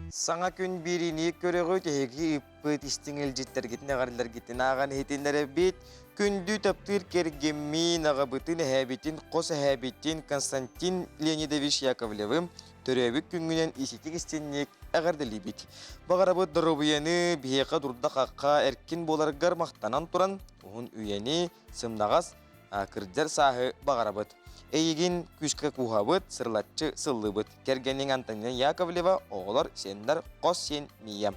Саҥа күн биэриини көрөҕүт, эһиги ыыппыт истиҥ илдьиттэргитин, эҕэрдэлэргитин ааҕан иһитиннэрэбит. Күндү таптыыр кэргэммин, аҕабытын, эһээбитин, хос эһээбитин Константин Леонидович Яковлевы төрөөбүт күҥҥүнэн иситик-истинник эҕэрдэлиибит. Баҕарабыт доруобуйаны биһиэхэ дурда-хахха эркин буоларгар махтанан туран, уһун үйэни, сымнаҕас, кырдьар сааһы баҕарабыт. Эйигин күүскэ кууһабыт, сырылаччы сыллыыбыт. Кэргэниҥ Антонина Яковлева, оҕолор, сиэннэр, хос сиэн Мия.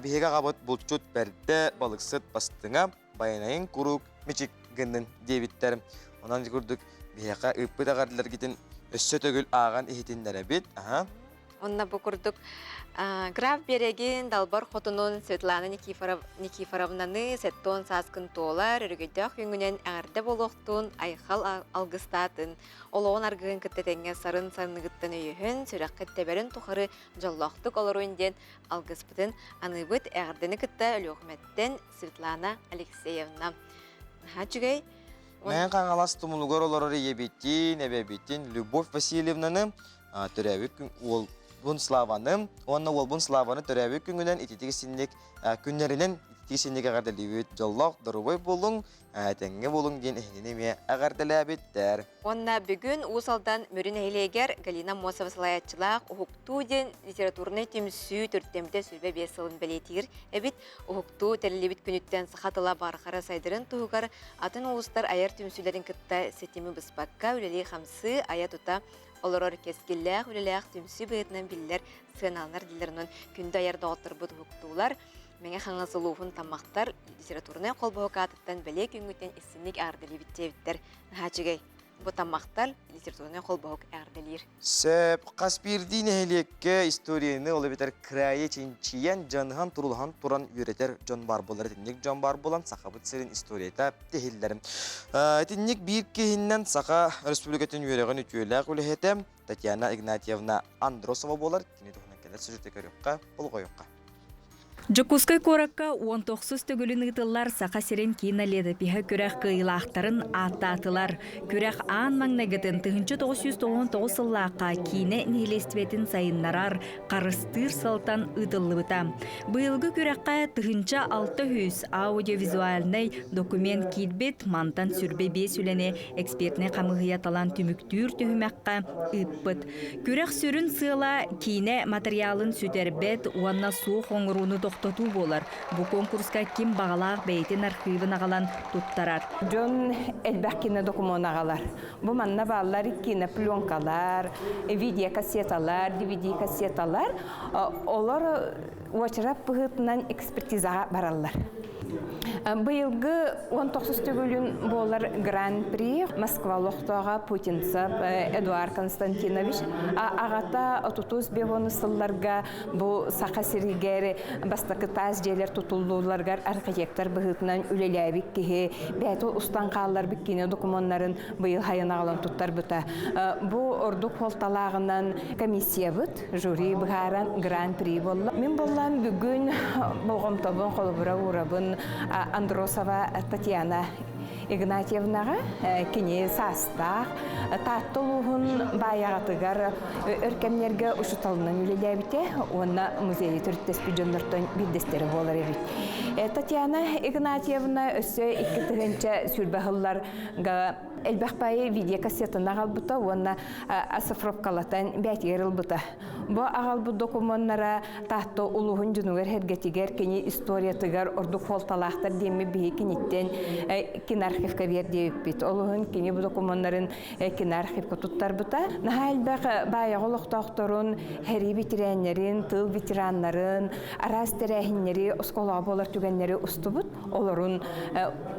Биһиги аҕабыт булчут бэрдэ, балыксыт бастыҥа, байанайын куруук мичик гыннын диэбиттэр. Онон курдук биһиэхэ ыыппыт эҕэрдэлэргитин өссө төгүл ааҕан иһитиннэрэбит. Аха. Онно бу курдук граф биэрэгин далбар хотунун Светлана Никифоровнаны сеттон сааскын туолар өрөгөйдөөх күҥҥүнэн эҕэрдэ буолуохтун, айхал алгыстаатын, олоҕун аргыһын кытта тэҥҥэ сарын санныгыттан өйөһөн, сүрэххит тэбэрин тухары дьоллоохтук олоруун диэн алгыспытын аныыбыт. Эҕэрдэни кытта Өлүөхүмэттэн Светлана Алексеевна. Наһаа үчүгэй. Мэҥэ Хаҥалас тумулугар олорор ийэбитин, эбэбитин Любовь Васильевнаны төрөөбүт күн уолбун Славаны уонна уолбун Славаны төрөөбүт күҥүнэн ититик синник күннэринэн ититик синник эҕэрдэлиибит. Дьоллоох, доруобай буолуҥ, этэҥҥэ буолуҥ диэн эһигини эмиэ эҕэрдэлээбиттэр. Уонна бүгүн Уус Алдан Мүрү нэһилиэгэр Галина Мосова салайааччылаах Уһуктуу диэн литературнай түмсүү төрүттэммитэ 25 сылын бэлиэтиир эбит. Уһуктуу тэриллибит күнүттэн саха тыла барҕара сайдарын туһугар атын улуустар айар түмсүүлэрин кытта ситими быспакка үлэлии-хамсыы, айа-тута олорор кэскиллээх үлэлээх түмсүү быһыытынан биллэр сыаналанар дииллэр. Онон күндү айар доҕотторбут уһуктуулар Мэҥэ Хаҥалас улууһун Таммахтар литературнай холбоһук аатыттан бэлиэ күҥҥүтүн истинник эҕэрдэлиибит диэбиттэр. Наһаа үчүгэй. Бу Таммахтар литературнай холбоһук эҕэрдэлиир. Сөп. Хас биирдии нэһилиэккэ историяны, ол эбэтэр кыраайы чинчийэн, дьаныһан, турулаһан туран үөрэтэр дьон баар буолар. Итинник дьон баар буолан Сахабыт сирин историята тиһиллэр. Итинник биир киһиннэн Саха Республикатын үөрэҕин үтүөлээх үлэһитэ Татьяна Игнатьевна Андросова буолар. Кини туһунан кэлэр сюжеты көрүөххэ, болҕойуохха. Дьокуускай куоракка 19 төгүлүн ыытыллар Саха сирин кинолетопиһа күрэх кыайыылаахтарын ааттаатылар. Күрэх аан маҥнайгытын 1999 сыллаахха киинэ нэһилиэстибэтин сайыннарар, харыстыыр сылтан ыытыллыбыта. Быйылгы күрэххэ 1600 аудиовизуальнай документ киирбит, мантан сүрбэ биэс үлэни экспертнэй хамыыһыйа талан түмүктүүр түһүмэххэ ыыппыт. Күрэх сүрүн сыала киинэ матырыйаалын сүтэрбэт уонна суох оҥорууну тохтотуу буолар. Бу конкурска ким баҕалаах бэйэтин архыыбын аҕалан туттарар. Дьон элбэх кинодокумуон аҕалар. Бу манна бааллар кинопленкалар, видеокассеталар, DVD-кассеталар. Олор уочарат быһыытынан экспертизаҕа бараллар. Быйылгы 19 төгүлүн буолар Гран-при Москва олохтооҕо Путинцев Эдуард Константинович аҕата отутус беҕону сылларга бу Саха сиригэр бастакы таас дьиэлэр тутуллууларыгар архитектор быһыытынан үлэлээбит киһи бэйэтэ устан хаалларбыт киинэ докумуоннарын быйыл хайан аҕалан туттарбыта. Бу ордук суолталааҕынан комиссиябыт жюри быһааран гран-при буолла. Мин буоллаан бүгүн болҕомтобун холобура уурабын Андросова Татьяна Игнатьевнаҕа кини саастаах Таатта улууһун Баайаҕатыгар өр кэмнэргэ учууталынан үлэлээбитэ уонна музейы төрүттэспит дьоннортон биирдэстэрэ буолар эбит. Татьяна Игнатьевна өссө 2000 сүүрбэ сылларга элбэх баайы видеокассетаны аҕалбыта уонна оцифровкалатан бээтигэр ылбыта. Бу аҕалбыт докумуоннара Таатта улууһун дьонугар-сэргэтигэр кини историятыгар ордук суолталаахтар диэммит биһи киниттэн киноархивка биэрдиэбиппит. Ол иһин кини бу докумуоннарын киноархивка туттарбыта. Наһаа элбэх баайаҕа олохтоохторун, сэрии ветераннарын, тыыл ветераннарын, араас тэрээһиннэри, оскуолаҕа буолар түгэннэри устубут. Олорун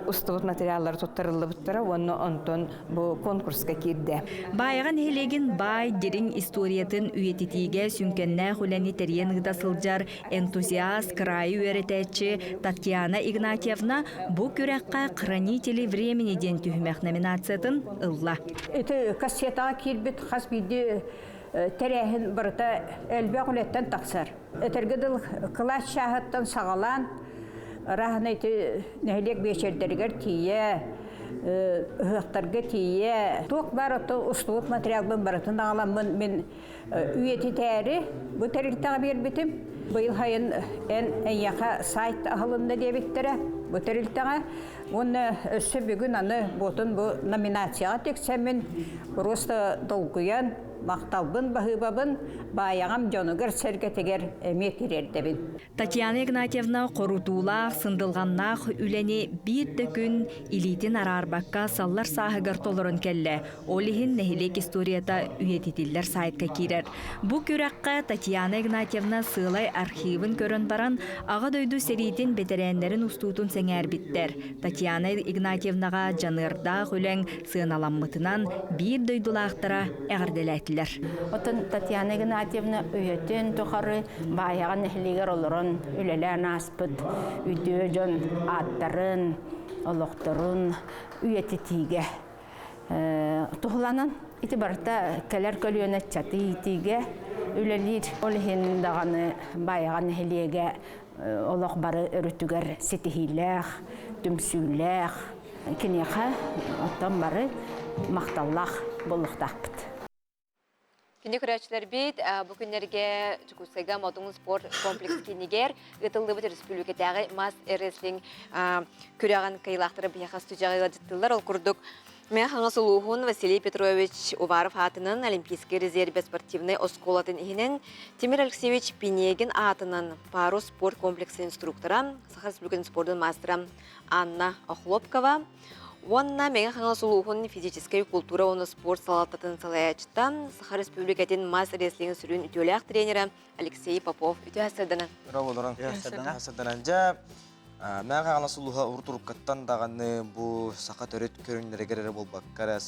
устубут материаллары туттарыллыбыттара уонна онтон бу конкурска киирдэ. Баайаҕа нэһилиэгин баай дириҥ историятын үйэтитиигэ сүҥкэннээх үлэни тэрийэн ыыта сылдьар энтузиаст, кыраайы үөрэтээччи Татьяна Игнатьевна бу күрэххэ «Хранители времени» диэн түһүмэх номинациятын ылла. Ити кассетаҕа киирбит хас биирдии тэрээһин барыта элбэх үлэттэн тахсар. Этэргэ дылы кылаас чааһыттан саҕалаан Ыраахына ити нэһилиэк биэчэрдэригэр тиийэ, ыһыахтарга тиийэ, туох баар оттон устубут материалбын барытын аҕаламмын мин үйэтитээри бу тэрилтэҕэ биэрбитим. Быйыл хайын эн эйиэхэ сайт аһылынна диэбиттэрэ бу тэрилтэҕэ. Уонна өссө бүгүн аны буотун бу номинацияҕа тиксэммин просто долгуйан махталбын баһыыбабын баайаҕам дьонугар-сэргэтигэр эмиэ тириэрдэбин. Татьяна Игнатьевна хорутуулаах, сындылҕаннаах үлэни биир да күн илиитин араарбакка саллар сааһыгар толорон кэллэ. Ол иһин нэһилиэк историята үйэтитиллэр сайтка киирэр. Бу күрэххэ Татьяна Игнатьевна сыалай архивын көрөн баран, Аҕа дойду сэриитин бэтэрээннэрин устуутун сэҥээрбиттэр. Татьяна Игнатьевнаҕа дьаныардаах үлэҥ сыаналаммытынан биир дойдулаахтара эҕэрдэлээтилэр. Оттон Татьяна Игнатьевна үйэтин тухары Баайаҕа нэһилиэгэр олорон үлэлээн ааспыт үтүө дьон ааттарын, олохторун үйэтитиигэ туһуланан ити барыта кэлэр көлүөнэ ыччаты иитиигэ үлэлиир. Ол иһин даҕаны Баайаҕа нэһилиэгэ олох бары өрүтүгэр ситиһиилээх, түмсүүлээх, киниэхэ оттон бары махталлаах буолуохтаахпыт. Күндү көрөөччүлэрбит, бу күннэргэ Дьокуускайга Модун спорт комплекс киинигэр ыытыллыбыт республикатааҕы мас рестлинг күрэҕин кыайыылаахтара биһиэхэ студияҕа ыалдьыттыыллар. Ол курдук, Мэҥэ Хаҥалас улууһун Василий Петрович Уваров аатынан Олимпийскай резервэ спортивнай оскуолатын иһинэн Тимир Алексеевич Пинегин аатынан Парус спорт комплексын инструктора, Саха Республикатын спордун маастара Анна Охлопкова уонна Мэҥэ Хаҥалас улууһун физическэй култуура уонна спорт салалтатын салайааччыта, Саха Республикатын мас рестлинг сүрүн үтүөлээх тренерэ Алексей Попов үтүө сырданан. Браво, Сырданан. Дьэ, Мэҥэ Хаҥалас улууһа урут уруккаттан даҕаны бу саха төрүт көрүҥнэригэр эрэ буолбакка эрэ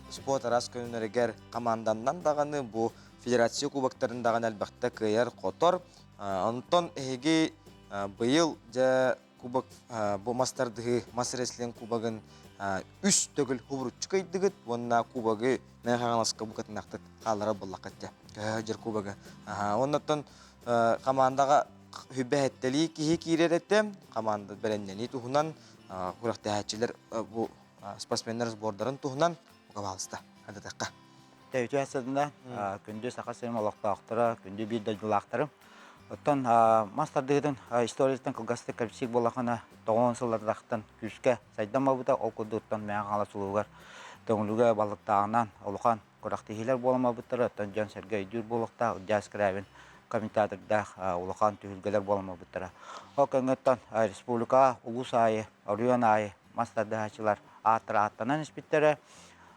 спорт араас көрүҥнэригэр команданнан даҕаны бу федерация кубоктарын даҕаны элбэхтэ кыайар-хотор. Онтон эһиги быйыл дьэ кубок бу мас тардыһыы мас рестлинг кубогын үс төгүл хубуруччу кыайдыгыт уонна кубогы Мэҥэ Хаҥаласка букатынахтык хаалларар буоллаххыт дьэ көһө кубогы оннуттан командаҕа хүбэһэттэлии киһи киирэр этэ команда бэлэмнэнии туһунан күрэхтэһээччилэр бу спортсменнар сбордарын туһунан пожалуйста адатахха Үтүө сыдына күндү Саха сирин олохтоохторо, күндү биир дойдулаахтарым. Оттон мас тардыытын историятын кылгастык кэпсиир буоллахына, тоҕуон сыллардахтан күүскэ сайдан барбыта, ол курдуктан Мэҥэ Хаҥалас улууһугар Төҥүлүгэ балыктааҕынан улахан күрэхтэһиилэр буолан барбыттара, оттон дьон-сэргэ өйдүүр буолуохтаах Ылдьаа Скрябин комментатордаах улахан түһүлгэлэр буолан барбыттара. Ол кэнниттэн республика улуус аайы, оройуон аайы мас тардыһааччылар ааттара ааттанан испиттэрэ.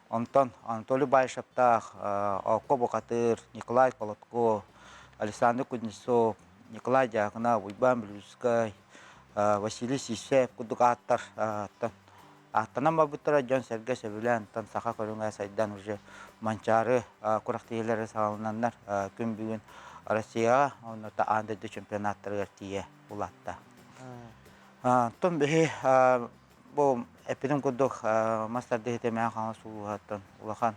Онтон Анатолий Баишевтаах, Оокко Бухатыыр, Николай Колотко, Александр Кузнецов, Николай Дьяконов, Уйбаан Бүлүүскэй, Василий Сивцев курдук ааттар ааттанан барбыттара дьон-сэргэ сөбүлээн, оттон саха көрүҥэ сайдан уже Манчаары күрэхтэһиилэрэ саҕалананнар күн бүгүн Россияҕа уонна аан дойду чемпионаттарыгар тиийэ улаатта. Оттон биһи Бу эппитим курдук мас тардыһыыта Мэҥэ Хаҥалас улууһуттан улахан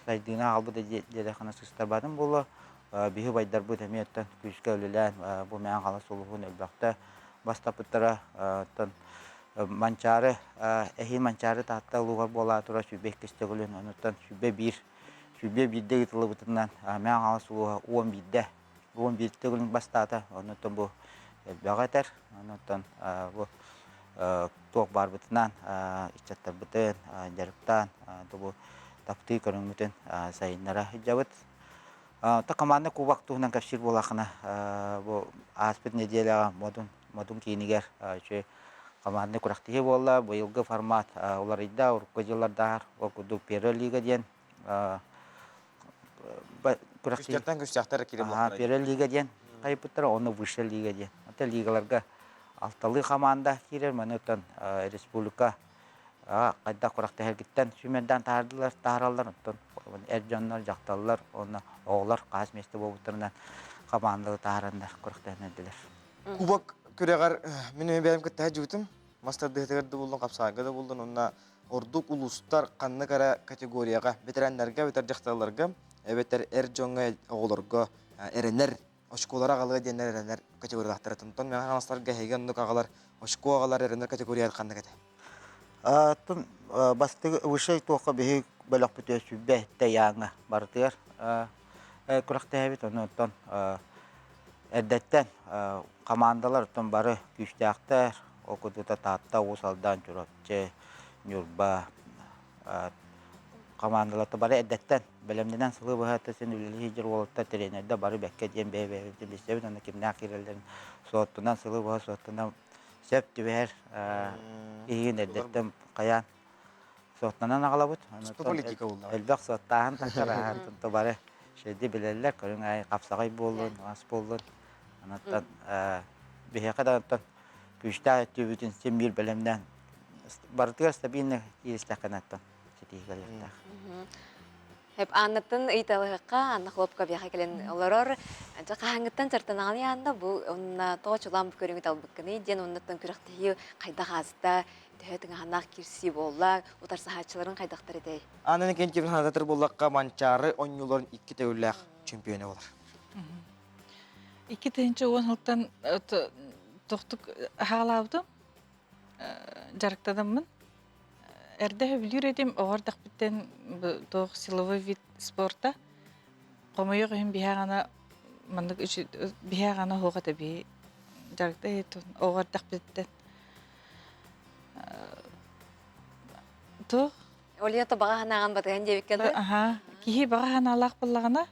сайдыыны аҕалбыта диэтэххинэ сыстарбатым буолуо. Биһи убайдарбыт эмиэ оттон күүскэ үлэлээн бу Мэҥэ Хаҥалас улууһун элбэхтэ бастаппыттара. Оттон Манчаары эһиил Манчаары Таатта улууһугар буолаа турар 22 төгүлүн, онуттан 101 101-дэ ыытыллыбытынан Мэҥэ Хаҥалас улууһа 11-дэ 11 төгүлүн бастаата. Онуттан бу элбэҕи этэр. Онуттан бу туох баарбытынан ыччаттарбытын дьарыктаан бу таптыы көрүҥмүтүн сайыннара сылдьабыт. Та команда кубок туһунан кэпсиир буоллаххына бу ааспыт нэдиэлэҕэ Модун Модун киинигэр үчүгэй командный күрэхтэһии буолла. Быйылгы формат уларыйда, урукку дьыллардааҕар ол курдук Первая лига диэн Күстэртэн күстэхтэр киирэ буоллахтара. Первая лига диэн хайыппыттара, онно высшая лига диэн. Ата лигаларга алталыы команда киирэр, маны оттон республика хайдах күрэхтэһэргиттэн сүүмэрдээн таһаардылар, таһаараллар. Оттон эр дьоннор, дьахталлар уонна оҕолор хас миэстэ буолбуттарынан командалы таһаараннар күрэхтэһэн эрдилэр. Кубок күрэҕэр мин бэйэм кытта сылдьыбытым. Мас тардыһыытыгар да буллун, хапсаҕайга да буллун, уонна ордук улуустар ханнык эрэ категорияҕа ветераннарга эбэтэр дьахталларга эбэтэр эр дьоҥҥо оҕолорго эрэнэр очколары аҕалыа диэннэр эрэнэр категориялаахтар. Онтон Мэҥэ Хаҥаластарга эһиги оннук аҕалар очко аҕалар эрэнэр категория ханнык этэ? Оттон бастакы высшай туохха биһи бөлөхпүтүгэр 107 яҥа барытыгар күрэхтэһэбит. Онон оттон Эрдэттэн хамаандалар оттон бары күүстээхтэр. Ол курдук Таатта, Уус Алдан, Чурапчы, Ньурба хамаандаларта бары эрдэттэн бэлэмнэнэн сылы быһа син үлэлии сылдьар уолаттар тренердэр бары бэккэ диэн бэйэ-бэйэбитин билсэбит уонна кимнээх киирэллэрин суоттунан сылы быһа суоттунан сөп түбэһэр киһигин эрдэттэн хайаан суоттанан аҕалабыт. Политика буолла. Элбэх суоттааһын тахсар бары шеди билэллэр көрүҥ аайы хапсаҕай буоллун, ас буоллун. Онтон биһиэхэ да онтон күүстээх өттүбүтүн син биир бэлэмнээн барытыгар стабильно кииристэххинэ оттон ситиһии кэлиэхтээх. Хеп Аннаттан ыйыталыһыкка Анна Хлопка биэхэ кэлэн олорор. Дьэ хаһааҥҥыттан дьарыктанаҕыный Анна бу онно тоҕо чулаан бу көрүҥү талбыккыный диэн оннуттан күрэхтэһии хайдах ааста, төһө тыҥаһанаах киирсии буолла, утарсаһааччыларын хайдахтар этэй? Анна Иннокентьевна санатар буоллахха Манчаары оонньууларын икки төгүллээх чемпиона болар. 2010 сылтан тохтук хаалаабытым дьарыктанаммын. Эрдэ сөбүлүүр этим, оҕо эрдэхпиттэн туох силовой вид спорта. Хомойуох иһин биһиэхэ маннык биһиэхэ суох этэ биһи дьарыкта оҕо эрдэхпиттэн. Туох? Олета баҕа санааҕын батыһан диэбиккэ дылы? Аха, киһи баҕа санаалаах буоллаҕына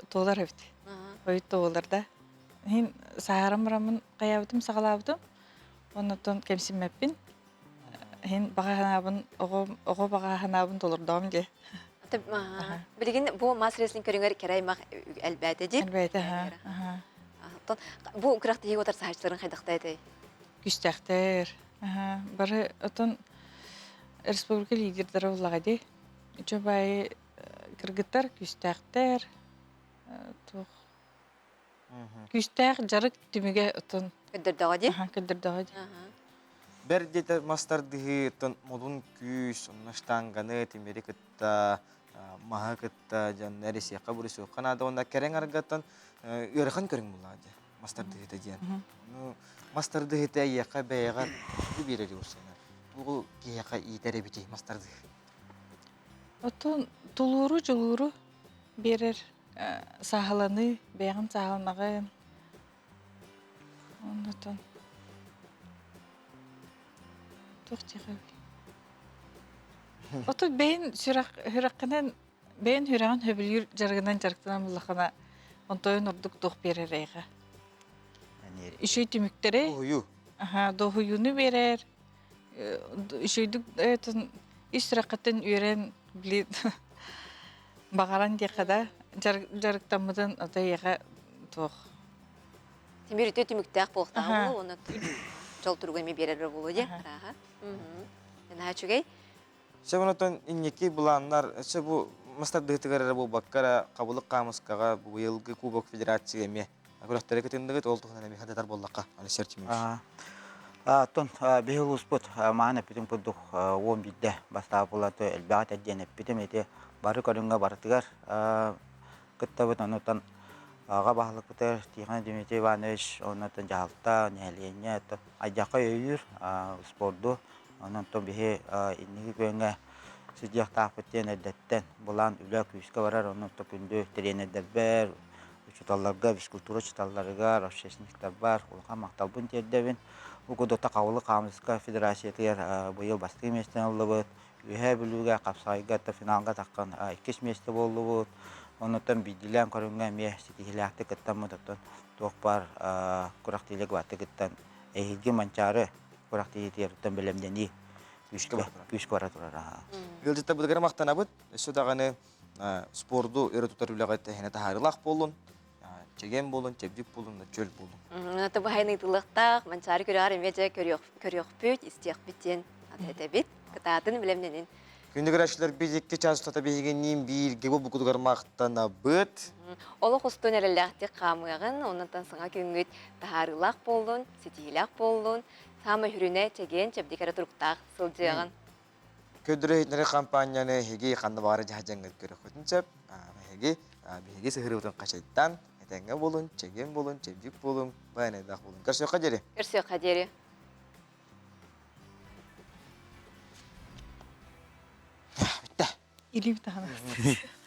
туолар эбит. Ойут туолар да. Иһин сааһыран бараммын хайаабытым, саҕалаабытым. Оннуттан кэмсиммэппин. Иһин баҕа санаабын, оҕо баҕа санаабын толордоҕум дии. Билигин бу мас рестлинг көрүҥэр кэрэ аймах элбээтэ дии. Элбээтэ, аха. Бу күрэхтэһии утарсаһааччыларын хайдахтай этэй? Күүстээхтэр. Бары отон республика лидердара буллаҕа дии. Үчүгэй кыргыттар күүстээхтэр. Туох Күүстээх дьарык түмүгэ отон Көрдөрдөҕө дии. Көрдөрдөҕө дии. Бэр диэтэ мас тардыһыы, оттон модун күүс, онно штанганы, тимири кытта, маһы кытта дьон эрисиэххэ бурусуохха наада уонна кэрэҥ аргаттан ыарахан көрүҥ буллаҕа дии мас тардыһыыта диэн. Ну, мас тардыһыыта эйиэхэ бэйэҕэр тугу биэрэр уурсана? Тугу киһиэхэ иитэр эбитий мас тардыһыы? Оттон тулууру, дьулууру биэрэр сааһыланыы, бэйэҕин сааһыланаҕын. Оннотон туох диэхэ Отут бэйэн сүрэх сүрэххинэн бэйэн сүрэҕин сөбүлүүр дьарыгынан дьарыктанан буллаххына онтойун ордук туох биэрэр эйиэхэ? Үчүгэй түмүктэри Дуоһуйуу. Аха, дуоһуйууну биэрэр. Үчүгэйдик ис сүрэххиттэн үөрэн били баҕаран диэххэ да дьарыктаммытын ото эйиэхэ туох Тимир үтүө түмүктээх буолуохтааҕа буолуо уонна дьол туруга эмиэ биэрэр буолуо диэ арааһа. Наһаа үчүгэй. Сөп онтон инники былааннар өссө бу мас тардыһыытыгар эрэ буолбакка эрэ хабылык хаамыскаҕа быйылгы Кубок Федерация эмиэ күрэхтэри кытынныгыт ол туһунан эмиэ хататар буоллахха Алексей Артемьевич. Оттон биһи улууспут маан эппитим курдук 11-дэ бастаабылаты элбэҕи этэр диэн эппитим ити бары көрүҥҥэ барытыгар кыттабыт онутан аҕа баһылыкпытыгар Тихон Дмитрий Иванович оннуттан дьаһалта нэһилиэнньэ айдьахха өйүүр спорду онон биһи инники күөҥҥэ сылдьыахтаахпыт диэн эрдэттэн былаан үлэ күүскэ барар онон күндү тренердэрбэр учууталларга, физкультура учууталларыгар, общественниктарбар улахан махталбын тиэрдэбин. Бу курдук Хабылык хаамыска федерациятыгар быйыл бастакы миэстэни ыллыбыт. Үөһээ Бүлүүгэ хапсаҕайга финалга таххан иккис миэстэ буоллубут. Оннуттан биирдиилээн көрүҥҥэ эмиэ ситиһиилээхтик кыттаммыт. Оттон туох баар күрэхтэһиилэр баатты кыттан эһиилги Манчаары күрэхтэһиитигэр бэлэмнэнии күүскэ бара турар. Ыалдьыттарбытыгар махтанабыт. Өссө даҕаны спорду өрө тутар үлэҕэ тэһинэ таһаарыылаах буоллун, чэгиэн буолун, чэбдик буолун, чөл буолун. Ата баһайын ыытыллыахтаах, Манчаары күрэҕэр эмиэ дьэ көрүөхпүт, истиэхпит диэн этэбит. Кытаатын билэмнэнин. Күндү көрөөччүлэр биир икки чаас устата биһигинниин бииргэ буолбуккутугар махтанабыт. Олох устун эрэллээхтик хаамыаҕын, оннуттан саҥа күҥҥүт таһаарыылаах буоллун, ситиһиилээх буоллун, саамай сүрүнэ чэгиэн, чэбдик эрэ туруктаах сылдьыаҕын. Көрдөрө-иһитиннэрэр хампаанньаны эһиги ханна баҕарар дьаһадьаҥҥыт көрүөххүтүн сөп. Эһиги биһиги сыһырыбытын хачайдан, этэҥҥэ буолун, чэгиэн буолун, чэбдик буолуҥ, байанайдаах буолуҥ. Көрсүөххэ диэри! Көрсүөххэ диэри! Бүттэ. Илиим таһынан.